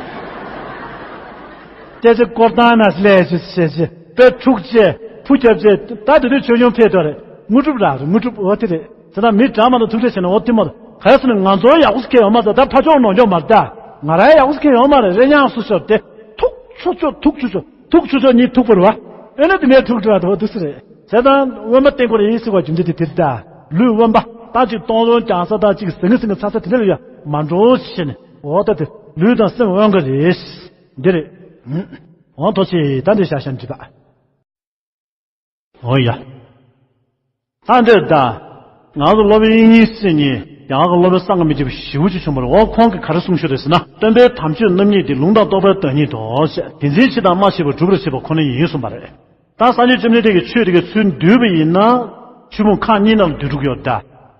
སྐད་ཆ་སྐོར་བཏང་ན་ལས་ཞེས་ཞེས་ཞེས་དཔེ་འཁྲུག་ཅེས་ཕུ་ཁྱབ་ཅེས་ད་དེ་དུས་ཆོས་སྐྱོང་ཕེབས་དོ་རེད། དངོས་གྲུབ་རག་རེད། དངོས་གྲུབ་འོ་དེ་རེད། དེ་ད་མི་དྲག་མ་དང་ཐུག་འཕྲད་བྱས་ན་འོ་དེ་མ་ག་རེ་ཟེར་ན་ང་ཚོ་ཡག་པོ་ཁེལ་ཡོང་མ་ད་ད་ཕ་ཕྱོགས་ནོར་འཇོག་མ་རེད་ད། ང་རང་ཡག་པོ་ཁེལ་ཡོང་མ་རེད་རེ་ཉག་སུ་ཤོར་ཏེ་ཐུག་ཆོ་ཆོ་ཐུག་ཆོ་ཆོ་ཐུག་ཆོ་ཆོ་གཉིས་ཐུག་པར་བ། ཨེ་ན་དེ་ནས་ཐུག་འགྲོ་བ་དོ་དུ་སི་རེད། བྱས་ཙང་དབེན་པ་བསྟེན་དགོས་རེད་ཡིན་སྲིད་པ་རྒྱུ་མཚན་དེ་དེ་རེད་ད། ལུས་དབེན་པ་ད་ཅིག་སྟོང་སྟོང་ཀྱང་ས་ད་ཅིག་ཟིང་ངེ་ཟིང་ངེ་ཚ་ཚ་དེ་འདྲ་ལ་ཡ་མ་འགྲོ་ཞེས་ནས་འོ་ད་དེ་ལུས་དང་སེམས་དབེན་དགོས་རེད། འདི་རེད། འོང་ཐོག་ཆེ་ད་འདི་ཤ་ཤ་འདྲི་ད། འོ་ཡ། ད་འདིར་ད། ང་ཚོ་སློབ་དཔོན་དབྱིག་གཉེན་སེམས་ཉིད་ཡང་གི་སློབ་དཔོན་གསང་སྔགས་མི་བརྗེད་པ་ཞེ་པོ་ཅིག་བྱུང་བ་རེད། འོ་ཁོང་གིས་ག་རེ་གསུངས་ཤོག་རེད་ཟེར་ན། སྟོན་པའི་དམ་ཆོས་རྣམ་གཉིས་ཏེ། ལུང་དང་རྟོགས་པའི་བདག་ཉིད་དོ། ཞེས་དེ་འཛིན་བྱེད་དང་སྨྲ་ཤེས་པ་སྒྲུབ་པར་བྱེད་པ་ཁོ་ན་ཡིན་གསུངས་པ་རེད། ད་སངས་རྒྱས་བཅོམ་ལྡན་འདས་ཀྱི་ཆོས་དེ་གའི་ཚུལ་བསྡུས་པ་ཡིན་ན། ཆོས་ཕུང་ཁག་གཉིས་ནང་ལ་བསྡུས་འགྲོ་གི་ཡོད་ད།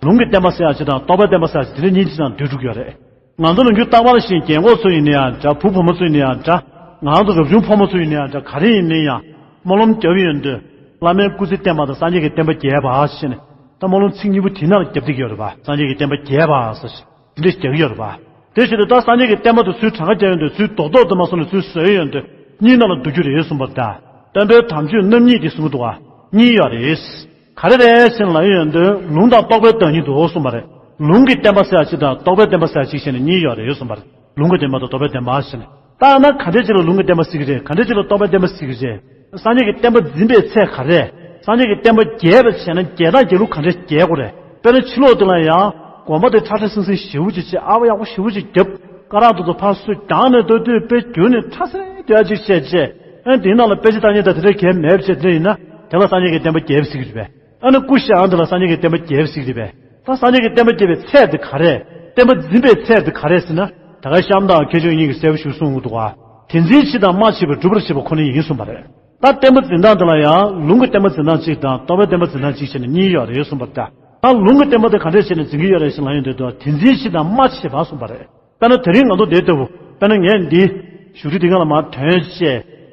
ལུང་གི་བསྟན་པ་ཟེར་ཡ་ཅིག་དང་རྟོགས་པའི་བསྟན་པ་ཟེར་ཡ་ཅིག་དེ་འདྲ་གཉིས་ཅིག་ནང་བསྡུས་འགྲོ་གི་ཡོད་རེད། ང་ཚོ་ནམ་རྒྱུན་རྟག་པར་བཞིན་རྒན་གོག་ཚོ་ཡིན་ན་ཡང་འདྲ། བུ་བུ་མོ་ཚོ་ཡིན་ན་ཡང་འདྲ། ང་ཚོ་རབ་བྱུང་ཕོ་མོ་ཚོ་ཡིན་ན་ཡང་འདྲ། ག་རེ་ཡིན་ན་ཡང་སྨོན་ལམ་རྒྱབ་ཡོང་དུས་བླ་མའི་སྐུ་ཚེ་བརྟན་པ་དང་སངས་རྒྱས་ཀྱི་བསྟན་པ་རྒྱས་པ་ཞེས་ནས་ད་སྨོན་ལམ་ཚིག་གཉིས་པོ་དེ་ནང་ལ་རྒྱབ་བསྡད་ཀྱི་ཡོད་རེད་པ། སངས་རྒྱས་ཀྱི་བསྟན་པ་རྒྱས་པ་ཟེར་ཞིག་འདི་འདྲ་རྒྱག་གི་ཡོད་རེད་པ། དེ་བཞིན་དུ་ད་སངས་རྒྱས་ཀྱི་བསྟན་པ་དང་ཚུལ་གྲངས་ཀ་རྒྱག་ཡོང་དུས་ཚུལ་རྡོག་རྡོག་ཏུ་མ་སོང་ནས་ཚུལ་བཟོས་ཡོང་དུས་གཉིས་ནང་ལ་བསྡུ་རྒྱུ་རེད་གསུངས་པ་རེད་ད། སྟོན་པའི་དམ་ཆོས་རྣམ་གཉིས་ཀྱི་གསུང་གི་འདུག་ག་གཉིས་ཡོད་རེད། ག་རེ་རེད་ཟེར་ན་ལབ་ཡོང་དུས་ལུང་དང་རྟོགས་པའི་བདག་ཉིད་དུ་གསུངས་པ་རེད། ལུང་གི་བསྟན་པ་ཟེར་ཡ་གཅིག་དང་རྟོགས་པའི་བསྟན་པ་ཟེར་ཡ་གཅིག་བྱས་ནས་གཉིས་ཡོད་རེད་གསུངས་པ་རེད། ལུང་གི་བསྟན་པ་དང་རྟོགས་པའི་བསྟན་པ་ཟེར་ནས། ད་ན་ག་འདྲས་ཅིག་ལ་ལུང་གི་བསྟན་པ་ཟེར་གི་རེད། ག་འདྲས་ཅིག་ལ་རྟོགས་པའི་བསྟན་པ་ཟེར་གི་རེད། སངས་རྒྱས་ཀྱི་བསྟན་པ་འཛིན་པའི་ཚད་ག་རེ། སངས་རྒྱས་ཀྱི་བསྟན་པ་རྒྱས་པ་བྱས་ན་རྒྱས་སྟངས་རྒྱས་ལུགས་ག་འདྲས་རྒྱས་དགོས་རེད། དཔེར་ན་ཕྱི་ལོགས་དེ་ལ་ཡང་དགོན་པ་དེ་ཁྲ་ཁྲ་སིང་སིང་ཞེ་པོ་ཅིག་བྱས། ཨ་བ་ཡག་པོ་ཞེ་པོ་ཅིག་བརྒྱབ། ཀ་རག་ཏུ་ཏུ་ཕར་སུ་གྱང་ནས་ལྟོས་ལྟོས་དཔེ་རྒྱུན་ནས་ཁྲ་སེ་སྡོད་ཡ་ཅིག་བྱས་བྱས། ཨ་དེའི་ནང་ལ་དཔེ་ཆ་ལྟ་མཁན་དང་དེ་འདྲ་གས་མེད་པ་བྱས་དེ་འདྲ་ཡིན་ན་དེ་ལ་སངས་རྒྱས་ཀྱི་བསྟན་པ་རྒྱས་པ་ཟེར་གི་རེད་པས། ཨ་ནི་སྐུ་བཞེངས་དེ་ལ་སངས་རྒྱས་ཀྱི་བསྟན་པ་རྒྱས་པ་ཟེར་གི་རེད་པས། ད་སངས་རྒྱས་ཀྱི་བསྟན་པ་རྒྱས་པའི་ཚད་དེ་ག་རེ། བསྟན་པ་འཛིན་པའི་ཚད་དེ་ག་རེ་ཟེར་ན། ད་ག་གཤམ་དང་མཁས་མཆོག་གཉིས་ཀྱིས་གསལ་པོ་ཞིག་གསུངས་འདུག་ག་དེ་འཛིན་བྱེད་དང་སྨྲ་བྱེད་པ་སྒྲུབ་པར་བྱེད་པ་ཁོ་ན་ཡིན་གསུངས་པ་རེད། ད་བསྟན་པ་འཛིན་སྟངས་དེ་ལ་ཡང་ལུང་གི་བསྟན་པ་འཛིན་སྟངས་གཅིག་དང་རྟོགས་པའི་བསྟན་པ་འཛིན་སྟངས་གཅིག་བྱས་ནས་གཉིས་ཡོད་རེད་གསུངས་པ་རེད། ད་ལུང་གི་བསྟན་པ་དེ་ག་འདྲས་བྱས་ནས་འཛིན་གྱི་ཡོད་རེད་ཟེར་ལབ་ཡོང་དུས་དེ་འཛིན་བྱེད་དང་སྨྲ་བྱེད་པ་གསུངས་པ་རེད། དཔེར་ན་དེ་རིང་ང་ཚོ་འདི་ལྟ་བུ། དཔེར་ན་ངས་འདི་བཞུགས་ཁྲི་འདི་སྒང་ལ་མར་ཐོན་བྱས།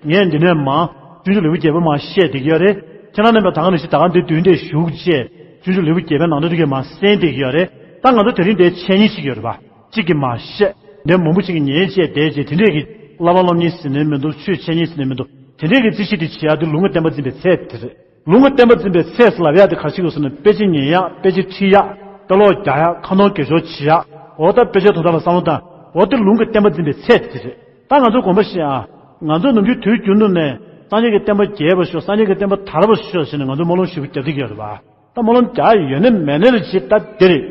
ངས་འདི་ནས་མར་སྤྱོད་འཇུག་ལེའུ་བརྒྱད་པ་མར་བཤད་བསྡད་ཀྱི་ཡོད་རེད། ཁྱེད་རང་རྣམ་པས་ད་ག་ནང་བཞིན་ད་ག་འདི་མདུན་དེར་བཞུགས་བྱས་སྤྱོད་འཇུག་ལེའུ་བརྒྱད་པའི་ནང་དོན་དེ་གས་མར་གསན་བསྡད་ཀྱི་ཡོད་རེད། ད་ང་ཚོ་དེ་རིང་འདིར་འཆད་ཉན་བྱེད་ཀྱི་ཡོད་རེད་པ། གཅིག་གིས་མར་བཤད། འདི་མང་པོ་ཅིག་གིས་ཉན་བྱས་བསྡད་བྱས་དེ་འདྲས་ཀྱི་བསླབ་པ་སློབ་གཉེར་ཟེར་ནའི་མི་འདུག་ཆོས་འཆད་ཉན་ཟེར་ནའི་མི་འདུག་དེ་འདྲས་ཀྱི་རྩིས་གཞི་དེ་བྱེད་ཡག་དེ་ལུང་གི་བསྟན་པ་འཛིན་པའི་ཚད་དེ་རེད། ལུང་གི་བསྟན་པ་འཛིན་པའི་ཚད་ཟེར་ལབ་ཡག་དེ་ག་རེ་ཞིག་ཡོད་ཟེར་ན་དཔེ་ཆ་ཉན་ཡག་དཔེ་ཆ་ཁྲིད་ཡག་དཔེ་ཀློག་རྒྱག་ཡག་ཁ་འདོན་དགེ་སྦྱོར་བྱེད་ཡག་འོ་ད་དཔེ་ཆའི་དོན་དག་ལ་བསམ་བློ་བཏང་། འོ་དེ་ལུང་གི་བསྟན་པ་འཛིན་པའི་ཚད་དེ་རེད། ད་ང་ཚོ་དགོངས་པ་བཞེས་ཨ། ང་ཚོ་ནམ་རྒྱུན་དུས་རྒྱུན་དུ་ནས་སངས་རྒྱས་ཀྱི་བསྟན་པ་རྒྱས་པར་ཤོག་སངས་རྒྱས་ཀྱི་བསྟན་པ་དར་བར་ཤོག་ཟེར་ནས་ང་ཚོ་སྨོན་ལམ་ཞེ་པོ་རྒྱག་བསྡད་ཀྱི་ཡོད་རེད་པ། ད་སྨོན་ལམ་རྒྱག་ཡོད་ནའི་མེད་ནའི་རེད་ཅེས་ད་དེ་རེད།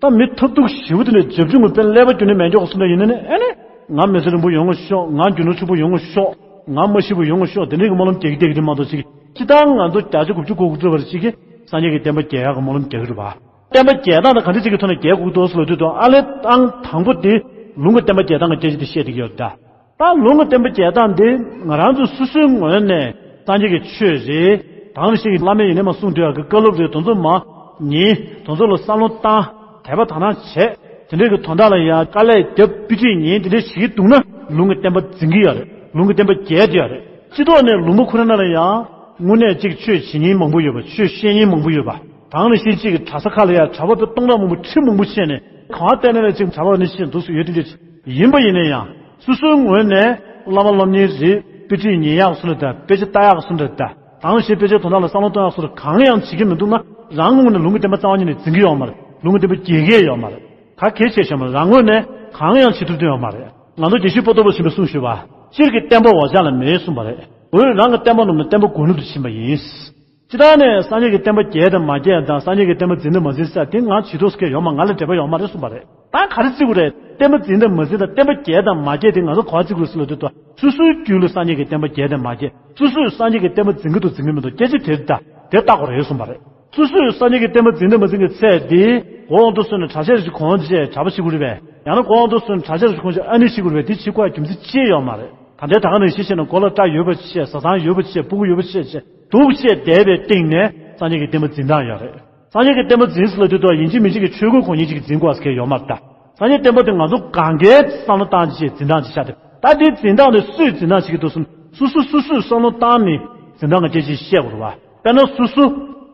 ད་མི་ཐབས་སྡུག་ཞེ་པོ་དེ་ནས་བྱབ་ཆུང་གི་དཔེ་ཀླད་པ་རྒྱུན་ནས་མེད་འཇོག་གསུང་འདྲ་ཡིན་ན་ནི་ཨེ་ནི། ང་མི་ཚེ་རིང་པོ་ཡོང་གི་ཤོག་ང་རྒྱུ་ནོར་ཕྱུག་པོ་ཡོང་གི་ཤོག་ང་མ་ཤི་བོ་ཡོང་གི་ཤོག་དེ་འདྲའི་གི་སྨོན་ལམ་རྒྱག་གི་བསྡད་ཀྱི་རེད་མ་གཏོགས་ཅིག་ཅི་ལྟར་ང་ཚོ་བརྒྱ་ཆ་དགུ་བཅུ་གོ་དགུ་བཅུ་བར་ཅིག་གིས་སངས་རྒྱས་ཀྱི་བསྟན་པ་རྒྱས་ཡག་གི་སྨོན་ལམ་རྒྱག་གི་རེད་པ། བསྟན་པ་རྒྱས་སྟངས་དང་ག་འདྲ་ཅིག་གི་ཐོག་ནས་རྒྱས་དགོས་ཀྱི་འདུག་ཟེར་ལབ་དུས་དང་ཨ་ལས་ཨང་དང་པོ་དེ་ལུང་གི་བསྟན་པ་རྒྱས་སྟངས་ཀྱི་སྐད་ཆ་དེ་བཤད་བསྡད་ཀྱི་ཡོད་ད། ད་ལུང་གི་བསྟན་པ་རྒྱས་སྟངས་འདི་ང་རང་ཚོ་སོ་སོའི་ངོས་ནས་སངས་རྒྱས་ཀྱི་ཆོས་རེད། དེང་རབས་ཤིག་གི་བླ་མས་ཡིན་ནའི་མ་གསུངས་འདུག་ཡག་གི་བཀའ་སློབ་རེད། དེ་ཚོ་མ་ཉན། དེ་ཚོ་ལ་བསམ་བློ་བཏང་། དད་པ་དག་སྣང་བྱས། དེ་འདྲའི་གི་དོན་དག་ལ་ཡང་དཀའ་ལས་རྒྱབ། དཔེ་ཁྲིད་ཉན། དེ་འདྲའི་བྱེད་ཀྱི་འདུག་ན་ལུང་གི་བསྟན་པ་འཛིན་གྱི་ཡོད་རེད། ལུང་གི་བསྟན་པ་རྒྱས་བསྡད་ཡོད་རེད། སྤྱི་ཚོགས་ནས་ལུང་པ་ཁོ་རང་ནང་ལ་ཡང་དངོས་གནས་གཅིག་ཆོས་བྱེད་མཁན་མང་པོ་ཡོད་པ། ཆོས་བཤད་མཁན་མང་པོ་ཡོད་པ། དེང་ནང་བཞིན་གཅིག་གི་གྲྭ་ས་ཁག་ལ་ཡང་གྲྭ་པ་དཔེ་སྟོང་ཕྲག་མང་པོ་ཁྲི་མང་པོ་བཤད་ནས་གང་བལྟས་ན་ལས་གཅིག་གྲྭ་པ་ནི་ཤེས་འདུག་སུ་ཡོད་དེ་འདྲ་ཡིན་པ་ཡིན་ན་ཡང་། སོ་སོའི་ངོས་ནས་བླ་མ་སློབ་གཉེར་རེད། དཔེ་ཁྲིད་ཉན་ཡག་སུ་ལ་ད་དཔེ་ཆ་ལྟ་ཡག་སུ་ལ་ད་དང་ཞེས་དཔེ་ཆའི་དོན་དག་ལ་བསམ་བློ་གཏོང་ཡག་སུ་ལ་གང་ཡང་བྱེད་ཀྱི་མི་འདུག་ན་རང་ངོས་ནས་ལུང་གི་བསྟན་པ་རྩ་བ་ཉིད་ནས་འཛིན་གྱི་ཡོད་མ་རེད། ལུང་གི་བསྟན་པ་རྒྱས་ཀྱི་ཡོད་མ་རེད། ག་གེ་བྱས་བྱས་མ་རང་ངོས་ནས་གང་ཡང་བྱེད་ཐུབ་ཀྱི་ཡོད་མ་རེད། ང་ཚོ་དགེ་བཤེས་པོ་ཏོ་པ་ཆེན་པོས་གསུངས་ཞུས་པ། སྤྱིར་གྱི་བསྟན་པ་འོ་ཅག་ལ་མེད་གསུངས་པ་རེད། འོ་རང་གི་བསྟན་པ་རྣམས་ནི་བསྟན་པ་སྒོ་ནུབ་ཏུ་ཕྱིན་པ་ཡིན། སྤྱི་བཏང་ནས་སངས་རྒྱས་ཀྱི་བསྟན་པ་རྒྱས་དང་མ་རྒྱས་དང་སངས་རྒྱས་ཀྱི་བསྟན་པ་འཛིན་དང་མ་འཛིན་ཟེར་དེ་ང་བྱེད་ཐུབ་ས་ཁེལ་ཡོད་མ། ང་ལ་འབྲེལ་བ་ཡོད་མ་རེད་གསུངས་པ་རེད། ད་ག་རེ་བརྩི་དགོས་རེད། བསྟན་པ་འཛིན་དང་མ་འཛིན་དང་བསྟན་པ་རྒྱས་དང་མ་རྒྱས་དེ་ང་ཚོ་ག་པར་བརྩི་དགོས་ཟེར་ལབ་དུས་ད་སོ་སོའི་རྒྱུད་ལ་སངས་རྒྱས་ཀྱི་བསྟན་པ་རྒྱས་དང་མ་རྒྱས། སོ་སོས་སངས་རྒྱས་ཀྱི་བསྟན་པ་འཛིན་གྱི་འདུག་འཛིན་གྱི་མི་འདུག་སྐད་ཆ་དེ་རེད་ད། དེ་བལྟ་དགོས་རེད་གསུངས་པ་རེད། སོ་སོས་སངས་རྒྱས་ཀྱི་བསྟན་པ་འཛིན་དང་མ་འཛིན་གྱི་ཚད་དེ་མགོ་འོག་ཏུ་སོན་ནས་གྲྭ་ཆས་རེ་ཞིག་གོན་བྱས་གྲྭ་པ་ཞིག་དགོས་རེད་པས། ཡང་ན་མགོ་འོག་ཏུ་སོན་ནས་གྲྭ་ཆས་རེ་ཞིག་གོན་བྱས་ཨ་ནི་ཞིག་དགོས་རེད་པས། དེ་བྱེད་དགོས་ཡ་རྒྱུ་མཚན་ཅི་ཡང་ཡོད་མ་རེད། ད་ལྟའི་ད་ག་ནང་བཞིན་བཤད་ན་མགོ་ལ་སྐྲ་ཡོད་པ་བྱས། བཟའ་ཚང་ཡོད་པ་བྱས། སྤུ་གུ་ཡོད་པ་བྱས་བྱས་འདུག་བྱས་བསྡད་པའི་སྟེང་ནས་སངས་རྒྱས་ཀྱི་བསྟན་པ་འཛིན་སྟངས་ཡོད་རེད། སངས་རྒྱས་ཀྱི་བསྟན་པ་འཛིན་ཟེར་ལབ་དུས་ད་ཡིན་གཅིག་མིན་གཅིག་གི་ཆོས་གོས་གོན་མཁན་ཅིག་གིས་འཛིན་དགོས་ཟེར་མཁན་ཡོད་མ་རེད་ད། སངས་རྒྱས་བསྟན་པ་དེ་ང་ཚོ་གང་གའི་བསམ་བློ་བཏང་བྱས་འཛིན་སྟངས་ཅིག་ཆགས་ཏེ། ད་དེ་འཛིན་སྟངས་དེ་སུས་འཛིན་སྟངས་བྱེད་ཀྱི་འདུག་ཟེར་ན། སོ་སོ་སོ་སོས་བསམ་བློ་བཏང་ནས་འཛིན་སྟངས་ཀྱི་སྐད་ཆ་བཤད་དགོས་རེད་བ། དཔེར་ན་སོ་སོ།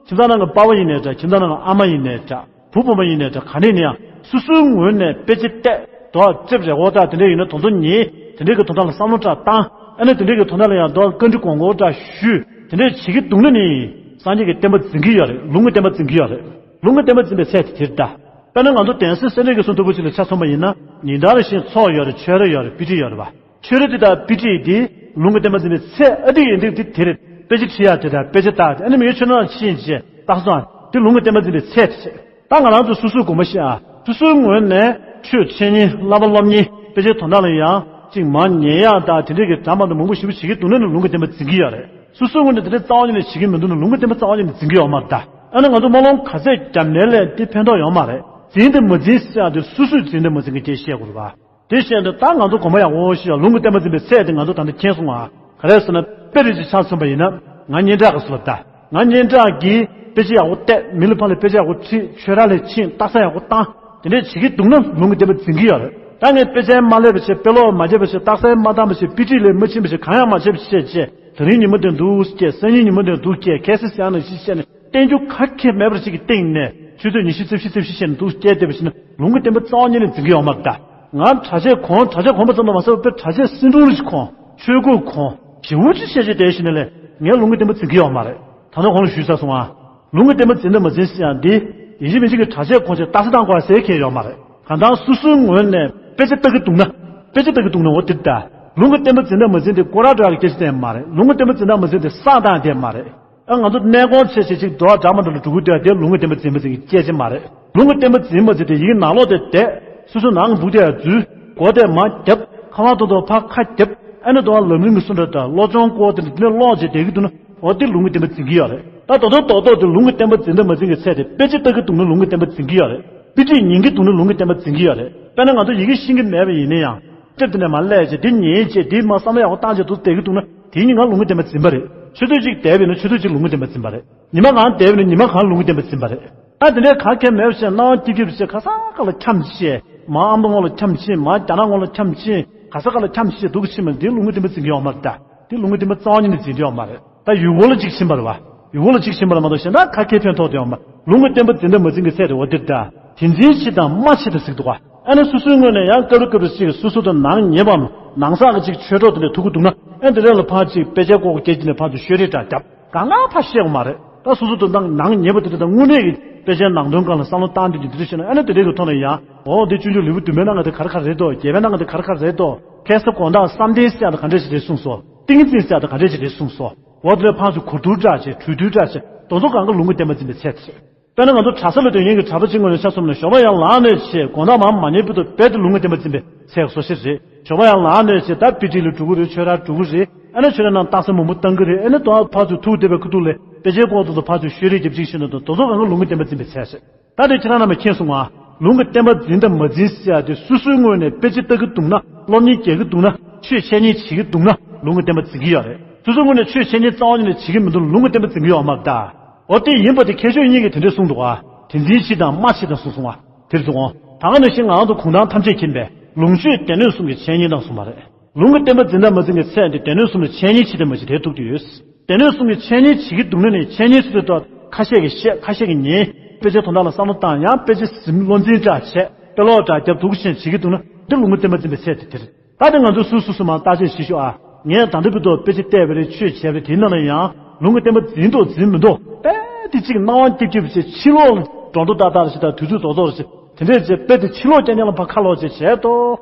ཁྱིམ་ཚང་ནང་གི་པ་ཕ་ཡིན་ནའི་འདྲ། ཁྱིམ་ཚང་ནང་གི་ཨ་མ་ཡིན་ནའི་འདྲ། བུ་བུ་མོ་ཡིན་ནའི་འདྲ། ག་ནས་ནའང་སོ་སོའི་ངོས་ནས་དཔེ་ཆ་བལྟས། དོགས་རྩེབ་རེ་བོ་དང་དེ་འདྲ་ཡིན་ན་དོ་ཚོ་ཉེས། དེ་འདྲའི་གི་དོན་དག་ལ་བསམ་བློ་བཏང་། ཨ་ནི་དེ་འདྲའི་གི་དོན་དག་ལ་ཡང་དོ་བཀའ་འདྲི་དགོངས་སྐོར་འདྲ་ཞུས། དེ་འདྲས་བྱེད་ཀྱི་འདུག་ན་ནི། སངས་རྒྱས་ཀྱི་བསྟན་པ་འཛིན་གྱི་ཡོད་རེད། ལུང་གི་བསྟན་པ་འཛིན་གྱི་ཡོད་རེད། ལུང་གི་བསྟན་པ་འཛིན་པའི་ཚད་དེ་དེ་རེད་ད། དཔེར་ན་ང་ཚོ་གདན་སའི་སེ་འབྲས་དགེ་གསུམ་མཐུ་པོ་ཅིག་ལ་ཆ་མཚོན་པ་ཡིན་ན། ཉིན་ལྟར་བཞིན་ཚོགས་ཡོད་རེད། ཆོས་ར་ཡོད་རེད། དཔེ་ཁྲིད་ཡོད་རེད་བ། ཆོས་ར་དེ་དང་དཔེ་ཁྲིད་དེ་ལུང་གི་བསྟན་པ་འཛིན་པའི་ཚད་ཨ་ཏིག་ཡིན་དུས་དེ་དེ་རེད། དཔེ་ཆ་ཁྲིད་ཡག་དེ་དང་དཔེ་ཆ་ལྟ་དེ། ཨ་ནི་མི་ཡུལ་ཆོས་ནང་ཕྱིན་བྱས་རྟགས་སོང་། དེ་ལུང་གི་བསྟན་པ་འཛིན་པའི་ཚད་དེ་རེད། ད་ང་རང་ཚོ་སོ་སོའི་དགོངས་པ་བཞེས་ཨ། སོ་སོའི་ངོས་ནས་ཆོས་འཆད་མཁན། བསླབ་པ་སློབ་མཁན། དཔེ་ཆའི་དོན་དག་ལ་ཡང་གཅིག་མར་ཉན་ཡག་དང་དེ་འདྲས་ཀྱི་འདྲ་མ་འདྲ་མང་པོ་ཞིབ་པོ་བྱེད་ཀྱི་འདུག་ན་ནི་ལུང་གི་བསྟན་པ་འཛིན་གྱི་ཡོད་རེད། སོ་སོའི་ངོས་ནས་དེ་འདྲས་རྩ་བ་ཉིད་ནས་བྱེད་ཀྱི་མི་འདུག་ན་ལུང་གི་བསྟན་པ་རྩ་བ་ཉིད་ནས་འཛིན་གྱི་ཡོད་མ་རེད་ད། ཨ་ནི་ང་ཚོ་སྨོན་ལམ་ག་ཚད་བརྒྱབ་ནའི་ལས་དེ་ཕན་ཐོགས་ཡོད་མ་རེད། འཛིན་དང་མ་འཛིན་ཟེར་ཡག་དེ་སོ་སོས་འཛིན་དང་མ་འཛིན་གྱི་སྐད་བཤད་དགོས་རེད་བ། དེ་བཤད་དུས་ད་ང་ཚོ་དགོངས་པ་ཡག་པོ་ཞིག་ལུང་གི་བསྟན་པ་འཛིན་པའི་ཚད་དེ་ང་ཚོ་ད་ལྟ་མཁྱེན་སོང་ང་། ག་རེ་ཟེར་ན་དཔེ་རེ་ཅིག་ཆ་མཚོན་པ་ཡིན་ན། ང་སྙན་གྲགས་ཀྱི་བཟོ་ལ་ད། ང་སྙན་གྲགས་ཀྱིས་དཔེ་ཆ་ཡག་པོ་བལྟས། མི་ལ་ཕར་ལ་དཔེ་ཆ་ཡག་པོ་ཁྲིད། ཆོས་ར་ལ་ཕྱིན། རྟགས་གསལ་ཡག་པོ་བཏང་། དེ་འདྲས་བྱེད་ཀྱི་འདུག་ན་ལུང་གི་བསྟན་པ་འཛིན་གྱི་ཡོད་རེད། ད་ངས་དཔེ་ཆ་མ་སླེབས་པ་བྱས། དཔེ་ཀློག་མ་བྱས་པ་བྱས། རྟགས་གསལ་མ་བཏང་པ་བྱས། དཔེ་ཁྲིད་ལ་མ་ཕྱིན་པ་བྱས། གང་ཡང་མ་བྱས་པ་བྱས་བྱས། དེ་རིང་ཉིན་མོ་དེ་འདུག་སྐྱེལ། སང་ཉིན་ཉིན་མོ་དེ་འདུག་སྐྱེལ། གལ་སྲིད་ཟེར་ཡག་ནང་བཞིན་བཤད་ནས། བསྟན་རྒྱུ་ག་གེ་མེད་པར་ཅིག་གི་སྟེང་ནས་ཆུ་ཚོད་ཉི་ཤུ་རྩ་བཞི་རྩ་བཞི་བཤད་ནས་འདུག་སྐྱེལ་བསྡད་པ་ཞིག་ན་ལུང་གི་བསྟན་པ་རྩ་བ་ཉིད་ནས་འཛིན་གྱི་ཡོད་མ་རེད་ད། ང་གྲྭ་ཆས་གོན། གྲྭ་ཆས་གོན་པ་ཙམ་དུ་མ་ཟད་པར་དཔེ་གྲྭ་ཆས་སིན་ཏུར་ཞིག་གོན། ཆོས་གོས་གོན། ཞེ་པོ་ཅིག་བཤད་བྱས་བསྡད་བཞིན་ནས་ལས་ངས་ལུང་གི་བསྟན་པ་འཛིན་གྱི་ཡོད་མ་རེད། ད་ནི་གོང་ལ་ཞུས་ཚར་སོང་ཨ། ལུང་གི་བསྟན་པ་འཛིན་དང་མ་འཛིན་ཟེར་ཡག་འདི། ཡིན་གཅིག་མིན་གཅིག་གི་གྲྭ་ཆས་གོན་བྱས་རྟགས་གསལ་བཏང་དགོས་ཟེར་མཁན་ཡོད་མ་རེད། གང་ལྟར་སོ་སོའི་ངོས་ནས་དཔེ་ཆ་ལྟ་གི་འདུག་ན། དཔེ་ཆ་ལྟ་གི་འདུག་ན་འོ་དེ་རེད་ད། ལུང་གི་བསྟན་པ་འཛིན་དང་མ་འཛིན་དེ་སྐོར་ར་འགྲོ་ཡག་གི་སྐད་ཆ་དེ་མ་རེད། ལུང་གི་བསྟན་པ་འཛིན་དང་མ་འཛིན་དེ་ས་དང་དེ་མ་རེད། ཨ། ང་ཚོ་གནས་སྐོར་བྱས་བྱས་ཅིག་འགྲོ་བ་འདྲ་མ་འདྲ་ལ་འགྲོ་གི་འདུག་ཡ་དེ་ལུང་གི་བསྟན་པ་འཛིན་མ་འཛིན་གྱི་སྐད་ཆ་མ་རེད། ལུང་གི་བསྟན་པ་འཛིན་མ་འཛིན་དེ་ཡི་གེ་ནང་ལོགས་དེ་བསྡད། སོ་སོའི་ནང་གི་འབུག་དེ་ཡར་འཛུལ། སྒོ་དེ་མར་བརྒྱབ། ཁ་པར་ཐོག་ཐོག་ཕར་ཁ་བརྒྱབ། ཨ་ནི་དོ་བ་ལམ་རིམ་གྱི་སུ་འདྲ་དང་བློ་སྦྱོང་སྐོར་དེ་འདྲ་དེ་ནས་ཀློག་བྱས་བསྡད་ཀྱི་འདུག་ན། འོ་དེ་ལུང་གི་བསྟན་པ་འཛིན་གྱི་ཡོད་རེད། ད་དོ་དོ་རྡོག་རྡོག་དེ་ལུང་གི་བསྟན་པ་འཛིན་དང་མ་འཛིན་གྱི་ཚད་དེ། དཔེ་ཆ་ལྟ་གི་འདུག་ན་ལུང་གི་བསྟན་པ་འཛིན་གྱི་ཡོད་རེད། དཔེ་ཁྲིད་ཉན་གྱི་འདུག་ན་ལུང་གི་བསྟན་པ་འཛིན་གྱི་ཡོད་རེད། དཔེར་ན་ང་ཚོ་ཡི་གེ་ཤེས་ཀྱི་མེད་པ་ཡིན་ན་ཡང་། དེབ་དེ་ནས་མར་སླེབས་བྱས་དེ་ཉན་བྱས་དེ་མར་བསམ་བློ་ཡག་པོ་བཏང་བྱས་འདུག་བསྡད་ཀྱི་འདུག་ན། དེའི་ཉིན་གང་ལུང་གི་བསྟན་པ་འཛིན་པ་རེད། ཆུ་ཚོད་གཅིག་བསྡད་པ་ཡིན་ན་ཆུ་ཚོད་གཅིག་ལུང་གི་བསྟན་པ་འཛིན་པ་རེད། ཉི་མ་གང་བསྡད་པ་ཡིན་ན་ཉི་མ་གང་ལུང་གི་བསྟན་པ་འཛིན་པ་རེད། ད་དེ་འདྲའི་ག་གེ་མེད་པ་བྱས། སྣང་བ་སྐྱིད་སྐྱིད་པ་བྱས། ག་ས་ག་ལ་འཁྱམས་བྱས། མར་ཨ་མདོ་སྔོན་ལ་འཁྱམས་ཕྱིན། མར་རྒྱ་ནག་སྔོན་ལ་འཁྱམས་ཕྱིན། ག་ས་ག་ལ་འཁྱམས་བྱས་འདུག་གི་ཕྱིན་པ་འདི་ལུང་གི་བསྟན་པ་འཛིན་གྱི་ཡོད་མ་རེད་ད། འདི་ལུང་གི་བསྟན་པ་རྩ་བ་ཉིད་ནས་འཛིན་གྱི་ཡོད་མ་རེད། ད་ཡུལ་སྐོར་ལ་གཅིག་ཕྱིན་པ་རེད་བ། ཡུལ་སྐོར་ལ་གཅིག་ཕྱིན་པ་རེད་མ་གཏོགས་གཞན་དག་ག་གེ་ཕན་ཐོགས་དེ་ཡོད་མ་རེད། ལུང་གི་བསྟན་པ་འཛིན་དང་མ་འཛིན་གྱི་ཚད་དེ་འོ་འདིར་ད། དེ་འཛིན་བྱེད་དང་མ་བྱེད་དང་ཟེར་གྱི་འདུག་བ། ཨ་ནི་སོ་སོའི་ངོས་ནས་ཡང་སྐབས་རེ་སྐབས་རེ་ཅིག་སོ་སོ་དང་ནང་ཉེ་བའམ་ནང་གསེས་ཀྱི་ཅིག་ཆོས་གྲོགས་དེ་འདྲ་ཐུག་གི་འདུག་ན། ཨ་འདི་རེད་ལ་ཕར་ཅིག་དཔེ་ཆའི་ཀོག་སྐད་ཀྱི་ནས་ཕར་ཚུར་ཤོད་རེས་འདྲ་བརྒྱབ། གང་ག་ཕར་བཤད་དགོས་མ་རེད། ད་སོ་སོ་དོན་དག་ནང་ཉེ་བོ་དེ་འདྲ་དང་དངོས་གནས་ཀྱི་དཔེ་ཆའི་ནང་དོན་སྒང་ལ་བསམ་བློ་བཏང་དུས་ཀྱི་འདི་འདྲ་བཤད་ན། ཨ་ནི་དེ་འདྲའི་གི་ཐོག་ནས་ཡང་། འོ་འདི་སྤྱོད་འཇུག་ལེའུ་བདུན་པའི་ནང་གི་དེ་ག་རེ་ག་རེ་རེད་དོ། བརྒྱད་པའི་ནང་གི་དེ་ག་རེ་ག་རེ་རེད་དོ། ཁ་སང་དགོང་དག་བསམ་གཏན་ཟེར་ཡག་དེ་ག་འདྲས་ཞིག་རེད་གསུངས་སོ། ཏིང་འཛིན་ཟེར་ཡག་དེ་ག་འདྲས་ཞིག་རེད་གསུངས་སོ། འོ་དེ་ལས་ཕར་ཚུར་གོ་བསྡུར་འདྲ་བྱས། གྲོས་བསྡུར་འདྲ་བྱས། དེ་ཚོ་གང་ག་ལུང་གི་བསྟན་པ་འཛིན་པའི་ཚད་དེ་རེད། དཔེར་ན་ང་ཚོ་གྲྭ་ས་ལ་སྡོད་མཁན་གྱི་གྲྭ་པ་གཅིག་ངོས་ནས་ཆ་མཚོན་ན། ཞོགས་པ་ཡར་ལངས་ནས་བྱས་དགོང་དག་མར་མ་ཉལ་བར་དུ་རྦད་དེ་ལུང་གི་བསྟན་པ་འཛིན་པའི་ཚད་བཟོ་ཤེས་རེད། ཞོགས་པ་ཡར་ལངས་ནས་བྱས་ད་དཔེ་ཁྲིད་ལ་འགྲོ་གི་རེད། ཆོས་རར་འགྲོ་གི་རེད། ཨ་ནི་ཆོས་རའི་ནང་རྟགས་གསལ་མང་པོ་བཏང་གི་རེད། ཨ་ནི་དོ་ཕར་ཚུར་ཐུག་བསྡད་པའི་ཁ་ཐུག་ལ་དཔེ་ཆའི་ཀོག་ཏུ་ཚོ་ཕར་ཚུར་ཤོད་རེས་རྒྱབ་ཅིག་བྱས་ན། དོ་དོ་གང་ག་ལུང་གི་བསྟན་པ་འཛིན་པའི་ཚད་རེད། ད་དེ་ཁྱེད་རང་རྣམས་མཁྱེན་སོང་ང་། ལུང་གི་བསྟན་པ་འཛིན་དང་མ་འཛིན་ཟེར་ཡག་དེ་སོ་སོའི་ངོས་ནས་དཔེ་ཆ་ལྟ་གི་འདུག་ན། སློབ་གཉེར་རྒྱག་གི་འདུག་ན། ཆོས་འཆད་ཉན་བྱེད་ཀྱི་འདུག་ན་ལུང་གི་བསྟན་པ་འཛིན་གྱི་ཡོད་རེད། སོ་སོའི་ངོས་ནས་ཆོས་འཆད་ཉན་རྩ་བ་ཉིད་ནས་བྱེད་ཀྱི་མི་འདུག་ན་ལུང་གི་བསྟན་པ་འཛིན་གྱི་ཡོད་མ་རེད་ད། འོ་དེ་ཡིན་པ་དེ་མཁས་མཆོག་གཉིས་ཀྱིས་དེ་འདྲས་གསུངས་འདུག་ག། དེ་འཛིན་བྱེད་དང་མ་བྱེད་དང་གསུངས་སོང་བ། དེར་སོང་ངོ་། ད་ག་ནང་བཞིན་ང་རང་ཚོ་གུང་ཐང་ཐམས་ཅད་མཁྱེན་པས་ལུང་ཆོས་སྡེ་སྣོད་གསུམ་གྱི་འཆད་ཉན་དང་གསུངས་པ་རེད། ལུང་གི་བསྟན་པ་འཛིན་དང་མ་འཛིན་གྱི་ཚད་འདི་སྡེ་སྣོད་གསུམ་ལ་འཆད་ཉན་བྱེད་དང་མ་བྱེད་དེ་ཐུག་བསྡད་ཡོད། སྡེ་སྣོད་གསུམ་གྱི་འཆད་ཉན་བྱེད་ཀྱི་འདུག་ན་ནི་འཆད་ཉན་ཟེར་དུས་ད་ཁ་ཤས་ཀྱིས་བཤད། ཁ་ཤས་ཀྱིས་ཉན། དཔེ་ཆའི་དོན་དག་ལ་བསམ་བློ་བཏང་། ཡང་དཔེ་ཆ་ཟིན། བློ་འཛིན་འདྲ་བྱས། དཔེ་ཀློག་འདྲ་རྒྱབ། འདུག་བྱས་བྱེད་ཀྱི་འདུག་ན་འདི་ལུང་གི་བསྟན་པ་འཛིན་པའི་ཚད་དེ་དེ་རེད། ད་དེ་ང་ཚོས་སོ་སོ་སོ་མར་བརྟག་དཔྱད་བྱེད་ཤོག་ཨ། ངས་ད་ལྟ་བར་དུ་དཔེ་ཆ་བལྟས་པ་རེད། ཆོས་བྱས་པ་རེད། དེའི་ནང་ལ་ཡང་ལུང་གི་བསྟན་པ་འཛིན་འདུག་འཛིན་མི་འདུག་དཔེ་དེ་གཅིག་སྣང་བ་སྐྱིད་སྐྱིད་བྱས། ཕྱི་ལོགས་ལ་སྒྲོ་འདོགས་ཏག་ཏག་བྱས་དང་དུས་ཚོད་རྡོག་རྡོག་བྱས། དེ་འདྲས་བྱས་དཔེ་དེ་ཕྱི་ལོགས་རྐྱང་རྐྱང་ལ་ཕར་ཁ་ལོག་བྱས་བྱས་ཏོ།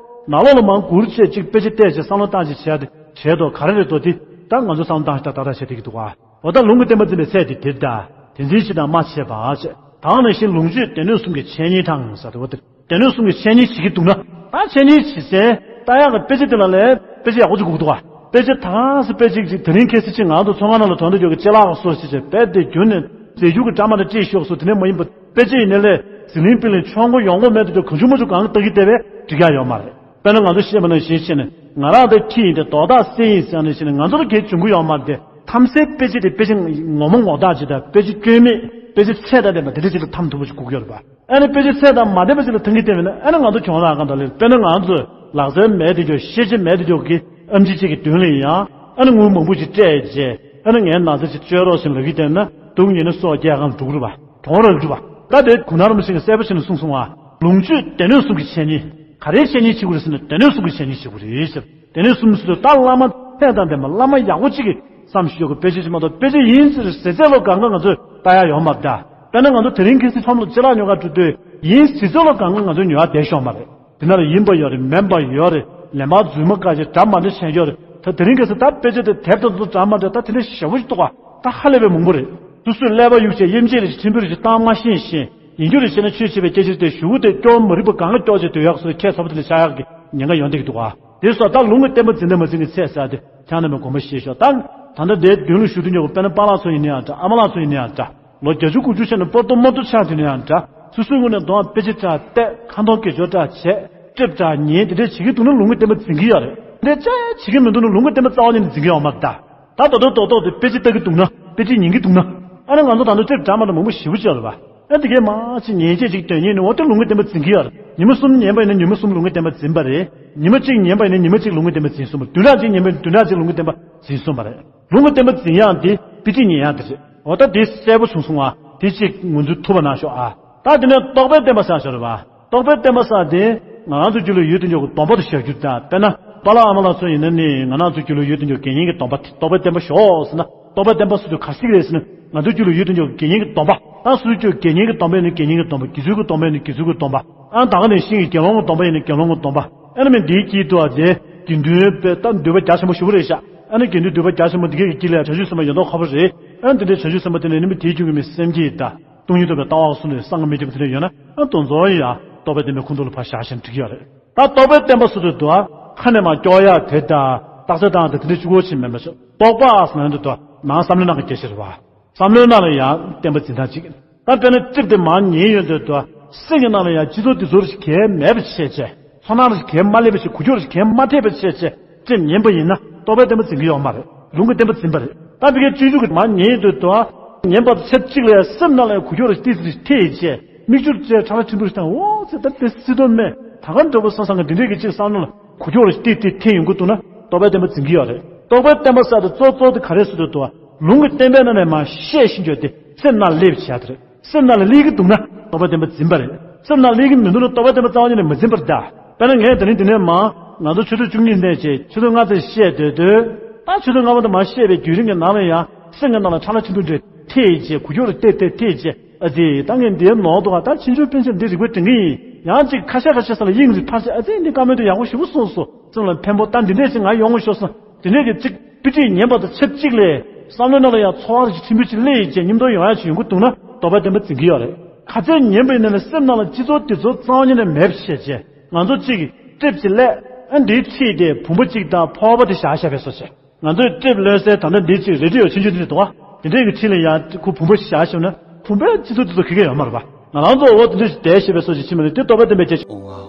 ནང་ལོགས་ལ་མར་སྒུར་བྱས་གཅིག་དཔེ་ཆ་བལྟས་བྱས་བསམ་བློ་བཏང་བྱས་བྱས་ཏེ་བྱས་ཏོ། ག་རེ་རེད་དོ། དེ་ད་ང་ཚོ་བསམ་བློ་བཏང་ཞིག་ཏག་ཏག་བྱས་བསྡད་ཀྱི་འདུག་ག། འོ་ད་ལུང་གི་བསྟན་པ་འཛིན་པའི་ཚད་དེ་དེ་རེད་ད། དེ་འཛིན་བྱེད་དང་མ་བྱེད་པ་བྱས། ད་ག་ནང་བཞིན་ལུང་ཆོས་སྡེ་སྣོད་གསུམ་གྱི་འཆད་ཉན་དང་ཟེར་ཏེ་འོ་དེ། སྡེ་སྣོད་གསུམ་གྱི་འཆད་ཉན་བྱེད་ཀྱི་འདུག་ན། ད་འཆད་ཉན་བྱེད་སའི་ལྟ་ཡག་གི་དཔེ་ཆ་དེ་ལ་ལས་དཔེ་ཆ་ཡག་པོ་ཅིག་དགོས་ཀྱི་འདུག་ག། དཔེ་ཆ་ད་ག་སེ་དཔེ་ཆ་ཅིག་དེ་རིང་ཁ་སང་ཅིག་ང་ཚོ་ཚོང་ཁང་ནང་ལ་དོན་དུ་འཇོག་གི་ཅ་ལག་སོགས་ཤིག་བྱས་དཔེ་དེ་བརྒྱུད་ནས་རྫས་འགྱུར་གྱི་འདྲ་མ་འདྲ་སྤྲད་ཤོག་སོགས། དེ་ནས་མ་ཡིན་པ་དཔེ་ཆ་ཡིན་ནའི་ལས་ཟི་ལིང་པི་ལིང་ཆོག་མགོ་ཡོང་མགོ་མེད་དུ་འཇོག་གང་བྱུང་མང་བྱུང་གང་ལྟ་གི་བསྡད་པས་འགྲིག་ཡག་ཡོད་མ་རེད། དཔེར་ན་ང་ཚོ་བཤད་པ་ནང་བཞིན་བྱས་ནས་ང་རང་འདི་ཁྱི་ཡིན་ཏེ་རྡོག་རྡོག་སེ་ཡིན་ཟེར་ནས་བྱས་ནས་ང་ཚོ་ལ་གའི་འབྱུང་གི་ཡོད་མ་རེད་དེ། ཐམས་ཅད་དཔེ་ཆ་དེ་དཔེ་ཆ་ངོ་མ་ངོ་རྟགས་ཅིག་དང་དཔེ་ཆ་སྐྱོན་མེད། དཔེ་ཆ་ཚད་དང་ལྡན་པ་དེ་འདྲ་ཅིག་ལ་འཐམ་ཐུབ་པ་ཞིག་དགོས་ཀྱི་ཡོད་རེད་པ། ཨ་ནི་དཔེ་ཆ་ཚད་དང་མ་ལྡན་པ་ཅིག་ལ་འཐམ་གི་བསྡད་པ་ཡིན་ན། ཨ་ནི་ང་ཚོ་གྱོང་རག་ག་འདྲ་ལས། དཔེར་ན་ང་ཚོས་ལག་རྩལ་མེད་དེ་འཇོག་ཤེས་བྱ་མེད་དེ་འཇོག་གི་ཨེམ་ཆི་གཅིག་གི་མདུན་ལ་ཡང་ ཨ་ནི་དངུལ་མང་པོ་ཅིག་སྤྲད་རྗེས་ཨ་ནི་ངའི་ན་ཚ་ཅིག་བཅོས་རོགས་ཞེས་ལབ་ཀྱི་བསྡད་ན་སྡུག་བསྔལ་ནི་སྲོག་བརྒྱད་ཁང་ལ་འགྲོ་གི་རེད་པ། གྲོངས་རོགས་འགྲོ་བ། ད་དེ་གུང་ཐང་རིན་པོ་ཆེ་གིས་གསལ་པོ་བྱས་ནས་གསུངས་སོང་ང་། ལོངས་སྤྱོད་སྡེ་སྣོད་གསུམ་གྱི་འཆད་ཉན། ག་རེའི་འཆད་ཉན་བྱེད་དགོས་རེད་ཟེར་ན་སྡེ་སྣོད་གསུམ་གྱི་འཆད་ཉན་བྱེད་དགོས་རེད་ཟེར། སྡེ་སྣོད་གསུམ་ཟེར་དུས་ད་བླ་མ་ཕན་དང་ལྡན་པ་བླ་མ་ཡག་པོ་གཅིག་གིས་བསམ་ཤེས་ཡོད་དགོས། དཔེ་ཆ་ཅིག་མ་གཏོགས་དཔེ་ཆ་ཡིན་ཟེར་ཟེར་ཚད་ལོ་གང་ག་ང་ཚོས་ལྟ་ཡ་ཡོད་མ་རེད་ད། དཔེར་ན་ང་ཚོ་དེ་རིང་ཁ་སང་ཁྲོམ་ལ་ཅ་ལག་ཉོ་གར་འགྲོ་དུས་ཡིན་ཟེར་ཚད་ལོ་གང་ག་ང་ཚོས་ཉོ་ཡ་བསྡད་ཤོག་མ་རེད། དེ་ན་ལ་ཡིན་པ་ཡོད་རེད། མིན་པ་ཡོད་རེད། ལེན་པ་རྫུན་མ་བཀག་བྱས་འདྲ་མ་འདྲ་བྱས་ཡོད་རེད། ད་དེ་རིང་ཁ་སང་ད་དཔེ་ཆ་དེ་དེབ་དང་དུ་འདྲ་མ་འདྲ་ད་དེ་འདྲ་ཞེ་པོ་ཞིག་འདུག་ག་ད་ཧ་ལས་པའི་མང་པོ་རེད། སོ་སོས་ཀླད་པ་གཡུག་བྱས་དབྱེ་འབྱེད་རེ་ཞིག་ཕྲན་བུ་རེ་ཞིག་བཏང་མ་ཤེས་ཤེས་ཡིན་རྒྱུ་རེ་བྱས་ན་ཆོས་བྱེད་པའི་སྐད་ཆ་དེ་གཞུག་གུ་དེ་སྐྱོར་མ་རིག་པ་གང་ག་སྐྱོར་བྱས་སྡོད་ཡག་སོ་སོ་ཁྱད་མཚར་པོ་དེ་འདྲ་ཆགས་ཡག་གི་ཉེན་ཁ་ཡོང་བསྡད་ཀྱི་འདུག་ག་དེ་སོགས་ད་ལུང་གི་བསྟན་པ་འཛིན་དང་མ་འཛིན་གྱི་ཚད་ཟེར་ཡ་དེ་ཁྱེད་རྣམ་པས་དགོངས་པ་བཞེས་ཤོག་ད་ད་ལྟ་འདིའི་མདུན་ལ་བཞུགས་དུས་ཉོ་དགོས། དཔེར་ན་པཱ་ལགས་ཚོ་ཡིན་ན་ཡང་འདྲ། ཨ་མ་ལགས་ཚོ་ཡིན་ན་ཡང་འདྲ། ལོ་བརྒྱད་ཅུ་དགུ་བཅུ་ཆགས་ནས་སྤོར་ཏོ་མོར་ཏོ་ཆགས་དུས་ན་ཡང་འདྲ། སོ་སོའི་ངོས་ནས་གདོང་དཔེ་ཆ་འདྲ་བལྟས། ཁ་འདོན་དགེ་སྦྱོར་འདྲ་བྱས། ཀྲིབ་འདྲ་ཉན། དེ་འདྲས་བྱེད་ཀྱི་འདུག་ན་ལུང་གི་བསྟན་པ་འཛིན་གྱི་ཡོད་རེད། དེ་འདྲས་ཅི་བྱེད་ཀྱི་མི་འདུག་ན་ལུང་གི་བསྟན་པ་རྩ་བ་ཉིད་ནས་འཛིན་གྱི་ཡོད་མ་རེད་ད། ད་ད་དུང་རྡོག་རྡོག་དེ་དཔེ་ཆ་ལྟ་གི་འདུག་ན། དཔེ་ཆ་ཉན་གྱི་འདུག་ན། ཨ་ནི་ང་ཚོ་ད་དུང་ཀྲིབ་འདྲ་མ་འདྲ་མང་པོ་ཞེ་པོ་ཅིག་ཡོད་རེད་པ། ཨ་དེ་གས་མར་ཅིག་ཉན་བྱས་ཅིག་དོན་གཉེར་ནས་འོ་དེ་ལུང་གི་བསྟན་པ་འཛིན་གྱི་ཡོད་རེད། ཉི་མ་གསུམ་ཉན་པ་ཡིན་ན་ཉི་མ་གསུམ་ལུང་གི་བསྟན་པ་འཛིན་པ་རེད། ཉི་མ་གཅིག་ཉན་པ་ཡིན་ན་ཉི་མ་གཅིག་ལུང་གི་བསྟན་པ་འཛིན་གསུངས་པ། བདུན་ཕྲག་གཅིག་ཉན་པ་ཡིན་ན་བདུན་ཕྲག་གཅིག་ལུང་གི་བསྟན་པ་འཛིན་གསུངས་པ་རེད། ལུང་གི་བསྟན་པ་འཛིན་ཡག་འདི་དཔེ་ཁྲིད་ཉན་ཡག་འདི་རེད། འོ་ད་དེ་གསལ་པོ་བྱུང་སོང་ཨ། དེ་གཅིག་ངོས་འཛིན་ཐུབ་པ་གནང་ཤོག་ཨ། ད་དེ་ནས་རྟོགས་པའི་བསྟན་པ་ཟེར་ཡག་ཞིག་ཡོད་རེད་པ། རྟོགས་པའི་བསྟན་པ་ཟེར་ཡག་དེ་ང་རང་ཚོ་རྒྱུད་ལ་ཡོད་དུ་འཇོག་གི་སྡོམ་པ་དེ་བཞག་རྒྱུ་རེད་ད། དཔེར་ན་པཱ་ལགས་ཨ་མ་ལགས་ཚོ་ཡིན་ན་ནི་ང་རང་ཚོ་རྒྱུད་ལ་ཡོད་དུ་འཇོག་དགེ་བསྙེན་གྱི་སྡོམ་པ་དེ་རྟོགས་པའི་བསྟན་པ་ཞོག་ཟེར་ན། རྟོགས་པའི་བསྟན་པ་ཟེར་དུས་ག་རེ་ཟེར་གྱི་རེད་ཟེར་ན། ང་ཚོ་རྒྱུད་ལ་ཡོད་དུ་འཇོག་གི་དགེ་བསྙེན་གྱི་སྡོམ་པ། ད་སོ་སོའི་རྒྱུད་དགེ་བསྙེན་གྱི་སྡོམ་པ་ཡིན་ན་དགེ་བསྙེན་གྱི་སྡོམ་པ། དགེ་ཚུལ་གྱི་སྡོམ་པ་ཡིན་ན་དགེ་ཚུལ་གྱི་སྡོམ་པ། ཨ་ད་ག་ནང་བཞིན་གྱི་དགེ་སློང་གི་སྡོམ་པ་ཡིན་ན་དགེ་སློང་གི་སྡོམ་པ། ཨ་ནི་མི་འདིའི་དཀྱིལ་དུ་ཨ་དེ་དགེ་འདུན་པའི་ད་འདུན་པ་རྒྱ་ཆེན་པོ་ཞེ་པོ་རེད་ཤག་ཨ་ནི་དགེ་འདུན་འདུན་པ་རྒྱ་ཆེན་པོ་འདི་གའི་དཀྱིལ་ལ་བྱང་ཆུབ་སེམས་དཔའ་ཡོད་མདོག་ཁ་པོ་རེད། ཨ་ནི་འདི་འདྲའི་བྱང་ཆུབ་སེམས་དཔའ་དེ་ནི་ནི་མི་དེའི་རྒྱུད་ཀྱི་མི་སེམས་བསྐྱེད་ད་སྟོང་ཉིད་རྟོགས་པའི་ལྟ་བ་གསུམ་ནས་གསང་སྔགས་མི་བརྗེད་པ་དེ་འདྲ་ཡོད་ན། ཨ་དེ་ཚོ་ཡང་རྟོགས་པའི་བསྟན་པའི་ཁོངས་གཏོགས་ལ་ཕར་བཞག་བཞིན་འགྲིག་གི་ཡོད་རེད། ད་རྟོགས་པའི་བསྟན་པ་ཟེར་དུས་དུ་ཨ་ཁ་ནས་མར་སྐྱོར་ཡག་དེ་ད་རྟགས་གསལ་བཏང་དེ་དེ་འདྲའི་གཅིག་པོ་ཞིག་མིན་པ་ཞིག་རྟོགས་པ་ཟེར་ན་འདི་དུ་ནང་བསམ་བློའི་ནང་གི་སྐད་ཆ་རེད་པ། བསམ་བློའི་ནང་ལ་ཡང་བསྟན་པ་འཛིན་སྟངས་གཅིག་ད་དཔེར་ན་ཀྲིབ་དེ་མར་ཉན་ཡོང་དུས་དུ་སེམས་ཀྱི་ནང་ལ་ཡང་སྤྱི་ཚོགས་འདི་ཚོ་རིགས་གལ་མེད་པ་བྱས་བྱས། ཚོར་སྣང་རིགས་གལ་མ་སླེབས་པ་བྱས། འགུལ་སྐྱོད་རིགས་གལ་མ་ཐེབས་པ་བྱས་བྱས་ཀྲིབ་ཉན་པ་ཡིན་ན་རྟོགས་པའི་བསྟན་པ་འཛིན་གྱི་ཡོད་མ་རེད། ལུང་གི་བསྟན་པ་འཛིན་པ་རེད། ད་ཕ་གིའི་སྤྱོད་འཇུག་གི་མར་ཉན་ཡོང་དུས་དུ་ཉན་པ་དང་ཆབས་ཅིག་ལ་ཡང་སེམས་ནང་ལ་ཡང་འགུལ་སྐྱོད་རིགས་ཏིག་ཙམ་ཐེབས་བྱས། མིག་ཆུ་བཅད་ཁྲ་ལ་ཆུ་འབུར་བཏང་འོ་ཙི་ད་དེ་སྲིད་དོན་མེད། ད་ག་འདྲ་པོ་ས་སང་གི་འདི་འདྲས་ཀྱི་ཅིག་བསམ་བློ་ལ་འགུལ་སྐྱོད་རིགས་ཏིག་ཏིག་ཐེབས་ཡོང་གི་འདུག་ན་རྟོགས་པའི་བསྟན་པ་འཛིན་གྱི་ཡོད་རེད། རྟོགས་པའི་བསྟན་པ་ཟེར་དེ་གཙོ་གཙོ་དེ་ག་རེ་ཟེར་དུས་དུ་ལུང་གི་བསྟན་པའི་ནང་ནས་མར་བཤད་ཤེས་རྒྱུ་དེ་སེམས་ནང་སླེབས་བྱས་དེ་རེད། སེམས་ནང་ལ་སླེབས་ཀྱི་འདུག་ན་རྟོགས་པའི་བསྟན་པ་འཛིན་པ་རེད། སེམས་ནང་སླེབས་ཀྱི་མི་འདུག་ན་རྟོགས་པའི་བསྟན་པ་རྩ་བ་ཉིད་ནས་མི་འཛིན་པར་གདའ། དཔེར་ན་ངས་དེ་རིང་འདི་ནས་མར་ང་ཚོ་ཆུ་ཚོད་བཅུ་གཉིས་ནས་བྱས་ཆུ་ཚོད་ལྔ་ཙམ་བཤད་སྡོད་དུས། ད་ཆུ་ཚོད་ལྔ་པ་དེ་མར་བཤད་པའི་བརྒྱུད་རིམ་གྱི་ནང་ལ་ཡང་སེམས་ཀྱི་ནང་ལ་ཁྲ་ལ་ཆུ་འབུར་འདྲ་ཐེབས་བྱས། འགུལ་སྐྱོད་རིགས་ཏིག་ཏིག་ཐེབས་བྱས། ཨ་ཙི་ད་ངས་འདིའི་ནང་དུ་ད་ཕྱིན་ཆད་ཕན་ཆད་འདི་རིག་པ་དྲན་གྱི་ཡིན། ཡང་ཅིག་ཁ་ཤས་ཁ་ཤས་ས་ལ་དབྱིངས་རིག་ཕར་ཆེ། ཨ་ཙི་འདི་བཀའ་མོལ་དེ་ཡག་པོ་ཞེ་པོ་གསུངས་སོང་། སེམས་ལ་ཕན་པོ་ད་འདི་འདྲས་ཅིག་ང་ཡོང་དགོས་ཤོག་བསམ། དེ་འདྲས་ཀྱི་ཅིག་དཔེ་ཁྲིད་ཉན་པ་དང་ཆབས་ཅིག་ལས་བསམ་བློའི་ནང་ལ་ཡང་ཚོར་བ་ཞིག་ཕྲན་བུ་ཅིག་སླེབས་ཡིན་ཅེས་སྙིང་སྟོབས་ཡོང་ཡ་ཅིག་ཡོང་གི་འདུག་ན་རྟོགས་པའི་བསྟན་པ་འཛིན་གྱི་ཡོད་རེད། ག་ཚད་ཉན་པ་ཡིན་ན་ལས་སེམས་ནང་ལ་སྤྱི་ཚོགས་འདི་ཚོ་རྩ་བ་ཉིད་ནས་མེད་པ་བྱས་བྱས། ང་ཚོ་གཅིག་གིས་ཀྲིབ་ཅིག་ལས་ཨ་འདིའི་ཁྲིད་དེ་བུམ་པ་གཅིག་དང་ཕོར་པ་དེ་བཞག་བཞག་པའི་བཟོ་བྱས། ང་ཚོས་ཀྲིབ་ལོན་སའི་ད་ལྟ་འདི་ཅིག་རེ་ཌི་ཡོ་ཆུང་ཆུང་འདི་འདུག་ག་དེ་འདྲས་ཀྱི་ཁྲིད་ལ་ཡང་ཁོ་བུམ་པ་ཞིག་བཞག་བཞག་ན་བུམ་པའི་སྤྱི་ཚོགས་འདི་ཚོ་ག་གེ་ཡོད་མ་རེད་པ། ང་རང་ཚོ་འོ་དེ་འདྲས་ཞིག་བསྡད་བཞག་པའི་བཟོ་ཅིག་ཕྱིན་པ་ནི་དེ་རྟོགས་པའི་བསྟན་པའི་སྐྱེ་ཆེན།